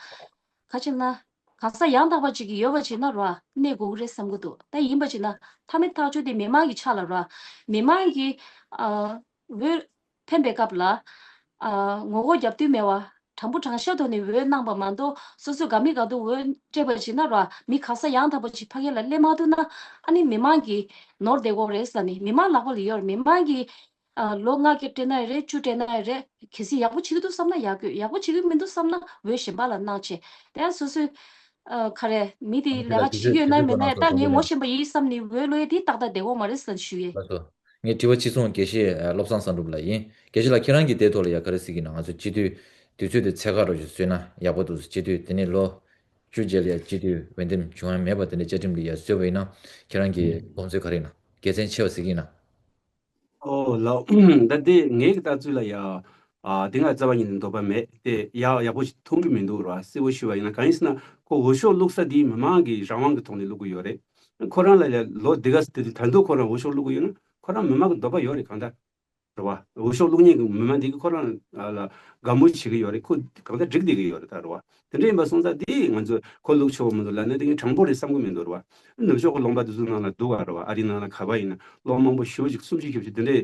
ག་ཅི་ན། གང་ཟག་ཡང་དག་པ་ཅིག་གི་ཡོད་པ་ཅིག་ན་ར་གནས་དགོས་ཀྱི་རེད་བསམ་གྱི་འདུག་ད་ཡིན་པ་ཅིག་ན་མཐའ་མའི་ཐག་གཅོད་དེ་མི་མང་གི་ཕྱག་ལ་ར། མི་མང་གིས་ཨ་འོས་འཕེན་པའི་སྐབས་ལ་ཨ་ངོ་རྒོལ་རྒྱབ་དུས་མེད་པ་དྲང་པོ་དྲང་བཞག་ཐོག་ནས་འོས་གནང་པ་མ་གཏོགས་སོ་སོས་དགའ་མི་དགའ་འདུག་འོས་སྤྲད་པ་ཅིག་ན་ར་མི་གང་ཟག་ཡང་དག་པ་ཅིག་ཕ་གི་ལ་སླེབས་མ་ཐུབ་ན་ཨ་ནི་མི་མང་གིས་ནོར་བསྡད་ཀྱི་ཡོད་རེད་ཟེར་ནས་མི་མང་ལག་པ་ལ་ཡོད་རེད། མི་མང་གིས། ཨ་ལོ་ལྔ་བརྒྱ་སྤྲད་ན་ཡང་རེད། བཅུ་སྤྲད་ན་ཡང་རེད། གལ་སྲིད་ཡག་པོ་བྱེད་ཀྱི་འདུག་བསམ་ན་ཡག་གི་ཡོད། ཡག་པོ་བྱེད་ཀྱི་མི་འདུག་བསམ་ན་འོས་གཞན་པ་ལ་གནང་བྱས། དེ་ཡང་སོ་སོའི་ཨ་ག་རེ་མི་དེ་ལས་ཀ་བྱེད་ཀྱི་ཡོད་ན་མེད་ན་ད་ངས་ངོ་ཤེས་པ་ཡིན་བསམ་ནས་འོས་བླུག་ཡས་དེ་ཏག་ཏག་བསྡད་ཀྱི་ཡོད་མ་རེད་ཟེར་ཞུ་ཡས། ལགས་སོ། ངས་དྲི་བ་གཅིག་མཚུངས་དགེ་བཤེས་ཨ་བློ་བཟང་བསམ་གྲུབ་ལ་ཡིན། དགེ་བཤེས་ལགས་ཁྱེད་རང་གིས་དེ་ཐོག་ལ་ཡ་ག་རེ་གཟིགས་ཀྱི་ན། ང་ཚོ་སྤྱི་འཐུས་དུས་ཚོད་དེ་ཚད་བཀག་འདྲ་བོ་ཞིག་བཟོས་ན་ཡག་པོ་འདུག་སྤྱི་འཐུས་དེ་ནས་ལོ་བཅུ་རྗེས་ལ་ཡ་སྤྱི་འཐུས་འོས་འདེམས་བྱུང་ཡ་མེད་པ་དེ་འདྲ་བཅའ་ཁྲིམས་ལ་ཡ་བཟོས་པ་ཡིན་ན་ཁྱེད་རང་གི་དགོངས་ཚུལ་ག་རེ་ཡིན་ན། དགེ་མཚན་ཆེ་བ་གཟིགས་ཀྱི་ཡིན་ན། ཨོ་ལགས། ད་དེ་ངའི་ལྟ་ཚུལ་ལ་ཡ། ཨ་དེ་ང་རྩ་བ་ཉིད་ནས་འདོད་པ་མེད་དེ། ཡག་ཡག་པོ་ཞིག་མཐོང་གི་མི་འདུག་ར། གསལ་པོ་ཞུ་བ་ཡིན་ན། གང་ཡིན་ཟེར་ན་ཁོ་འོས་ཤོག་བླུགས་ས་དེ་མི་མང་གི་རང་དབང་གི་ཐོག་ནས་བླུག་གི་ཡོད་རེད། ཁོ་རང་ལ་ཡ་ལོ་འདི་ག་ཙམ་དེ་ད་དུང་ཁོ་རང་འོས་ཤོག་བླུག་གི་ཡོད་ན་ཁོ་རང་མི་མང་གི་འདོད་པ་ཡོད་རེད་གང་ལྟར། རེད་བ། འོས་ཤོག་བླུག་མཁན་གྱི་མི་མང་འདི་གིས་ཁོ་རང་ལ་དགའ་མོས་བྱེད་ཀྱི་ཡོད་རེད། ཁོ་གང་ལྟར་འགྲིག་བསྡད་ཀྱི་ཡོད་རེད་ད། རེད་བ། དེ་འདྲ་ཡིན་པ་སོང་ཙང་དེ་ང་ཚོས་ཁོ་བླུག་ཆོག་གི་མི་འདུག་ལབ་ན་དེ་ངས་དྲང་པོ་རེད་བསམ་གྱི་མི་འདུག་རེད་བ། ནུབ་ཕྱོགས་ཀྱི་ལུང་པ་དེ་ཚོ་ནང་ལ་འདུག་ག་རེད་བ། ཨ་རི་ནང་ལ་ག་པར་ཡིན་ན་ལོ་མང་པོ་ཞེ་པོ་ཅིག་གསུམ་བཞི་བཞི་བཞི་དེ་འདྲའི་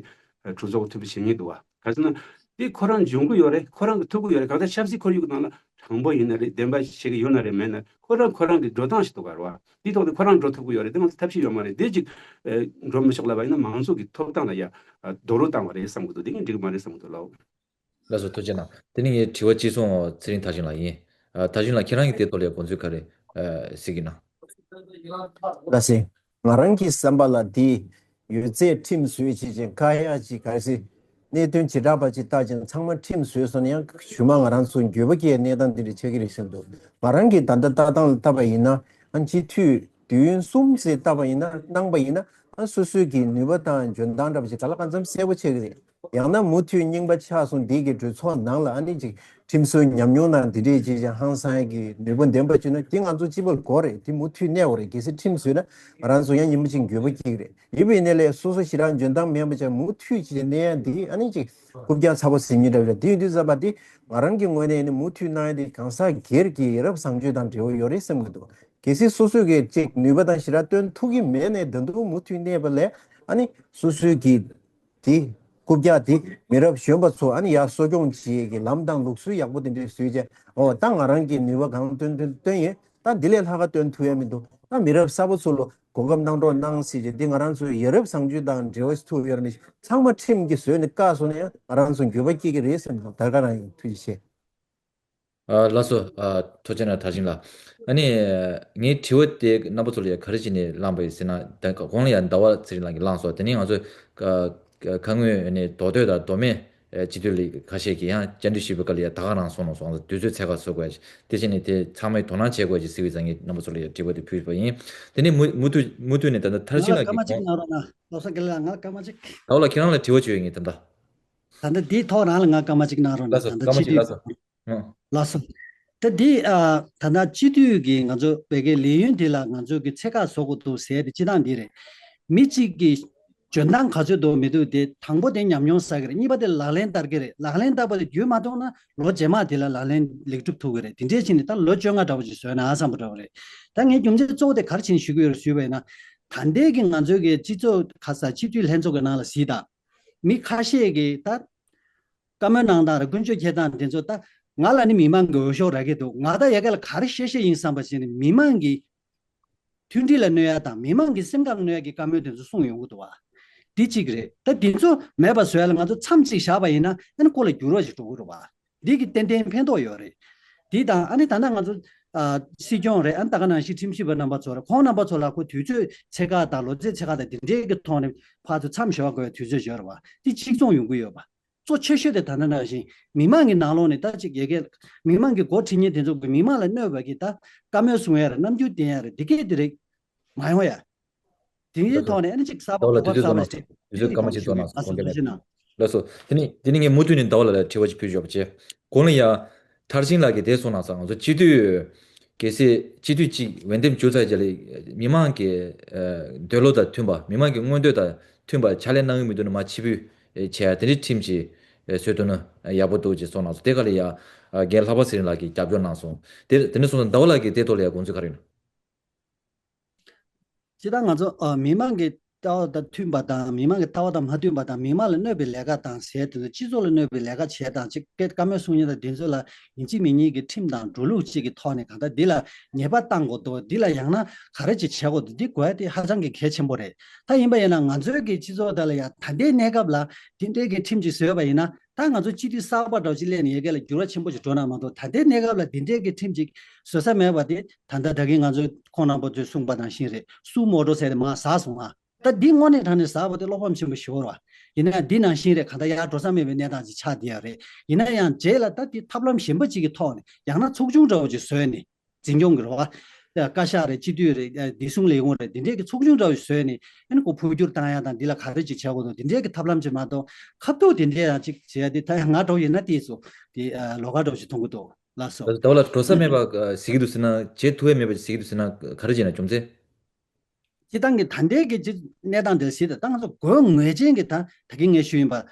གྲོས་ཚོགས་འཐུས་མི་བྱེད་མཁན་འདུག་བ། ག་ཟེར་ན་དེ་ཁོ་རང་འཇོན་གྱི་ཡོད་རེད། ཁོ་རང་གིས་ཐུབ་ཀྱི་ཡོད་རེད། གང་ལྟར་ཆབ་སྲིད་ཁོར་ཡུག་གི་ནང་ལ་དྲང་པོ་ཡིན་ན་རེད། བདེན་པ་བྱེད་ཀྱི་ཡོད་ན་རེད། མེད་ན་ཁོ་རང་ཁོ་རང་གི་འགྲོ་སྟངས་ཤིག་འདུག་ག་རེད་བ། དེའི་ཐོག་ནས་ཁོ་རང་འགྲོ་ཐུབ་ཀྱི་ཡོད་རེད། དེ་ང་ཚོ་ཐབས་ཤེས་ཡོད་མ་རེད། དེ་ཅིག་ཨེ་འགྲོ་མི་ཆོག་ལབ་པ་ཡིན་ན་མང་ཚོགས་ཀྱི་ཐོབ་ཐང་ལ་ཡ་ཨ་རྡོག་རོལ་བཏང་བ་རེད་བསམ་གྱི་འདུག་དེ་ངས་འགྲིག་གི་མ་རེད་བསམ་གྱི་འདུག་ལགས། ལགས་སོ། ཐུགས་རྗེ་གནང་། དེ་ནས་ངའི་དྲི་བ་གཅིག་མཚུངས་ཚེ་རིང་མཐར་ཕྱིན་ལགས་ཡིན། ཨ་མཐར་ཕྱིན་ལགས་ཁྱེད་རང་གིས་དེ་ཐོག་ལ་དགོངས་ཚུལ་ག་རེ་ཨ་གཟིགས་ཀྱི་ན། ལགས་སེ། ང་རང་གི་བསམ་པ་ལ་དེ་ཡོད་ཚད་ཁྲིམས་བཟོས་བྱས་ཅིག་བཀག་ཡ་ཅིག་ག་རེ་ཟེར། གནད་དོན་བྱེ་བྲག་པ་ཅིག་བལྟ་ཅིང་ཚང་མ་ཁྲིམས་བཟོས་སོང་ན་ཡང་ཞུ་མ་ང་རང་ཚོ་འགྱོད་པ་སྐྱེ་གནས་སྟངས་འདི་འདྲ་ཆགས་ཀྱི་རེད་བསམ་འདུག་ང་རང་གིས་ད་ལྟ་ལྟ་སྟངས་ལ་བལྟས་པ་ཡིན་ན་ཨ་སྤྱི་འཐུས་དུས་ཡུན་གསུམ་ཙམ་བལྟས་པ་ཡིན་ན་གནང་པ་ཡིན་ན་ཨ་སོ་སོའི་གི་ནུས་པ་དང་འཇོན་ཐང་འདྲ་པོ་ཅིག་ག་ལ་གང་འཚམ་གསལ་པོ་ཆགས་ཀྱི་རེད། ཡང་ན་མུ་མཐུད་རྙིང་པ་ཆགས་སོང་འདི་གི་གྲོས་ཚོགས་ནང་ལ་ཨ་ནི་ཅིག་ཁྲིམས་བཟོའི་ཉམས་མྱོང་དང་འདི་འདྲས་ཅིག་ཅིག་ཧང་སང་གི་ནུས་པ་ལྡན་པ་ཅིག་ན་འདི་ང་ཚོ་སྤྱི་པར་དགོས་རེད། འདི་མུ་མཐུད་གནས་དགོས་རེད། གལ་སྲིད་ཁྲིམས་བཟོས་ན་ང་རང་ཚོ་ཡང་ཉིན་མོ་གཅིག་འགྱོད་པ་སྐྱེ་གི་རེད། ཡིན་པའི་ནས་ལས་སོ་སོ་ཞེ་དྲག་འཇོན་ཐང་མེད་པ་ཅིག་མུ་མཐུད་ཅིག་གནས་ཡ་འདི་ཨ་ནི་ཅིག་རྐུབ་བཀྱག་ཚ་པོ་ཟིན་གྱི་འདྲ་བ་རེད། འདི་ཡིན་དུས་ཙམ་པ་འདི་ང་རང་གི་ངོས་ནས་ནི་མུ་མཐུད་གནང་ཡ་འདི་གང་ཟག་སྒེར་གྱི་ཡ་རབས་བཟང་སྤྱོད་དང་འབྲེལ་བ་ཡོད་རེད་བསམ་གྱི་འདུག་གལ་སྲིད་སོ་སོས་གི་ཅིག་ནུས་པ་དང་ཞེ་དྲག་སྟོན་ཐུབ་ཀྱི་མེད་ནས་ད་དུང་མུ་མཐུད་གནས་པ་ལས་ཨ་ནི་སོ་སོའི་གི་དེ་རྐུབ་བཀྱག་དེ་མི་རབས་གཞོན་པ་ཚོ་ཨ་ནི་ཡར་གསོ་སྐྱོང་བྱེད་ཀྱི་ལམ་དང་ལུགས་སྲོལ་ཡག་པོ་དེ་འདྲས་བཟོས་རྗེས་ཨོ་ད་ང་རང་གི་ནུས་པ་གང་སྟོན་སྟོན་སྟོན་ཡིན། ད་འདི་ལས་ལྷག་ག་སྟོན་ཐུབ་ཡ་མི་འདུག་ད་མི་རབས་གསར་པ་ཚོ་ལ་གོ་སྐབས་གནང་རོགས་གནང་ཟེར་རྗེས་འདི་ང་རང་ཚོའི་ཡ་རབས་བཟང་སྤྱོད་དང་འབྲེལ་བ་ཐུབ་ཡོད་ནི་ཚང་མ་ཁྲིམས་ཀྱིས་བཟོས་ནས་བཀག་སོང་ན་ཡང་ང་རང་ཚོ་འགྱོད་པ་སྐྱེ་གི་རེད་བསམ་འདུག་ད་ག་རང་ཡིན། ཐུགས་རྗེ་ཆེ། ཨ་ལགས་སོ། ཨ་ཐུགས་རྗེ་གནང་། དར་ཞིང་ལགས། ཨ་ནི་ངའི་དྲི་བ་དེ་རྣམ་པ་ཚོ་ལ་ཡང་ག་རེ་བྱས་ནས་བསླངས་པ་ཡིན་ཟེར་ན། ད་གོང་ལ་ཡང་ཟླ་བ་ཚེ་རིང་ལགས་ཀྱིས་བསླངས་སོང་། དེ་ནས་ང་ཚོ་ཁ་སྔོན་ནས་མདོ་སྟོད་དང་མདོ་སྨད་སྤྱི་འཐུས་ལ་ཁ་ཤས་ཀྱིས་ཡང་བཅར་འདྲི་ཞུས་པའི་སྐབས་ལ་ཡང་ད་ག་རང་སོང་ལ་སོང་། དུས་ཚོད་ཚད་བཀག་བཟོ་དགོས་ཡ་དེ་བྱས་ནས་དེ་ཚང་མས་དོ་སྣང་བྱེད་དགོས་ཀྱི་ཟེར་བའི་ཙང་ངས་རྣམ་པ་ཚོ་ལ་ཡང་དྲི་བ་དེ་ཕུལ་བ་ཡིན། དེ་ནས་མུ་མུ་མཐུད་མུ་མཐུད་ནས་ད་ལྟ་མཐར་ཕྱིན་ལགས་ཀྱིས་སྐར་མ་གཅིག་གོང་གནང་རོགས་གནང་། ལོ་གསར་དགེ་ལགས་ང་ལ་སྐར་མ་གཅིག་ད་བ་ལ་ཁྱེད་རང་ལ་དྲི་བ་བཅོལ་ཡོད་ངེས་ད་ལྟ། ད་ལྟ་འདིའི་ཐོག་རང་ལ་ང་སྐར་མ་གཅིག་གནང་རོགས་གནང་། ལགས་སོ། ད་ལྟ་སྐར་མ་སྤྱི་གཅིག་འཐུས། ལགས་སོ། ཨང་། ལགས་སོ། ད་འདི་ཨ་ད་ལྟ་སྤྱི་འཐུས་ཀྱི་ང་ཚོ་བོད་སྐད་ལས་ཡུན་འདི་ལ་ང་ཚོ་གི་ཚད་བཀག་བཟོ་དགོས་འདུག་ཟེར་ཏེ་སྤྱི་བཏང་འདི་རེད། མི་གཅིག་གི་འཇོན་ཐང་ག་ཚོད་འདུག་མི་འདུག་དེ་དང་པོ་དེ་ཉམས་མྱོང་བསགས་ཀྱི་རེད། གཉིས་པ་དེ་ལག་ལེན་བསྟར་གྱི་རེད། ལག་ལེན་བསྟར་བ་དེ་རྒྱུན་མ་གཏོང་ན་ལོ་རྗེས་མ་དེ་ལ་ལག་ལེན་ལེགས་གྲུབ་ཐུབ་ཀྱི་རེད། དེ་འདྲས་བྱས་ནས་ད་ལོ་བཅོ་ལྔ་འདྲ་བོ་ཅིག་བཟོས་ན་བསམ་པ་འདྲ་བོ་རེད། ད་ངས་རྒྱུ་མཚན་གཙོ་བོ་དེ་ག་རེ་བྱས་ནས་ཞུ་གི་ཡོད་རེད་ཞུས་པ་ཡིན་ན། ད་ལྟའི་གི་ང་ཚོའི་གི་སྤྱི་ཚོགས་ཁ་ས་སྤྱི་འཐུས་ལྷན་ཚོགས་ཀྱི་ནང་ལ་གཟིགས་དང་། མི་ཁ་ཤས་ཀྱིས་ད་བཀའ་མོལ་གནང་སྟངས་རེད། ཀུན་སྤྱོད་འཁྱེར་སྟངས་དེ་ཚོ་ད་ང་ལ་ནི་མི་མང་གི་འོས་ཤོག་རག་གི་འདུག་ང་ད་ཡ་ག་ལ་ག་རེ་བཤད་བཤད་ཡིན་བསམ་པ་བྱས་ནས་མི་མང་གི་མཐུན་སྒྲིལ་ལ་གནོད་ཡ་དང་མི་མང་གི་སེམས་ཁམས་གནོད་ཡ་གི་བཀའ་མོལ་དེ་ཚོ་གསུངས་ཡོང་གི་འདུག་བ། འདི་གཅིག་རེད། ད་འདི་ཚོ་མེད་པ་བཟོ་ཡ་ལ་ང་ཚོ་མཚམས་གཅིག་བཞག་པ་ཡིན་ན་ཨ་ནི་ཁོ་ལ་འགྱུར་བ་ཞིག་འགྲོ་གི་རེད་བ། འདི་གི་ཏན་ཏན་ཕན་ཐོགས་ཡོད་རེད། འདི་དང་ཨ་ནི་ད་ལྟ་ང་ཚོ་ཨ་སྲིད་སྐྱོང་རེད། ཨ་ནི་ད་ག་ནང་བཞིན་ཁྲིམས་ཞིབ་པ་རྣམ་པ་ཚོ་རེད། ཁོང་རྣམ་པ་ཚོ་ལ་ཁོ་དུས་ཚོད་ཚད་བཀག་དང་ལོ་ཚད་ཚད་བཀག་དང་འདི་འདྲའི་གི་ཐོག་ནས་ཕར་ཚུར་མཚམས་བཞག་དགོས་པའི་དུས་ཚོད་ཡོད་རེད་བ། འདི་གཅིག་མཚུངས་ཡོང་གི་ཡོད་པ། གཙོ་ཆེ་ཤོས་དེ་ད་ལྟ་ནང་བཞིན་མི་མང་གི་ནང་ལོགས་ནས་ད་ཅིག་ཡ་གི་མི་མང་གི་འགོ་ཁྲིད་མཁན་དེ་ཚོ་གི་མི་མང་ལ་གནོད་པ་གི་ད་བཀའ་མོལ་གསུང་ཡ་རེད། རྣམ་འགྱུར་བསྟན་ཡ་རེད། འདི་གས་འདི་རེད། མ་ཡོང་ཡ། དེའི་ཐོག་ནས་ཨ་ནི་ཅིག་གསར་པ་ཟླ་བ་ལགས་གོ་དུས་སྐབས་ཚོད་གསར་པ་ཞིག་དེ་ཚོ་སྐར་མ་གཅིག་ཙམ་གནང་སོང་། དགོངས་དག་ལགས་སོ། དེ་ནི་དེ་ནི་ངས་མུ་མཐུད་ནས་ཟླ་བ་ལགས་ལ་དྲི་བ་ཅིག་ཕུལ་ཆོག་པ་བྱས། གོང་ལ་ཡ་མཐར་ཕྱིན་ལགས་ཀྱིས་དེ་གསུངས་གནང་སོང་། ང་ཚོ་སྤྱི་འཐུས་གལ་སྲིད་སྤྱི་འཐུས་གཅིག་འོས་འདེམས་བྱུང་ཚར་རྗེས་ལ་མི་མང་གི་འདོད་བློ་དང་མཐུན་པ། མི་མང་གི་མངོན་འདོད་དང་མཐུན་པ་ཕྱག་ལས་གནང་གི་མི་འདུག་ན་མར་ཕྱིར་འབུད་བྱས་ཡ་དེ་འདྲའི་ཁྲིམས་ཅིག་བཟོས་ཐུབ་ན་ཡག་པོ་འདུག་ཅེས་གསུངས་གནང་སོང་། དེ་ག་ལ་ཡ་རྒན་ལྷག་པ་ཚེ་རིང་ལགས་ཀྱིས་རྒྱབ་སྐྱོར་གནང་སོང་། དེ་དེ་ནས་སོང་ཙང་ཟླ་བ་ལགས་ཀྱིས་དེ་ཐོག་ལ་ཡ་དགོངས་ཚུལ་ག་རེ་ཡིན་ན། སྤྱིར་བཏང་ང་ཚོ་ཨ་མི་མང་གི་ལྟ་བ་དང་མཐུན་པ་དང་། མི་མང་གི་ལྟ་བ་དང་མ་མཐུན་པ་དང་། མི་མང་ལ་གནོད་པའི་ལས་ཀ་དང་ཟེར་དེ་ཚོ། སྤྱི་ཚོགས་ལ་གནོད་པའི་ལས་ཀ་བྱས་དང་ཅིག་སྐད་བཀའ་མོལ་གསུང་མཁན་དང་དེ་ཚོ་ལ་ཡིན་གཅིག་མིན་གཉིས་ཀྱི་ཁྲིམས་དང་འགྲོ་ལུགས་ཅིག་གི་ཐོག་ནས་གང་ལྟར་འདི་ལ་ཉེས་པ་བཏང་དགོས་འདུག་འདི་ལ་ཡང་ན་ག་རེ་ཅིག་བྱེད་དགོས་འདུག་འདི་དགོས་ཡ་དེ་ཧ་ཅང་གི་གལ་ཆེན་པོ་རེད། ད་ཡིན་པ་ཡིན་ན་ང་ཚོའི་གི་སྤྱི་ཚོགས་དེ་ལ་ཡང་ད་ལྟའི་གནས་སྐབས་ལ་དེ་འདྲའི་གི་ཁྲིམས་ཅིག་བཟོས་པ་ཡིན་ན། ད་ང་ཚོ་སྤྱི་འཐུས་གསར་པ་འདྲ་བོ་ཅིག་སླེབས་ནས་ཡ་གི་ལ་འགྱུར་བ་ཆེན་པོ་ཞིག་འགྲོ་ན་མ་གཏོགས། ད་ལྟའི་གནས་སྐབས་ལ་འདི་འདྲའི་གི་ཁྲིམས་ཅིག་བཟོ་ས་མེད་པ་དེ། ད་ལྟ་ད་གིན་ང་ཚོས་ཁོང་རྣམ་པ་ཚོས་གསུངས་པ་ནང་བཞིན་རེད། སུ་མོ་ཊ་ཟེར་ཏེ་མར་ཟག་སོང་ང་། ད་འདི་དངོས་གནས་དྲང་གནས་ཟག་པ་དེ་བློ་ཕམ་ཆེན་པོ་ཞིག་རེད་བ། ཡིན་ན་ཡང་འདི་ནང་བཞིན་རེད། གང་ལྟར་ཡར་འགྲོ་ས་མེད་པའི་གནས་སྟངས་ཅིག་ཆགས་བསྡད་ཡོད་རེད། ཡིན་ན་ཡང་རྗེས་ལ་ད་འདི་ཐབས་ལམ་གཞན་པ་ཅིག་གི་ཐོག་ནས། ཡང་ན་ཚོགས་ཆུང་འདྲ་བོ་ཅིག་བཟོས་ནས། འཛིན་སྐྱོང་གི་རེད་བ། བཀའ་ཤག་རེད། སྤྱི་འཐུས་རེད། བདེ་སྲུང་ལས་ཁུངས་རེད། འདི་འདྲའི་གི་ཚོགས་ཆུང་འདྲ་བོ་བཟོས་ནས་ཨ་ནི་ཁོ་འཕོ་འགྱུར་བཏང་ཡ་དང་། འདི་ལ་ག་རེ་ཅིག་བྱེད་དགོས་འདུག་འདི་འདྲའི་གི་ཐབས་ལམ་ཅིག་མ་གཏོགས། ཁ་ཐུག་འདི་འདྲའི་ཡང་ཅིག་བྱེད་ཡ་འདི་ད་ཡང་ང་འདྲ་བོ་ཡིན་ན་དེ་ཚོ་དེ་ལོགས་ཀ་འདྲ་བོ་ཞིག་མཐོང་གི་འདུག་ལགས་སོ། ད་བ་ལ་འགྲོ་ས་མེད་པ་གཟིགས་ཀྱི་འདུག་ཟེར་ན། བྱེད་ཐུབ་ཡ་མེད་པ་གཟིགས་ཀྱི་འདུག་ཟེར་ན་ག་རེ་བྱས་ན། རྒྱུ་མཚན། སྤྱིར་བཏང་གི་ད་ལྟའི་གི་གནས་སྟངས་འདིར་གཟིགས་དང་། ད་ང་ཚོ་དགོས་ངེས་ཅན་གྱི། ད་ད་གིན་ངས་ཞུས་ཡིན་པ།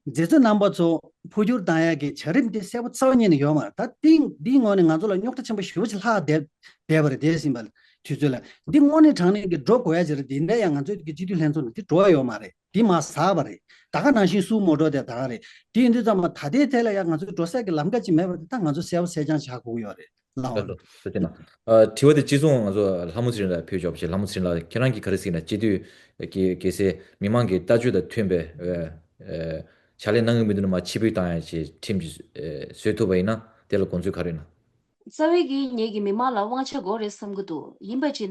མཛད་གཙོ་རྣམ་པ་ཚོ་འཕོ་འགྱུར་བཏང་ཡག་གི་བྱ་རིམ་འདི་གསལ་པོ་རྩ་བ་ཉིད་ནས་ཡོད་མ་རེད། ད་འདི་འདིའི་ངོས་ནས་ང་ཚོ་ལ་རྙོག་དྲ་ཆེན་པོ་ཞེ་པོ་ཅིག་ལྷག་བསྡད་བསྡད་པ་རེད། དེ་ཡིན་པ་དུས་ཚོད་ལ་འདི་དངོས་གནས་དྲང་གནས་ཀྱི་འགྲོ་དགོས་ཡ་ཅིག་རེད། འདི་འདྲ་ཡང་ང་ཚོའི་གི་སྤྱི་འཐུས་ལྷན་ཚོགས་ནས་འདི་འགྲོ་ཡ་ཡོད་མ་རེད། འདི་མར་ཟག་པ་རེད། ད་ག་ནང་བཞིན་སུ་མོ་ཊ་དེ་ད་ག་རེད། དེ་ཡིན་དུས་ཙམ་པ་ད་ལྟའི་ཐད་ལ་ཡང་ང་ཚོའི་འགྲོ་ས་གི་ལམ་ཁ་ཅིག་མེད་པ་དེ་ད་ང་ཚོ་གསལ་པོ་གསལ་རྐྱང་ཆགས་དགོས་ཀྱི་ཡོད་རེད། ལགས་འོང་། ལགས་སོ། ཐུགས་རྗེ་གནང་། ཨ་དྲི་བ་དེ་གཅིག་མཚུངས་ང་ཚོ་ལྷ་མོ་ཚེ་རིང་ལགས་ཕུལ་ཆོག་པ་བྱས། ལྷ་མོ་ཚེ་རིང་ལགས། ཁྱེད་རང་གིས་ག་རེ་གཟིགས་ན། སྤྱི་འཐུས་ཀྱི་གལ་སྲིད་མི་མང་གི་ལྟ་སྤྱོད་དང་མཐུན་པའི་ཨ་ཨ་ཕྱག་ལས་གནང་གི་མི་འདུག་ན་མར་ཕྱིར་འབུད་བཏང་ཡ་ཅིག་ཁྲིམས་ཅིག་ཨ་བཟོས་ཐུབ་པ་ཡིན་ན། དེ་ལ་དགོངས་ཚུལ་ག་རེ་ཡིན་ན། རྩ་བའི་གི་ངེད་ཀྱི་མི་མང་ལ་དབང་ཆ་དགོས་རེད་བསམ་གྱི་འདུག་ཡིན་པ་བྱས་ནས་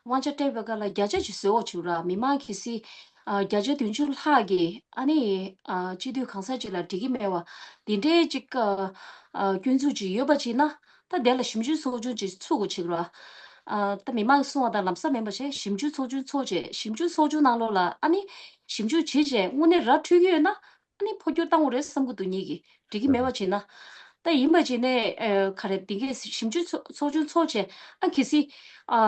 དབང་ཆ་སྤྲད་པའི་སྐབས་ལ་བརྒྱ་ཆ་ཅིག་བཟོ་འོག་བྱུང་ར། མི་མང་གལ་སྲིད་ ཨ་བརྒྱ་ཆ་བདུན་ཅུ་ལྷག་གིས་ཨ་ནི་ཨ་སྤྱི་འཐུས་གང་ཟག་ཅིག་ལ་འགྲིག་གི་མེད་པ་འདི་འདྲའི་ཅིག་ཨ་ཨ་སྐྱོན་འཛུགས་ཅིག་ཡོད་པ་ཅིག་ན། ད་དེ་ལ་ཞིབ་འཇུག་ཚོགས་ཆུང་ཅིག་ཚུགས་དགོས་ཅིག་ར། ཨ་ད་མི་མང་གསུང་བ་དང་ལམ་སང་མིན་པ་བྱས་ཞིབ་འཇུག་ཚོགས་ཆུང་ཚོགས་བྱས་ཞིབ་འཇུག་ཚོགས་ཆུང་ནང་ལོགས་ལ་ཨ་ནི་ཞིབ་འཇུག་བྱེད་བྱས་དངོས་གནས་ར་འཕྲོད་ཀྱི་ཡོད་ན། ཨ་ནི་འཕོ་འགྱུར་བཏང་དགོས་རེད་བསམ་གྱི་འདུག་ངེད་ཀྱིས་འགྲིག་གི་མེད་པ་བྱས་ན། ད་ཡིན་པ་བྱས་ནས་ཨ་ག་རེ་འདི་གའི་ཞིབ་འཇུག་ཚོགས་ཚོགས་ཆུང་ཚོགས་བྱས་ཨ་གལ་སྲིད་ཨ་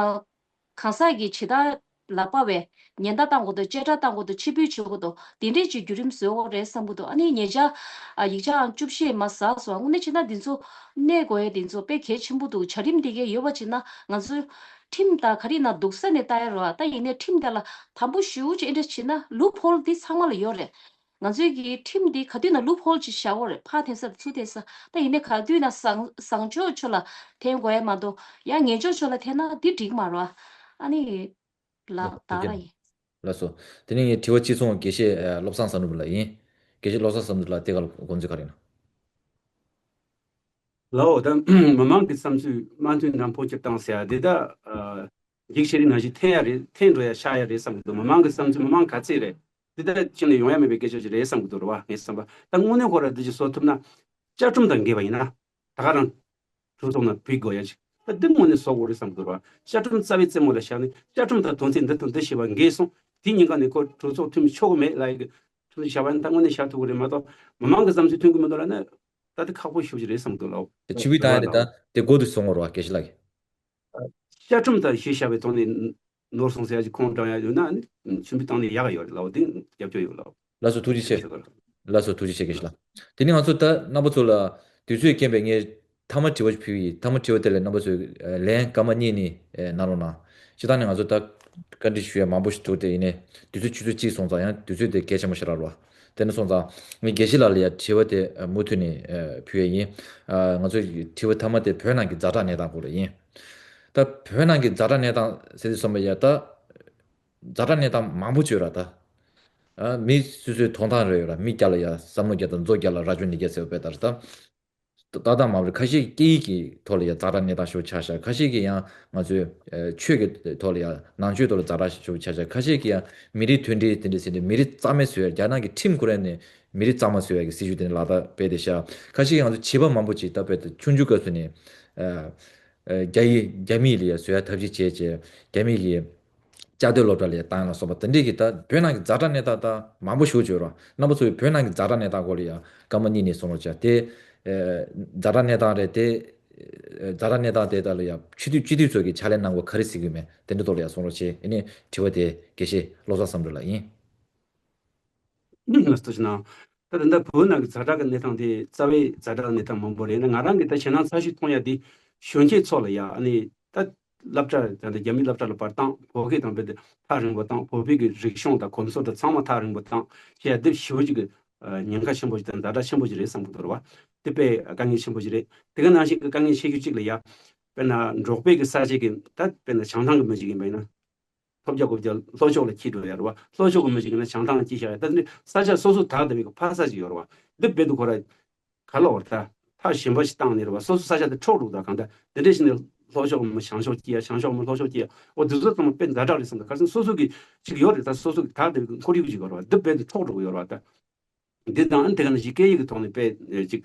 གང་ཟག་གི་ཇི་ལྟར་ལག་པ་བས་ཉེན་བརྡ་བཏང་དགོས་འདུག་བཅད་ཁྲ་བཏང་དགོས་འདུག་ཕྱིར་འབུད་བྱེད་དགོས་འདུག་དེ་འདྲས་ཀྱི་བརྒྱུད་རིམ་བཟོ་དགོས་རེད་བསམ་གྱི་འདུག་ཨ་ནི་ཉེ་ཆར་ཨ་ཡིག་ཆའང་བཅུ་བཞི་མ་ཟགས་སོང་། དངོས་གནས་བྱས་ན་འདི་ཚོ་གནས་དགོས་ཡས་འདི་ཚོ་དཔེ་གལ་ཆེན་པོ་འདུག་བྱ་རིམ་འདི་གའི་ཡོད་པ་བྱས་ན་ང་ཚོའི་ཁྲིམས་དང་ག་རེ་ཡིན་ན་སྡུག་ས་ནས་ལྟ་ཡ་རེད་བ། ད་ཡིན་ནའི་ཁྲིམས་དེ་ལ་དམ་པོ་ཞེ་པོ་ཅིག་འདྲ་བྱས་ན་ལུབ་ཧོལ་འདི་ཚང་མ་ལ་ཡོད་རེད། ང་ཚོའི་གི་ཁྲིམས་འདི་ག་དུས་ན་ལུབ་ཧོལ་ཅིག་བཞག་ཡོད་རེད། ཕར་འཐེན་ས་ཚུར་འཐེན་ས། ད་ཡིན་ནའི་ག་དུས་ན་བཟང་བཟང་ཕྱོགས་ཕྱོགས་ལ་འཐེན་དགོས་ཡ་མ་གཏོགས་ཡང་ངན་ཕྱོགས་ཕྱོགས་ལ་འཐེན་ན་འདི་འགྲིག་མ་རེད་བ། ཨ་ནི་ལགས་ད་ར་ཡིན། ལགས་སོ། དེ་ནས་ངའི་དྲི་བ་གཅིག་སོང་། དགེ་བཤེས་ཨ་བློ་བཟང་བསམ་འགྲུབ་ལགས་ཡིན། དགེ་བཤེས་བློ་བཟང་བསམ་འགྲུབ་ལགས་དེ་ག་ལ་དགོངས་ཚུལ་ག་རེ་ཡིན་ན། ལའོ། ད་མི་མང་གི་བསམ་ཚུལ་མ་མཐུན་ན་འཕོ་འགྱུར་བཏང་ཟེར་ཡ་འདི་ད་ཨ་འགྱིག་ཤེལ་རི་ནང་བཞིན་འཐེན་ཡ་རེད། འཐེན་འགྲོ་ཡ་ཤར་ཡ་རེད་བསམ་གི་འདུག་མི་མང་གི་བསམ་ཚུལ་མི་མང་ག་ཚད་རེད། འདི་ད་ཅི་ནས་ཡོང་ཡ་མེད་པའི་སྐད་ཆ་ཞིག་རེད་བསམ་གི་འདུག་རེད་བ། ངའི་བསམ་པ་ད་དངོས་གནས་ཁོ་ར་འདི་ཅིག་བཟོ་ཐུབ་ན། བཅའ་ཁྲིམས་དང་འགལ་བ་ཡིན་ན་ད་ག་རང་གྲོས་ཚོགས་ནང་ཕུད་དགོས་ཡ་ཅིག་ད་འདི་དངོས་གནས་བཟོ་དགོས་རེད་བསམ་གི་འདུག་རེད་བ། བཅའ་ཁྲིམས་རྩ་བའི་རྩེ་མོ་ལ་བཞག་ནས་བཅའ་ཁྲིམས་དང་དོན་ཚན་འདི་དང་འདི་ཞེས་པ་འགལ་སོང་། དེ་ཉེན་ཁ་ནས་ཁོ་གྲོས་ཚོགས་འཐུས་མི་ཆོག་གི་མེད་ལབ་ཡ་གི་ཁྲིམས་བཞག་པ་ཡིན་ན་ད་དངོས་གནས་བཞག་ཐུབ་ཀྱི་རེད་མ་གཏོགས་མི་མང་གི་བསམ་ཚུལ་མཐུན་གྱི་མི་འདུག་ལབ་ན། ད་དེ་ཁག་པོ་ཞེ་པོ་ཅིག་རེད་བསམ་གྱི་འདུག་ལགས། ཕྱི་པའི་ཏང་ཡོན་དེ་ད་དེ་དགོས་འདུག་གསུང་གི་རེད་བ། དགེ་བཤེས་ལགས་ཀྱིས། བཅའ་ཁྲིམས་དང་གཞི་བཞག་པའི་ཐོག་ནས་ནོར་སོང་ཟེར་ཡ་ཅིག་ཁོང་དྲང་ཡ་ཡོད་ན་ནི་ཕྱི་པའི་ཏང་ནས་ཡག་ཡོད་རེད་ལགས། དེ་རྒྱབ་སྐྱོར་ཡོད་ལགས། ལགས་སོ་ཐུགས་རྗེ་ཆེ། ལགས་སོ་ཐུགས་རྗེ་ཆེ་དགེ་བཤེས་ལགས། དེ་ནས་ང་ཚོ་ད་རྣམ་པ་ཚོ་ལ་དུས་ཚོད་རྐྱེན་པས་ངས་མཐའ་མ་དྲི་བ་ཞིག་ཕུལ་གྱི་ཡིན། མཐའ་མ་དྲི་བ་དེ་ལ་རྣམ་པ་ཚོས་ལན་སྐར་མ་གཉིས་གཉིས་གནང་རོགས་གནང་། སྤྱིར་བཏང་ནས་ང་ཚོ་ད་བཀའ་འདྲི་ཞུ་ཡ་མང་པོ་ཞིག་འདུག་དེ་ཡིན་ནའི་དུས་ཚོད་ཆུ་ཚོད་གཅིག་སོང་ཙང་ཡང་དུས་ཚོད་དེ་གལ་ཆེན་པོ་ཞེ་དྲག་རེད་བ། དེ་ནས་སོང་ཙང་ངས་དགེ་བཤེས་ལགས་ལ་ཡ་དྲི་བ་དེ་མུ་མཐུད་ནས་ཕུལ་ཡས་ཡིན། ང་ཚོའི་དྲི་བ་མཐའ་མ་དེ་བོད་ནང་གི་ཛ་དྲག་གནས་སྟངས་སྐོར་ལ་ཡིན། ད་བོད་ནང་གི་ཛ་དྲག་གནས་སྟངས་ཟེར་དུས་ཙམ་པ་ཡ་ད་ཛ་དྲག་གནས་སྟངས་མང་པོ་བྱོས་ར་ད། མི་སོ་སོའི་དོན་ཐང་རེ་ཡོད་ར། མི་རྒྱ་ལ་ཡ་བསམ་བློ་རྒྱ་དང་མཛོ་རྒྱ་ལ་རྭ་ཅོ་ནི་རྒྱ་ཟེར་བ་དཔེ་ལྟར་ད། ཏག་ཏག་མ་རེད། ཁ་ཤས་སྐད་ཡིག་གི་ཐོག་ལ་ཡང་ཛ་དྲག་གནས་སྟངས་ཤོར་ཆགས་ཤག་ཁ་ཤས་ཀྱིས་ཡང་ང་ཚོའི་ཆོས་ཀྱི་ཐོག་ལ་ཡང་ནང་ཆོས་ཐོག་ལ་ཛ་དྲག་ཤོར་ཆགས་ཤག་ཁ་ཤས་ཀྱིས་ཡང་མི་རིགས་མཐུན་སྒྲིལ་དེ་འདྲ་ཟེར་ནས་མི་རིགས་གཙང་མ་བཟོ་ཡ། རྒྱ་ནག་གི་ཁྲིམས་ཁོ་རང་ནས་མི་རིགས་གཙང་མ་བཟོ་ཡ་གི་སྲིད་ཇུས་དེ་འདྲ་ལག་བསྟར་སྤེལ་བསྡད་ཤག་ཁ་ཤས་ཀྱིས་ང་ཚོ་བྱིས་པ་མང་པོ་ཅིག་ད་དཔེ་ཆུང་ཆུང་སྐབས་སུ་ནས་རྒྱ་ཡིག་རྒྱ་མིས་ལ་ཡང་བཟོ་ཡ་ཐབས་ཤེས་བྱས་བྱས་རྒྱ་མི་གི་བཅའ་སྡོད་སློབ་གྲྭ་ལ་ཡང་བཏང་ཡ་ལ་སོགས་པ་དེ་འདྲས་ཀྱི་ད་བོད་ནང་གི་ཛ་དྲག་གནས་སྟངས་ད་མང་པོ་ཞིག་བརྗོད་རོགས། རྣམ་པ་ཚོས་བོད་ནང་གི་ཛ་དྲག་གནས་སྟངས་སྐོར་ལ་ཡང་སྐར་མ་གཉིས་གཉིས་གསུང་རོགས་བྱ། དེ་ཛ་དྲག་གནས་སྟངས་རེད་དེ། ཛ་དྲག་གནས་སྟངས་དེ་དག་ལ་ཡང་སྤྱི་འཐུས་སྤྱི་འཐུས་ཚོ་གི་ཕྱག་ལས་གནང་དགོས་ག་རེ་གཟིགས་ཀྱི་མེད་དེ་འདྲ་ཐོག་ལ་ཡང་གསུང་རོགས་བྱེད། ཨ་ནི་དྲི་བ་དེ་དགེ་བཤེས་བློ་བཟང་བསམ་འགྲུབ་ལགས་ཡིན། ལགས་སོ་ཞུ་ན། ད་ད་ལྟ་བོད་ནང་གི་ཛ་དྲག་གི་གནས་སྟངས་དེ་རྩ་བའི་ཛ་དྲག་གི་གནས་སྟངས་མང་པོ་རེད། ང་རང་གི་ད་ཞེད་སྣང་ཚ་ཤོས་མཐོང་ཡ་དེ་གཞོན་སྐྱེས་ཚོ་ལ་ཡ་ཨ་ནི་ད་སློབ་གྲྭ་ད་ལྟ་རྒྱ་མི་སློབ་གྲྭ་ལ་པར་བཏང་བོད་སྐད་དང་རྦད་དེ་ཐག་རིང་པོ་བཏང་བོད་པའི་གི་རིག་གཞུང་དང་གོམས་སྲོལ་དང་ཚང་མ་ཐག་རིང་པོ་བཏང་བྱས་ཡ་དེ་ཞེ་པོ་ཅིག་གི་ཉེན་ཁ་ཆེན་པོ་ཞིག་དང་ཛ་དྲག་ཆེན་པོ་ཞིག་རེད་བསམ་གི་འདུག་རེད་བ། དེ་དཔེ་དཀའ་ངལ་ཆེན་པོ་ཞིག་རེད། དེ་ག་ནང་བཞིན་གི་དཀའ་ངལ་ཆེ་ཤོས་གཅིག་ལ་ཡ་དཔེར་ན་འབྲོག་པའི་གི་ས་ཆའི་གི་ད་དཔེར་ན་བྱང་ཐང་གི་མི་ཞིག་ཡིན་པ་ཡིན་ན། ལྷོ་བྱ་དགུ་བྱ་ལྷོ་ཕྱོགས་ལ་འཁྱེར་འགྲོ་ཡ་རེད་བ། ལྷོ་ཕྱོགས་ཀྱི་མི་ཞིག་ཡིན་ན་བྱང་ཐང་ལ་འཁྱེར་བཞག་ཡ། ད་འདི་ས་ཆ་སོ་སོ་དག་བསྡད་པའི་ཕ་ས་ཞིག་ཡོད་རེད་བ། འདི་རྦད་དེ་ཁོ་ར་ག་ལ་བར་ད་ཐག་གཞན་པ་ཞིག་བཏང་ནས་རེད་བ། སོ་སོ་ས་ཆ་དེ་འཕྲོག་འགྲོ་ད་གང་ལྟར་དེ་འདྲས་ཞིག་ནས་ལྷོ་ཕྱོགས་ཀྱི་མི་བྱང་ཕྱོགས་སྐྱེ་ཡ། བྱང་ཕྱོགས་མི་ལྷོ་ཕྱོགས་སྐྱེ་ཡ། འོ་འདི་ཚོ་ཚང་མ་དཔེ་ཛ་དྲག་རེད་བསམ་ད། ཁ་སང་སོ་སོ་གི་ཅིག་ཡོད་རེད། ད་སོ་སོ་གི་དག་བསྡད་པའི་ཁོར་ཡུག་ཅིག་ཡོད་རེད་བ། ད། འདི་དང་དེ་ག་ནང་བཞིན་སྐད་ཡིག་གི་ཐོག་ནས་དཔེ་ཨེ་ཅིག་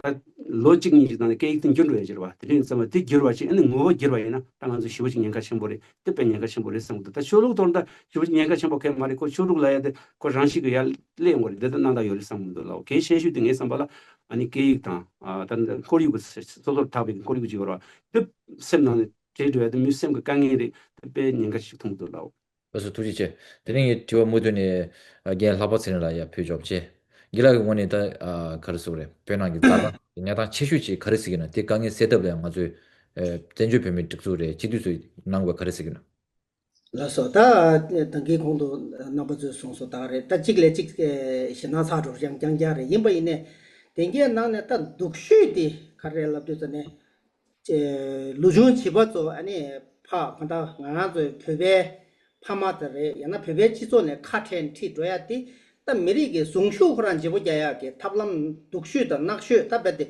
ད་ལོ་གཅིག་གཉིས་ཀྱི་ནང་ནས་སྐད་ཡིག་དེ་འགྱུར་འགྲོ་ཡ་ཅིག་རེད་བ། དེ་འདྲ་ཡིན་ཙང་དེ་འགྱུར་བ་ཅིག་ཨ་ནི་ངོ་བོ་འགྱུར་བ་ཡིན་ན་ད་ང་ཚོ་ཞེ་པོ་ཅིག་ཉེན་ཁ་ཆེན་པོ་རེད། དེ་དཔེ་ཉེན་ཁ་ཆེན་པོ་རེད་བསམ་གི་འདུག་ད་ཆོས་ལུགས་ཐོག་ནས་ད་ཞེ་པོ་ཅིག་ཉེན་ཁ་ཆེན་པོ་གང་ཡང་མ་རེད། ཁོ་ཆོས་ལུགས་ལབ་ཡ་དེ་ཁོ་རང་བཞིན་གྱི་ཡར་སླེབས་ཡོང་གི་རེད། དེ་ལྟར་གནང་སྟངས་ཡོད་རེད་བསམ་གི་འདུག་ལགས། གལ་ཆེ་ཤོས་དེ་ངའི་བསམ་པ་ལ་ཨ་ནི་སྐད་ཡིག་དང་ཨ་ད་ཁོར་ཡུག་གི་སོ་སོར་དག་པའི་ཁོར་ཡུག་ཅིག་ཡོད་རེད་བ། དེ་སེམས་ནང་ནས་བྲལ་འགྲོ་ཡ་དེ་མི་སེམས་ཀྱི་དཀའ་ངལ་རེད། དེ་དཔེ་ཉེན་ཁ་ཞིག་མཐོང་གི་འདུག་ལགས། ལགས་སོ་ཐུགས་རྗེ་ཆེ། དེ་རིང་གི་དྲི་བ་མུ་མཐུད་ནས་ཨ་རྒན་ལྷག་པ་ཚེ་རིང་ལགས་ཡར་ཕུལ་ཆོག་ཅེས། རྒན་ལགས་ཀྱི་ངོས་ནས་ད་ཨ་ག་རེ་ཟེར་དགོས་རེད། བོད་ནང་གི་ཛ་དྲག་གི་གནས་སྟངས་ཆེ་ཤོས་ཅིག་ག་རེ་གཟིགས་ཀྱི་ན། དེ་དཀའ་ངལ་སེལ་ཐབས་ལ་ཡང་ང་ཚོས་ཨ་བཙན་བྱོལ་བོད་མིའི་སྒྲིག་འཛུགས་རེད། སྤྱི་འཐུས་ཚོས་གནང་དགོས་ག་རེ་གཟིགས་ཀྱི་ན། ལགས་སོ། ད་ད་གིན་གོང་དུ་རྣམ་པ་ཚོས་གསུངས་སོ། ད་རེད། ད་གཅིག་ལས་གཅིག་ཨེ་ཞེད་སྣང་ཚ་དྲོ་རྐྱང་རྐྱང་རྐྱང་རེད། ཡིན་པ་ཡིན་ནའི་དེ་གའི་ནང་ནས་ད་སྡུག་ཤོས་དེ་ག་རེ་ལབ་དུས་ཙ་ནས། ལོ་ཆུང་བྱིས་པ་ཚོ་ཨ་ནི་ཕ་ག་ད་ང་རང་ཚོའི་བོད་པའི་ཕ་མ་དེ་རེད། ཡང་ན་བོད་པའི་སྤྱི་ཚོགས་ནས་ཁ་བྲལ་ཁྲིད་འགྲོ་ཡ་དེ་ད་མི་རིགས་ཀྱི་གཟུངས་གཞུག་ཁོ་རང་བརྗེ་པོ་རྒྱག་ཡ་གི་ཐབས་ལམ་སྡུག་ཤོས་དང་ནག་ཤོས་ད་རྦད་དེ་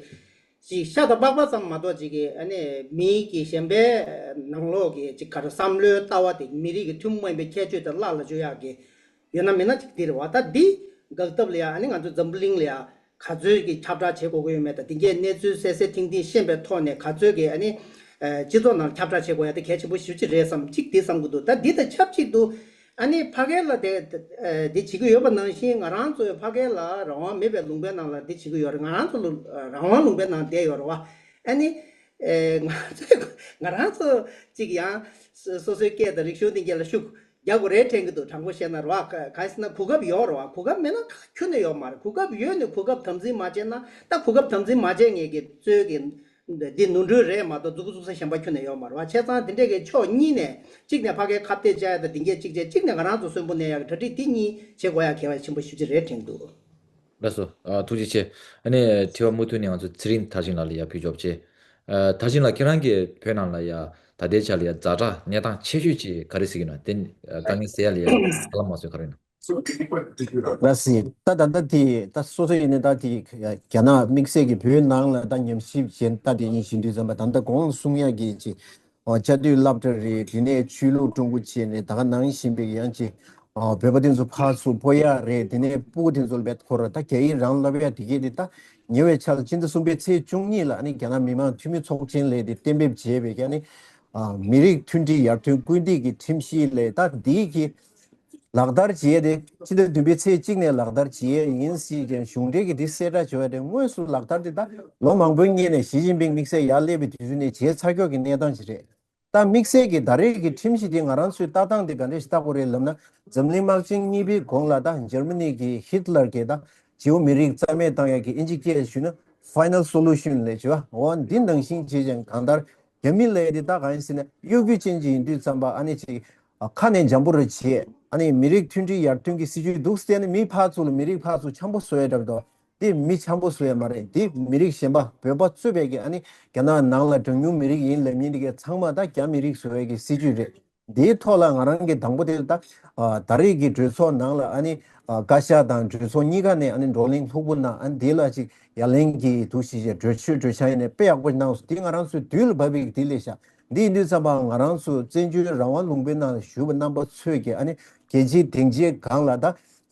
ཅིག་ཤ་དང་པགས་པ་ཙམ་མ་གཏོགས་ཅིག་གི་ཨ་ནི་མིའི་གི་གཞན་པའི་ནང་ལོགས་ཀྱི་ཅིག་ག་རེ་བསམ་བློའི་ལྟ་བ་དེ་མི་རིགས་ཀྱི་ཐུན་མོང་མ་ཡིན་པའི་ཁྱད་ཆོས་དེ་བརླག་ལ་འཇུག་ཡ་གི་ ཡོད་ན་མེད་ན་ཅིག་འདི་རེད་བ། ད་འདི་འགག་ཐབས་ལ་ཡ་ཨ་ནི་ང་ཚོ་འཛམ་བུ་གླིང་ལ་ཡ་ག་ཚོད་ཀྱི་ཁྱབ་བསྒྲགས་བྱེད་དགོས་ཀྱི་ཡོད་མེད་དང་། འདི་གའི་གནས་ཚུལ་གསལ་གསལ་ཐིང་ཐིང་ཤེས་པའི་ཐོག་ནས་ག་ཚོད་ཀྱི་ཨ་ནི་སྤྱི་ཚོགས་ནང་ཁྱབ་བསྒྲགས་བྱེད་དགོས་ཡ་དེ་གལ་ཆེན་པོ་ཞེ་པོ་ཅིག་རེད་བསམ། གཅིག་འདི་བསམ་གྱི་འདུག། ད་འདི་དང་ཆབས་ཅིག་ཏུ་ཨ་ནི་ཕ་གི་ལ་དེ་དེ་བྱེད་ཀྱི་ཡོད་པ་ནང་བཞིན་ང་རང་ཚོའི་ཕ་གི་ལ་རང་དབང་མེད་པའི་ལུང་པའི་ནང་ལ་འདི་བྱེད་ཀྱི་ཡོད་རེད། ང་རང་ཚོ་ལ་རང་དབང་ལུང་པའི་ནང་བསྡད་ཡོད་རེད་བ། ཨ་ནི། ཨེ། ང་ཚོས་ང་རང་ཚོ་གཅིག་ཡང་སོ་སོའི་སྐད་དང་རིག་གཞུང་དེ་འགན་ལ་ཤུགས་རྒྱག་དགོས་རེད་དྲན་གྱི་འདུག། དྲང་པོ་བཤད་ན་རེད་བ། ག་ག་རེ་ཟེར་ན་གོ་སྐབས་ཡོད་རེད་བ། གོ་སྐབས་མེད་ན་ཁྱོན་ནས་ཡོད་མ་རེད། གོ་སྐབས་ཡོད་ནས་གོ་སྐབས་དམ་འཛིན་མ་བྱས་ན། ད་གོ་སྐབས་དམ་འཛིན་མ་བྱས་མཁན་གྱི་གཙོས་ཀྱི་འདི་ནོར་འཁྲུལ་རེད་མ་གཏོགས་མཛུབ་གུ་བཙུགས་ས་གཞན་པ་ཁྱོན་ནས་ཡོད་མ་རེད་བ། བྱས་ཙང་དེ་འདྲས་ཀྱི་ཕྱོགས་གཉིས་ནས། གཅིག་ནས་ཕ་གིར་ཁ་གཏད་བཅག་ཡ་དང་དེ་འགན་གཅིག་བྱས། གཅིག་ནས་ང་རང་ཚོ་གསོན་པོ་གནས་ཡ་གི་གྲ་སྒྲིག་དེ་གཉིས་བྱེད་དགོས་ཡ་གལ་ཆེན་པོ་ཞེ་པོ་ཅིག་རེད་དྲན་གྱི་འདུག། ལགས་སོ། ཨ། ཐུགས་རྗེ་ཆེ། ཨ་ནི་དྲི་བ་མུ་མཐུད་ནས་ང་ཚོ་ཚེ་རིང་མཐར་ཕྱིན་ལགས་ལ་ཡ་ཕུལ་ཆོག་པ་བྱེད། ཨ། མཐར་ཕྱིན་ལགས། ཁྱེད་རང་གིས་བོད་ནང་ལ་ཡ་ད་ལྟའི་ཆ་ལ་ཡ་ཛ་དྲག་གནས་སྟངས་ཆེ་ཤོས་ཅིག་ག་རེ་གཟིགས་ཀྱི་ཡོད་ན། དེ་དཀའ་ངལ་སེལ་ཡ་ལ་ཡ་ཐབས་ལམ་མང་སུ་ག་རེ་ཡིན་ན། ལགས་སོ། ད་ད་ལྟ་དེ་ད་སོ་སོ་ཡིན་ནའི་ད་དེ་རྒྱ་ནག་དམིགས་བསལ་གྱི་བོད་ནང་ལ་ད་ཉམས་ཞིབ་བྱས་ད་དེ་ཡིན་བཞིན་དུས་ཙམ་པ། ད་ལྟ་གོང་གསུང་ཡ་གི་ཅིག། ཨོ། བཅའ་སྡོད་སློབ་གྲྭ་རེད། དེ་ནས་ཆོས་ལུགས་ཀྲུང་གོ་བྱས་ནས་ད་ག་ནང་བཞིན་པའི་ཡང་ཅིག། ཨོ། བོད་པ་དེ་ཚོ་ཕར་ཚུར་སྤོ་ཡ་རེད། དེ་ནས་སྤུ་གུ་དེ་ཚོ་ལ་བེད་ཁོ་ར་ད་རྒྱ་ཡིག་རང་སློབ་ཡ་དེ་གས་དེ་ད་ཉེ་བའི་ཆར་ཕྱི་ཟླ་གསུམ་པའི་ཚེས་བཅུ་གཉིས་ལ་ཨ་ནི་རྒྱ་ནག་མི་དམངས་འཐུས་མི་ཚོགས་ཆེན་ལས་དེ་གཏན་འབེབས་བྱས་པའི་ཨ་ནི། ཨ། མི་རིགས་མཐུན་སྒྲིལ་ཡར་ཐོན་སྐུལ་འདེད་ཀྱི་ཁྲིམས་གཞི་ལས་ད་འདི་གི་ལག་བསྟར་བྱས་ཏེ། ཕྱི་ཟླ་བདུན་པའི་ཚེས་གཅིག་ནས་ལག་བསྟར་བྱས་ཡིན་སྲིད་ཀྱང་། གཞུང་འབྲེལ་གྱི་འདི་གསལ་བསྒྲགས་བྱས་པ་དེ་དངོས་སུ་ལག་བསྟར་དེ་ད་ལོ་མང་པོའི་སྔོན་ནས་ཞི་ཅིན་ཕིང་དམིགས་བསལ་ཡར་སླེབས་པའི་དུས་ཚོད་ནས་བྱས་ཚར་ཀྱོག་གི་གནས་སྟངས་ཤིག་རེད། ད་དམིགས་བསལ་གྱི་ད་རེས་ཀྱི་ཁྲིམས་གཞི་དེ་ང་རང་ཚོའི་ལྟ་སྟངས་དེ་ག་འདྲ་ཞིག་ལྟ་དགོས་རེད་ལབ་ན། འཛམ་གླིང་དམག་ཆེན་གཉིས་པའི་གོང་ལ་ད་འཇར་མ་ནི་གི་ཧི་ཏི་ལར་གྱིས་ད་ཇིའུ་མི་རིགས་རྩ་མེད་བཏང་ཡག་གི་ཨིན་ཇི་སྐད་ཞུས་ན་ཕའི་ནལ་སོ་ལུ་ཤན་ལབ་བྱས་པ། འོ་འདི་ནང་བཞིན་བྱས་ཀྱང་། གང་ལྟར་རྒྱ་མི་ལབ་ཡ་དེ་ད་གང་ཡིན་ཟེར་ན་གཡོ་སྒྱུ་ཅན་ཅིག་ཡིན་དུས་ཙམ་པ། ཨ་ནི་ཅིག་ཁ་ནས་འཇམ་པོ་རེ་བྱས། ཨ་ནི་མི་རིགས་མཐུན་སྒྲིལ་ཡར་ཐོན་གྱི་སྲིད་ཇུས་འདུག་སྟེ། ཨ་ནི་མི་ཕར་ཚུར་ལ་མི་རིགས་ཕར་ཚུར་འཆམ་པོ་བཟོ་ཡ་འདྲ་པོ་འདུག། དེ་མི་འཆམ་པོ་བཟོ་ཡ་མ་རེད། དེ་མི་རིགས་གཞན་པ་བོད་པ་གཙོས་པའི་གི་ཨ་ནི་རྒྱ་ནག་ནང་ལ་གྲངས་ཉུང་མི་རིགས་ཡིན་ལབ་མཁན་དེ་གའི་ཚང་མ་ད་རྒྱ་མི་རིགས་བཟོ་བའི་གི་སྲིད་ཇུས་རེད། དེའི་ཐོག་ལ་ང་རང་གི་དང་པོ་དེ་ད་ཨ་ད་རེས་ཀྱི་གྲོས་ཚོགས་ནང་ལ་ཨ་ནི་ཨ་བཀའ་ཤག་དང་གྲོས་ཚོགས་གཉིས་ཀ་ནས་ཨ་ནི་བགྲོ་གླེང་ལྷུག་པོ་གནང་། ཨ་ནི་དེ་ལ་ཅིག་ཡ་ལན་གྱི་འདུག་ཞེས་བྱས། གྲོས་ཆོད་གྲོས་འཆར་ཡིན་ནའི་དཔེ་ཡག་པོ་གནང་སོང་། དེ་ང་རང་ཚོའི་དུས་ལ་བབས་པའི་དེ་ལས་ཤག། འདི་ཡིན་དུས་ཙམ་པ་ང་རང་ཚོ་བཙན་བྱོལ་རང་དབང་ལུང་པའི་ནང་ལ་བཞུགས་པ་རྣམ་པ་ཚོས་ཀྱི་ཨ་ནི་རྒྱལ་སྤྱིའི་སྡིངས་ཆའི་སྒང་ལ་ད་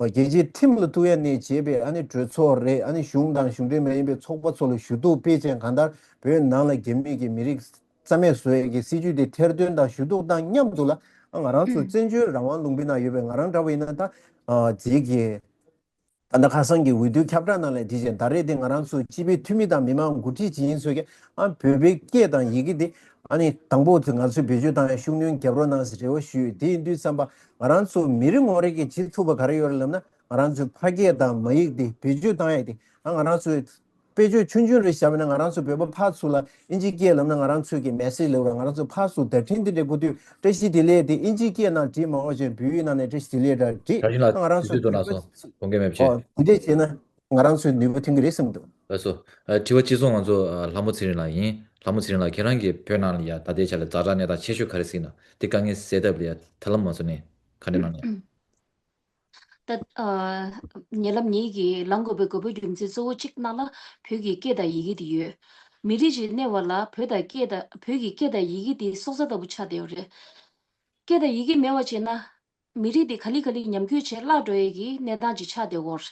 རྒྱལ་སྤྱིའི་ཁྲིམས་ལ་གཏུགས་ཡ་ནས་བྱས་པའི་ཨ་ནི་གྲོས་ཚོགས་རེད། ཨ་ནི་གཞུང་དང་གཞུང་འབྲེལ་མ་ཡིན་པའི་ཚོགས་པ་ཚོ་ལ་ཞུ་གཏུག་སྤེལ་བྱས། གང་ལྟར་བོད་ནང་ལ་རྒྱ་མི་གི་མི་རིགས་རྩ་མེད་བཟོ་ཡས་ཀྱི་སྲིད་ཇུས་དེ་ཐེར་འདོན་དང་ཞུ་གཏུག་དང་མཉམ་དུ་ལ། ཨ་ང་རང་ཚོ་བཙན་བྱོལ་རང་དབང་ལུང་པའི་ནང་ཡོད་པའི་ང་རང་འདྲ་བོ་ཡིན་ན། ད་ཨ་རྗེས་ཀྱི་ད་ལྟ་ཁ་སང་གི་འོས་བསྡུའི་ཁྱབ་བསྒྲགས་ནང་ལ་དེ་བྱས། ད་རེས་དེ་ང་རང་ཚོ་སྤྱི་པའི་འཐུས་མི་དང་མི་མང་འགོ་ཁྲིད་ཅིག་ཡིན་ཚོད་ཀྱིས་ཨ་བོད་པའི་སྐད་དང་ཡི་གེ་དེ་ཨ་ནི་དང་པོ་དེ་ང་ཚོས་བེད་སྤྱོད་བཏང་ཡ་ཤུགས་སྣོན་རྒྱབ་རོགས་གནང་ཟེར་རེ་བ་ཞུས། དེ་ཡིན་དུས་ཙམ་པ་ང་རང་ཚོ་མི་རེ་ངོ་རེ་གིས་བྱེད་ཐུབ་པ་ག་རེ་ཡོད་རེད་ལབ་ན། ང་རང་ཚོའི་ཕ་སྐད་དང་མ་ཡིག་དེ་བེད་སྤྱོད་བཏང་ཡ་དེ། ཨ་ང་རང་ཚོའི་དཔེ་བརྗོད་ཆུང་ཆུང་རེ་བཞག་པ་ན། ང་རང་ཚོ་བོད་པ་ཕར་ཚུར་ལ་ཨིན་ཇི་སྐད་ལབ་ན་ང་རང་ཚོས་ཀྱི་མེ་སེ་ཇི་ལབ་ར། ང་རང་ཚོ་ཕར་ཚུར་བརྡ་འཕྲིན་དེ་འདྲ་དགོས་དུས། བཀྲ་ཤིས་བདེ་ལེགས་དེ་ཨིན་ཇི་སྐད་ནང་བྲིས་མ་འོང་ཞེས་བོད་ཡིག་ནང་ནས་བཀྲ་ཤིས་བདེ་ལེགས་འདྲ་བྲིས། ད་ང་རང་ཚོའི་དུས་ཚོད་ཐོན་ན་སོང་། དགོངས་འགལ་མེད་པ་བྱས། ཨོ་དེ་འདྲས་བྱས་ན་ང་རང་ཚོའི་ནུས་པ་ཐོན་གྱི་རེད་བསམ་འདུག། ལགས་སོ། ཨ་དྲི་བ་གཅིག་སོང་། ང་ཚོ་ཨ་ལྷ་མོ་ཚེ་རིང་ལགས་ཡིན། ལྷ་མོ་ཚེ་རིང་ལགས། ཁྱེད་རང་གིས་བོད་ནང་ལ་ཡ་ད་ལྟའི་ཆ་ལ་ཛ་དྲག་གནས་སྟངས་ཆེ་ཤོས་ག་རེ་གཟིགས་ན། དེ་དཀའ་ངལ་སེལ་ཐབས་ལ་ཡ་ཐབས་ལམ་མང་ཚོགས་ནས་ག་འདྲ་གནང་ན། ད་ཨ་ཉེ་ལམ་ངེད་ཀྱིས་ལངས་དགོས་པའི་དགོས་པའི་རྒྱུ་མཚན་གཙོ་བོ་གཅིག་ནང་ལ་བོད་ཀྱི་སྐད་དང་ཡི་གེ་དེ་ཡོད། མི་རིགས་ཅིག་གནས་པ་ལ་བོད་དང་སྐད་དང་བོད་ཀྱི་སྐད་དང་ཡི་གེ་དེ་སྲོག་རྩ་ལྟ་བུ་ཆགས་བསྡད་ཡོད་རེད། སྐད་དང་ཡི་གེ་མེད་པ་བྱས་ན་མི་རིགས་དེ་ག་ལེ་ག་ལེ་ཉམས་རྒུད་བྱས་བརླག་འགྲོ་ཡས་ཀྱི་གནས་སྟངས་ཅིག་ཆགས་བསྡད་ཡོད་རེད།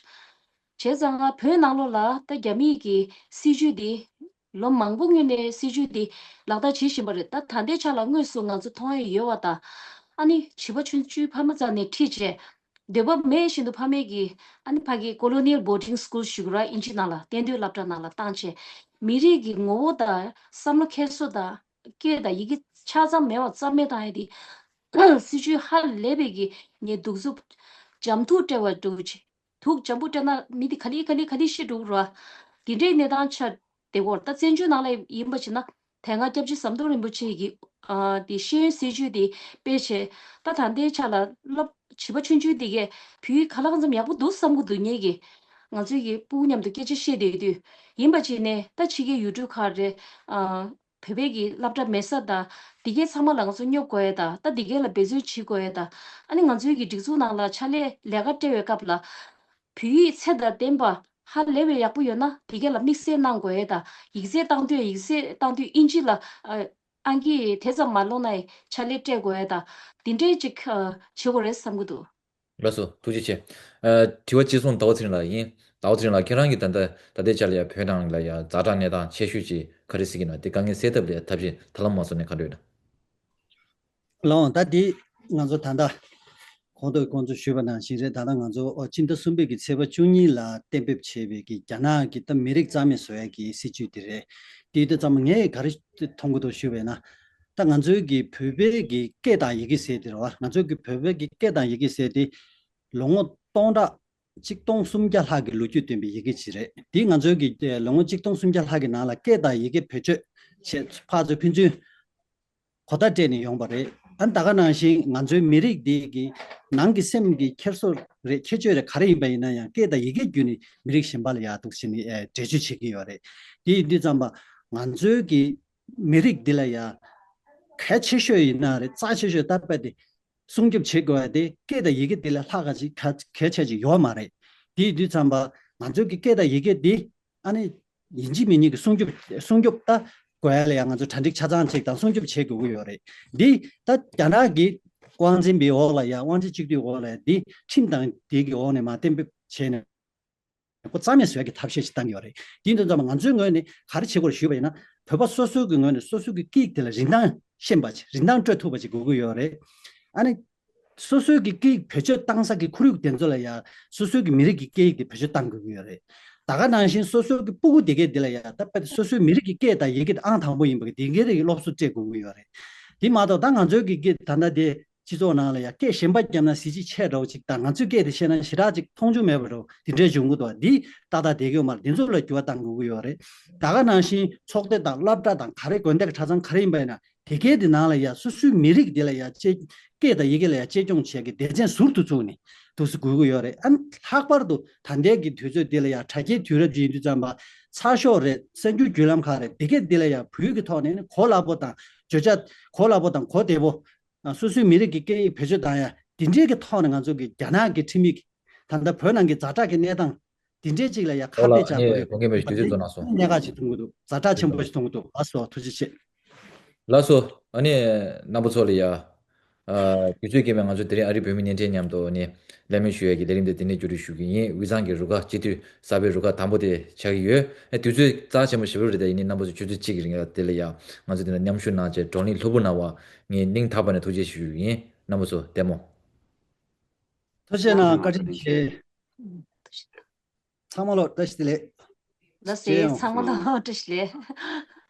བྱས་ཙང་ང་བོད་ནང་ལོགས་ལ་ད་རྒྱ་མིའི་གི་སྲིད་ཇུས་དེ་ལོ་མང་པོ་སྔོན་ནས་སྲིད་ཇུས་འདི་ལག་བསྟར་བྱེད་བཞིན་པ་རེད། ད་ད་ལྟའི་ཆ་ལ་དངོས་སུ་ང་ཚོ་མཐོང་ཡ་ཡོད་པ་དང་། ཨ་ནི་བྱིས་པ་ཆུང་ཆུང་ཕ་མ་རྩ་ནས་ཁྲིད་བྱས། འདོད་པ་མེད་བཞིན་དུ་ཕ་མས་ཀྱིས་ཨ་ནི་ཕ་གི་Colonial Boarding School ཞུ་གི་ར། ཨིན་ཇི་ནང་ལ་གཏན་སྡོད་སློབ་གྲྭ་ནང་ལ་བཏང་བྱས། མི་རིགས་ཀྱི་ངོ་བོ་དང་བསམ་བློ་འཁྱེར་སོ་དང་སྐད་དང་ཡི་གེ་ཆ་ཚང་མེད་པ་རྩ་མེད་བཏང་ཡ་དེ་སྲིད་ཇུས་ཧ་ལས་པའི་གི་ངས་གདུག་རྩུབ་འཇམ་ཐུག་སྤྲད་པ་འདྲ་བོ་བྱས། དུག་འཇམ་པོ་སྤྲད་ན་མི་དེ་ག་ལེ་ག་ལེ་ག་ལེ་ཤི་འགྲོ་གི་རེད་བ། དེ་འདྲའི་གནས་སྟངས་ཆགས་བསྡད་ཡོད་རེད། ད་བཙན་བྱོལ་ནང་ལ་ཡིན་པ་བྱས་ན་དེ་སྔ་སྐྱབས་རྗེ་ཟམ་གདོང་རིན་པོ་ཆེ་གིས་ཨ་དེ་ཤེས་ཡོན་སྲིད་བྱུས་དེ་སྤེལ་བྱས། ད་ད་ལྟའི་ཆ་ལ་སློབ་བྱིས་པ་ཆུང་ཆུང་དེ་གས་བོད་ཡིག་ག་ལ་གང་འཚམ་ཡག་པོ་འདུག་བསམ་གྱི་འདུག། ངེད་ཀྱིས་ང་ཚོའི་གི་སྤུ་གུ་མཉམ་དུ་སྐད་ཆ་བཤད་བསྡད་དུས། ཡིན་པ་བྱས་ནས་ད་ཕྱི་རྒྱལ་ཡུལ་གྲུ་ཁག་རེད། ཨ། བོད་པའི་གི་སློབ་གྲྭ་མེད་ས་དང་དེ་གའི་ཚང་མ་ལ་ང་ཚོ་སྙོབ་དགོས་ཡས་དང་། ད་དེ་གའི་ལ་འབད་བརྩོན་བྱེད་དགོས་ཡས་དང་། ཨ་ནི་ང་ཚོའི་གི་སྒྲིག་འཛུགས་ནང་ལ་ཕྱག་ལས་ལས་ཀ་སྤྲད་པའི་སྐབས་ལ་བོད་ཡིག་ཚད་དང་ལྡན་པ་ཧ་ལས་པའི་ཡག་པོ་ཡོད་ན་དེ་གའི་ལ་དམིགས་བསལ་གནང་དགོས་ཡས་དང་། ཡིག་ཚད་བཏང་དུས་ཡིག་ཚད་བཏང་དུས་ཨིན་ཇི་ལ་ཨ་ཨང་ཀི་དེ་ཙམ་མ་ལོན་ན་ཡང་ཕྱག་ལས་སྤྲད་དགོས་ཡས་དང་། དེ་འདྲའི་ཅིག་ཨ་བྱེད་དགོས་རེད་བསམ་གྱི་འདུག། ལགས་སོ། ཐུགས་རྗེ་ཆེ། ཨ། དྲི་བ་གཅིག་སོང་ཟླ་བ་ཚེ་རིང་ལགས་ཡིན། ཟླ་བ་ཚེ་རིང་ལགས། ཁྱེད་རང་གིས་ད་ལྟ་ད་ལྟའི་ཆ་ལ་ཡ་བོད་ནང་ལ་ཡ་ཛ་དྲག་གནས་སྟངས་ཆེ་ཤོས་ཅིག་ག་རེ་གཟིགས་ཀྱི་ན། དེ་དཀའ་ངལ་སེལ་ཐབས་ལ་ཡ་ཐབས་ཤེས་ད་ལམ་མ་སོང་ནས་ག་འདྲ་ཡོད་ན། ལགས་འོང་། ད་འདི་ང་ཚོ་ད་ལྟ་གོང་དུ་ཁོང་ཚོས་ཞུས་པ་ནང་བཞིན་རེད། ད་ལྟ་ང་ཚོ་ཨོ་སྤྱི་ཟླ་གསུམ་པའི་གི་ཚེས་པ་བཅུ་གཉིས་ལ་གཏན་འབེབས་བྱས་པའི་གི་རྒྱ་ནག་གི་ད་མི་རིགས་རྩ་མེད་བཟོ་ཡ་གི་སྲིད་ཇུས་དེ་རེད། དེ་དུས་ཙམ་ངས་ག་རེ་མཐོང་གི་འདུག་ཞུས་པ་ཡིན་ན། ད་ང་ཚོའི་གི་བོད་པའི་གི་སྐད་དང་ཡི་གེ་ཟེར་དེ་རེད་བ། ང་ཚོའི་གི་བོད་པའི་གི་སྐད་དང་ཡི་གེ་ཟེར་དེ་ལོ་ངོ་སྟོང་ཕྲག་ཆིག་སྟོང་སུམ་བརྒྱ་ལྷག་གི་ལོ་རྒྱུས་ལྡན་པའི་ཡི་གེ་ཅིག་རེད། དེ་ང་ཚོའི་གི་ལོ་ངོ་ཆིག་སྟོང་སུམ་བརྒྱ་ལྷག་གི་ནང་ལ་སྐད་དང་ཡི་གེ་བེད་སྤྱོད་བྱས་ཕར་ཚུར་ཕན་ཚུན་གོ་བརྡ་སྤྲད་ནས་ཡོང་པ་རེད། ཨ་ནི་ད་ག་ནང་བཞིན་ང་ཚོའི་མི་རིགས་འདི་གི་ནང་གི་སེམས་ཀྱི་འཁྱེར་སོ་རེད། ཁྱད་ཆོས་རེད། ག་རེ་ཡིན་པ་ཡིན་ན་ཡང་སྐད་དང་ཡི་གེ་བརྒྱུད་ནས་མི་རིགས་གཞན་པ་ལ་ཡག་འདུག་ཟེར་ནས་ཨེ་འགྲེལ་བརྗོད་བྱེད་ཀྱི་ཡོད་རེད། དེ་ཡིན་དུས་ཙམ་པ་ང་ཚོའི་གི་མི་རིགས་འདི་ལ་ཡ་གལ་ཆེ་ཤོས་ཡིན་ན་རེད། རྩ་ཆེ་ཤོས་ད་དཔེ་དེ་སྲུང་སྐྱོབ་བྱེད་དགོས་པ་དེ་སྐད་དང་ཡི་གེ་དེ་ལས་ལྷག་ག་ཅིག་གལ་གལ་ཆེ་ཅིག་ཡོད་མ་རེད། དེ་ཡིན་དུས་ཙམ་པ་ང་ཚོའི་གི་སྐད་དང་ཡི་གེ་དེ་ཨ་ནི་ཡིན་གཅིག་མིན་གཉིས་ཀྱི་སྲུང་སྐྱོབ་སྲུང་སྐྱོབ་ད་དགོས་ཡ་ལ་ཡང་ང་ཚོ་གྲ་སྒྲིག་ཆ་ཚང་ཅིག་དང་སྲུང་སྐྱོབ་བྱེད་དགོས་ཀྱི་ཡོད་རེད། འདི་ད་རྒྱ་ནག་གི་དབང་འཛིན་པའི་འོག་ལ་ཡང་དབང་ཆ་གཅིག་སྡུད་འོག་ལ་ཡང་འདི་ཁྲིམས་དང་འདི་གི་འོག་ནས་མར་གཏན་འབེབས་བྱས་ནས་ཁོ་རྩ་མེད་བཟོ་ཡ་གི་ཐབས་ཤེས་ཅིག་བཏང་གི་ཡོད་རེད། དེ་ཡིན་དུས་ཙམ་པ་ང་ཚོའི་ངོས་ནས་ག་རེ་བྱེད་དགོས་རེད་ཞུས་པ་ཡིན་ན། བོད་པ་སོ་སོའི་གི་ངོས་ནས་སོ་སོའི་གི་སྐད་ཡིག་དེ་ལ་རིན་ཐང་ཤེས་པ་ཅིག་རིན་ཐང་སྤྲོད་ཐུབ་པ་ཅིག་དགོས་ཀྱི་ཡོད་རེད། ཨ་ནི། སོ་སོའི་གི་སྐད་ཡིག་བེད་སྤྱོད་བཏང་ས་གི་ཁོར་ཡུག་དེ་ཚོ་ལ་ཡ་སོ་སོའི་གི་མི་རིགས་ཀྱི་སྐད་ཡིག་དེ་བེད་སྤྱོད་བཏང་དགོས་ཀྱི་ཡོད་རེད། ད་ག་ནང་བཞིན་སོ་སོའི་གི་སྤུ་གུ་དེ་གས་དེ་ལ་ཡ་ད་དཔེ་སོ་སོའི་མི་རིགས་ཀྱི་སྐད་དང་ཡི་གེ་དེ་ཨང་དང་པོ་ཡིན་པ་གི་དེ་གས་རིགས་སློབ་གསོ་སྤྲད་དགོས་ཀྱི་ཡོད་རེད། དེ་མ་གཏོགས་ད་ང་ཚོའི་གི་སྐད་ད་ལྟ་དེ་སྤྱི་ཚོགས་ནང་ལ་ཡ་སྐད་གཞན་པ་བརྒྱབ་ན་གཟི་བརྗིད་ཆེ་འདྲ་བོ་ཅིག་དང་། ང་ཚོའི་སྐད་དེ་བཤད་ན་ཞེ་དྲག་ཅིག་མཐོང་ཆུང་མེད་པ་འདྲ་བོ་དེ་འདྲས་བྱུང་གི་འདུག་དེ་ཏག་ཏག་བསྡད་ཀྱི་ཡོད་མ་རེད། དེ་ཚོ་ལ་འགྱུར་བ་གཏང་དགོས་ཀྱི་ཡོད་རེད། ད་ག་ནང་བཞིན་ཚོགས་སྡེ་དང་སློབ་གྲྭ་དང་ག་རེ་དགོན་སྡེ་གི་གྲྭ་ཚང་ག་རེ་ཡིན་པ་ཡིན་ན། དེ་གའི་དེ་ནང་ལ་ཡ་སོ་སོའི་མི་རིགས་དེ་ལ་ཡ་གཅེས་སྐད་དང་ཡི་གེ་ལ་ཡ་གཅེས་སྐྱོང་བྱེད་ཀྱི་སྡེ་ཚན་ཟུར་དུ་བཙུགས་ནས་འདུག་སེ་དགོས་ཀྱི་ཡོད་རེད། ཨ་ནི་ལྷག་པར་དུ་ད་ལྟའི་གི་དུས་ཚོད་འདི་ལ་ཡ་དྲ་རྒྱའི་དུས་རབས་ཅིག་ཡིན་དུས་ཙམ་པ་ཚགས་ཤོག་རེད། གསར་འགྱུར་བརྒྱུད་ལམ་ཁག་རེད། དེ་གའི་འདི་ལ་ཡ་བོད་ཀྱི་ཐོག་ནས་ནི་གོ་སླ་པོ་དང་བརྗོད་བྱ་གོ་སླ་པོ་དང་གོ་བདེ་པོ། ཨ། སོ་སོའི་མི་རིགས་ཀྱི་སྐད་ཡིག་བེད་སྤྱོད་བཏང་ཡ་དེ་འདྲའི་གི་ཐོག་ནས་ང་ཚོ་གི་རྒྱ་ནག་གི་ཁྲིམས་ཡིག་ད་ལྟ་བོད་ནང་གི་ཛ་དྲག་གི་གནས་སྟངས་དེ་འདྲའི་ཅིག་ལ་ཡ་ཁ་ཨོ་ལགས། གཏད་བཅག་དགོས་རེད། ཨ་ནི་དགོངས་དག་པའི་དུས་ཚོད་རྫོགས་གནང་སོང་། གནད་འགག་ཅིག་མཐོང་གི་འདུག་ཛ་དྲག་ཆེན་པོ་ཞིག་མཐོང་གི་འདུག་ལགས་སོ། ཐུགས་རྗེ་ཆེ། ལགས་སོ། ཨ་ནི་རྣམ་པ་ཚོ་ལ་ཡ། ཨ། དུས་ཚོད་རྐྱེན་པས་ང་ཚོ་དེ་རིང་ཨ་རིའི་བོད་མི་བརྙན་འཕྲིན་མཉམ་དུ་ཨ་ནི་གླེང་མོལ་ཞུ་ཡས་ཀྱི་ལས་རིམ་དེ་འདི་ནས་མཇུག་སྒྲིལ་ཞུ་གི་ཡིན། དབུས་གཙང་གི་རུ་ཁག་སྤྱི་འཐུས་གསར་པའི་རུ་ཁག་དང་པོ་དེ་ཆགས་ཀྱི་ཡོད། ཨ། དུས་ཚོད་རྩ་ཆེན་པོ་ཞེ་པོ་རེད། དེ་ཡིན་ནའི་རྣམ་པ་ཚོ་ཆུ་ཚོད་གཅིག་གི་རིང་ལ་དེ་ལ་ཡ་ང་ཚོ་འདི་ལ་མཉམ་ཞུགས་གནང་བྱས་བགྲོ་གླེང་ལྷུག་པོ་གནང་བ་ངས་སྙིང་ཐག་པ་ནས་ཐུགས་རྗེ་ཆེ་ཞུ་གི་ཡིན། རྣམ་པ་ཚོ་བདེ་མོ། ཐུགས་རྗེ་གནང་། བཀའ་དྲིན་ཆེ། ཚང་མ་ལོ་བཀྲ་ཤིས་བདེ་ལེགས། ལགས་སོ། ཚང་མ་ལོ་བཀྲ་ཤིས་བདེ་ལེགས།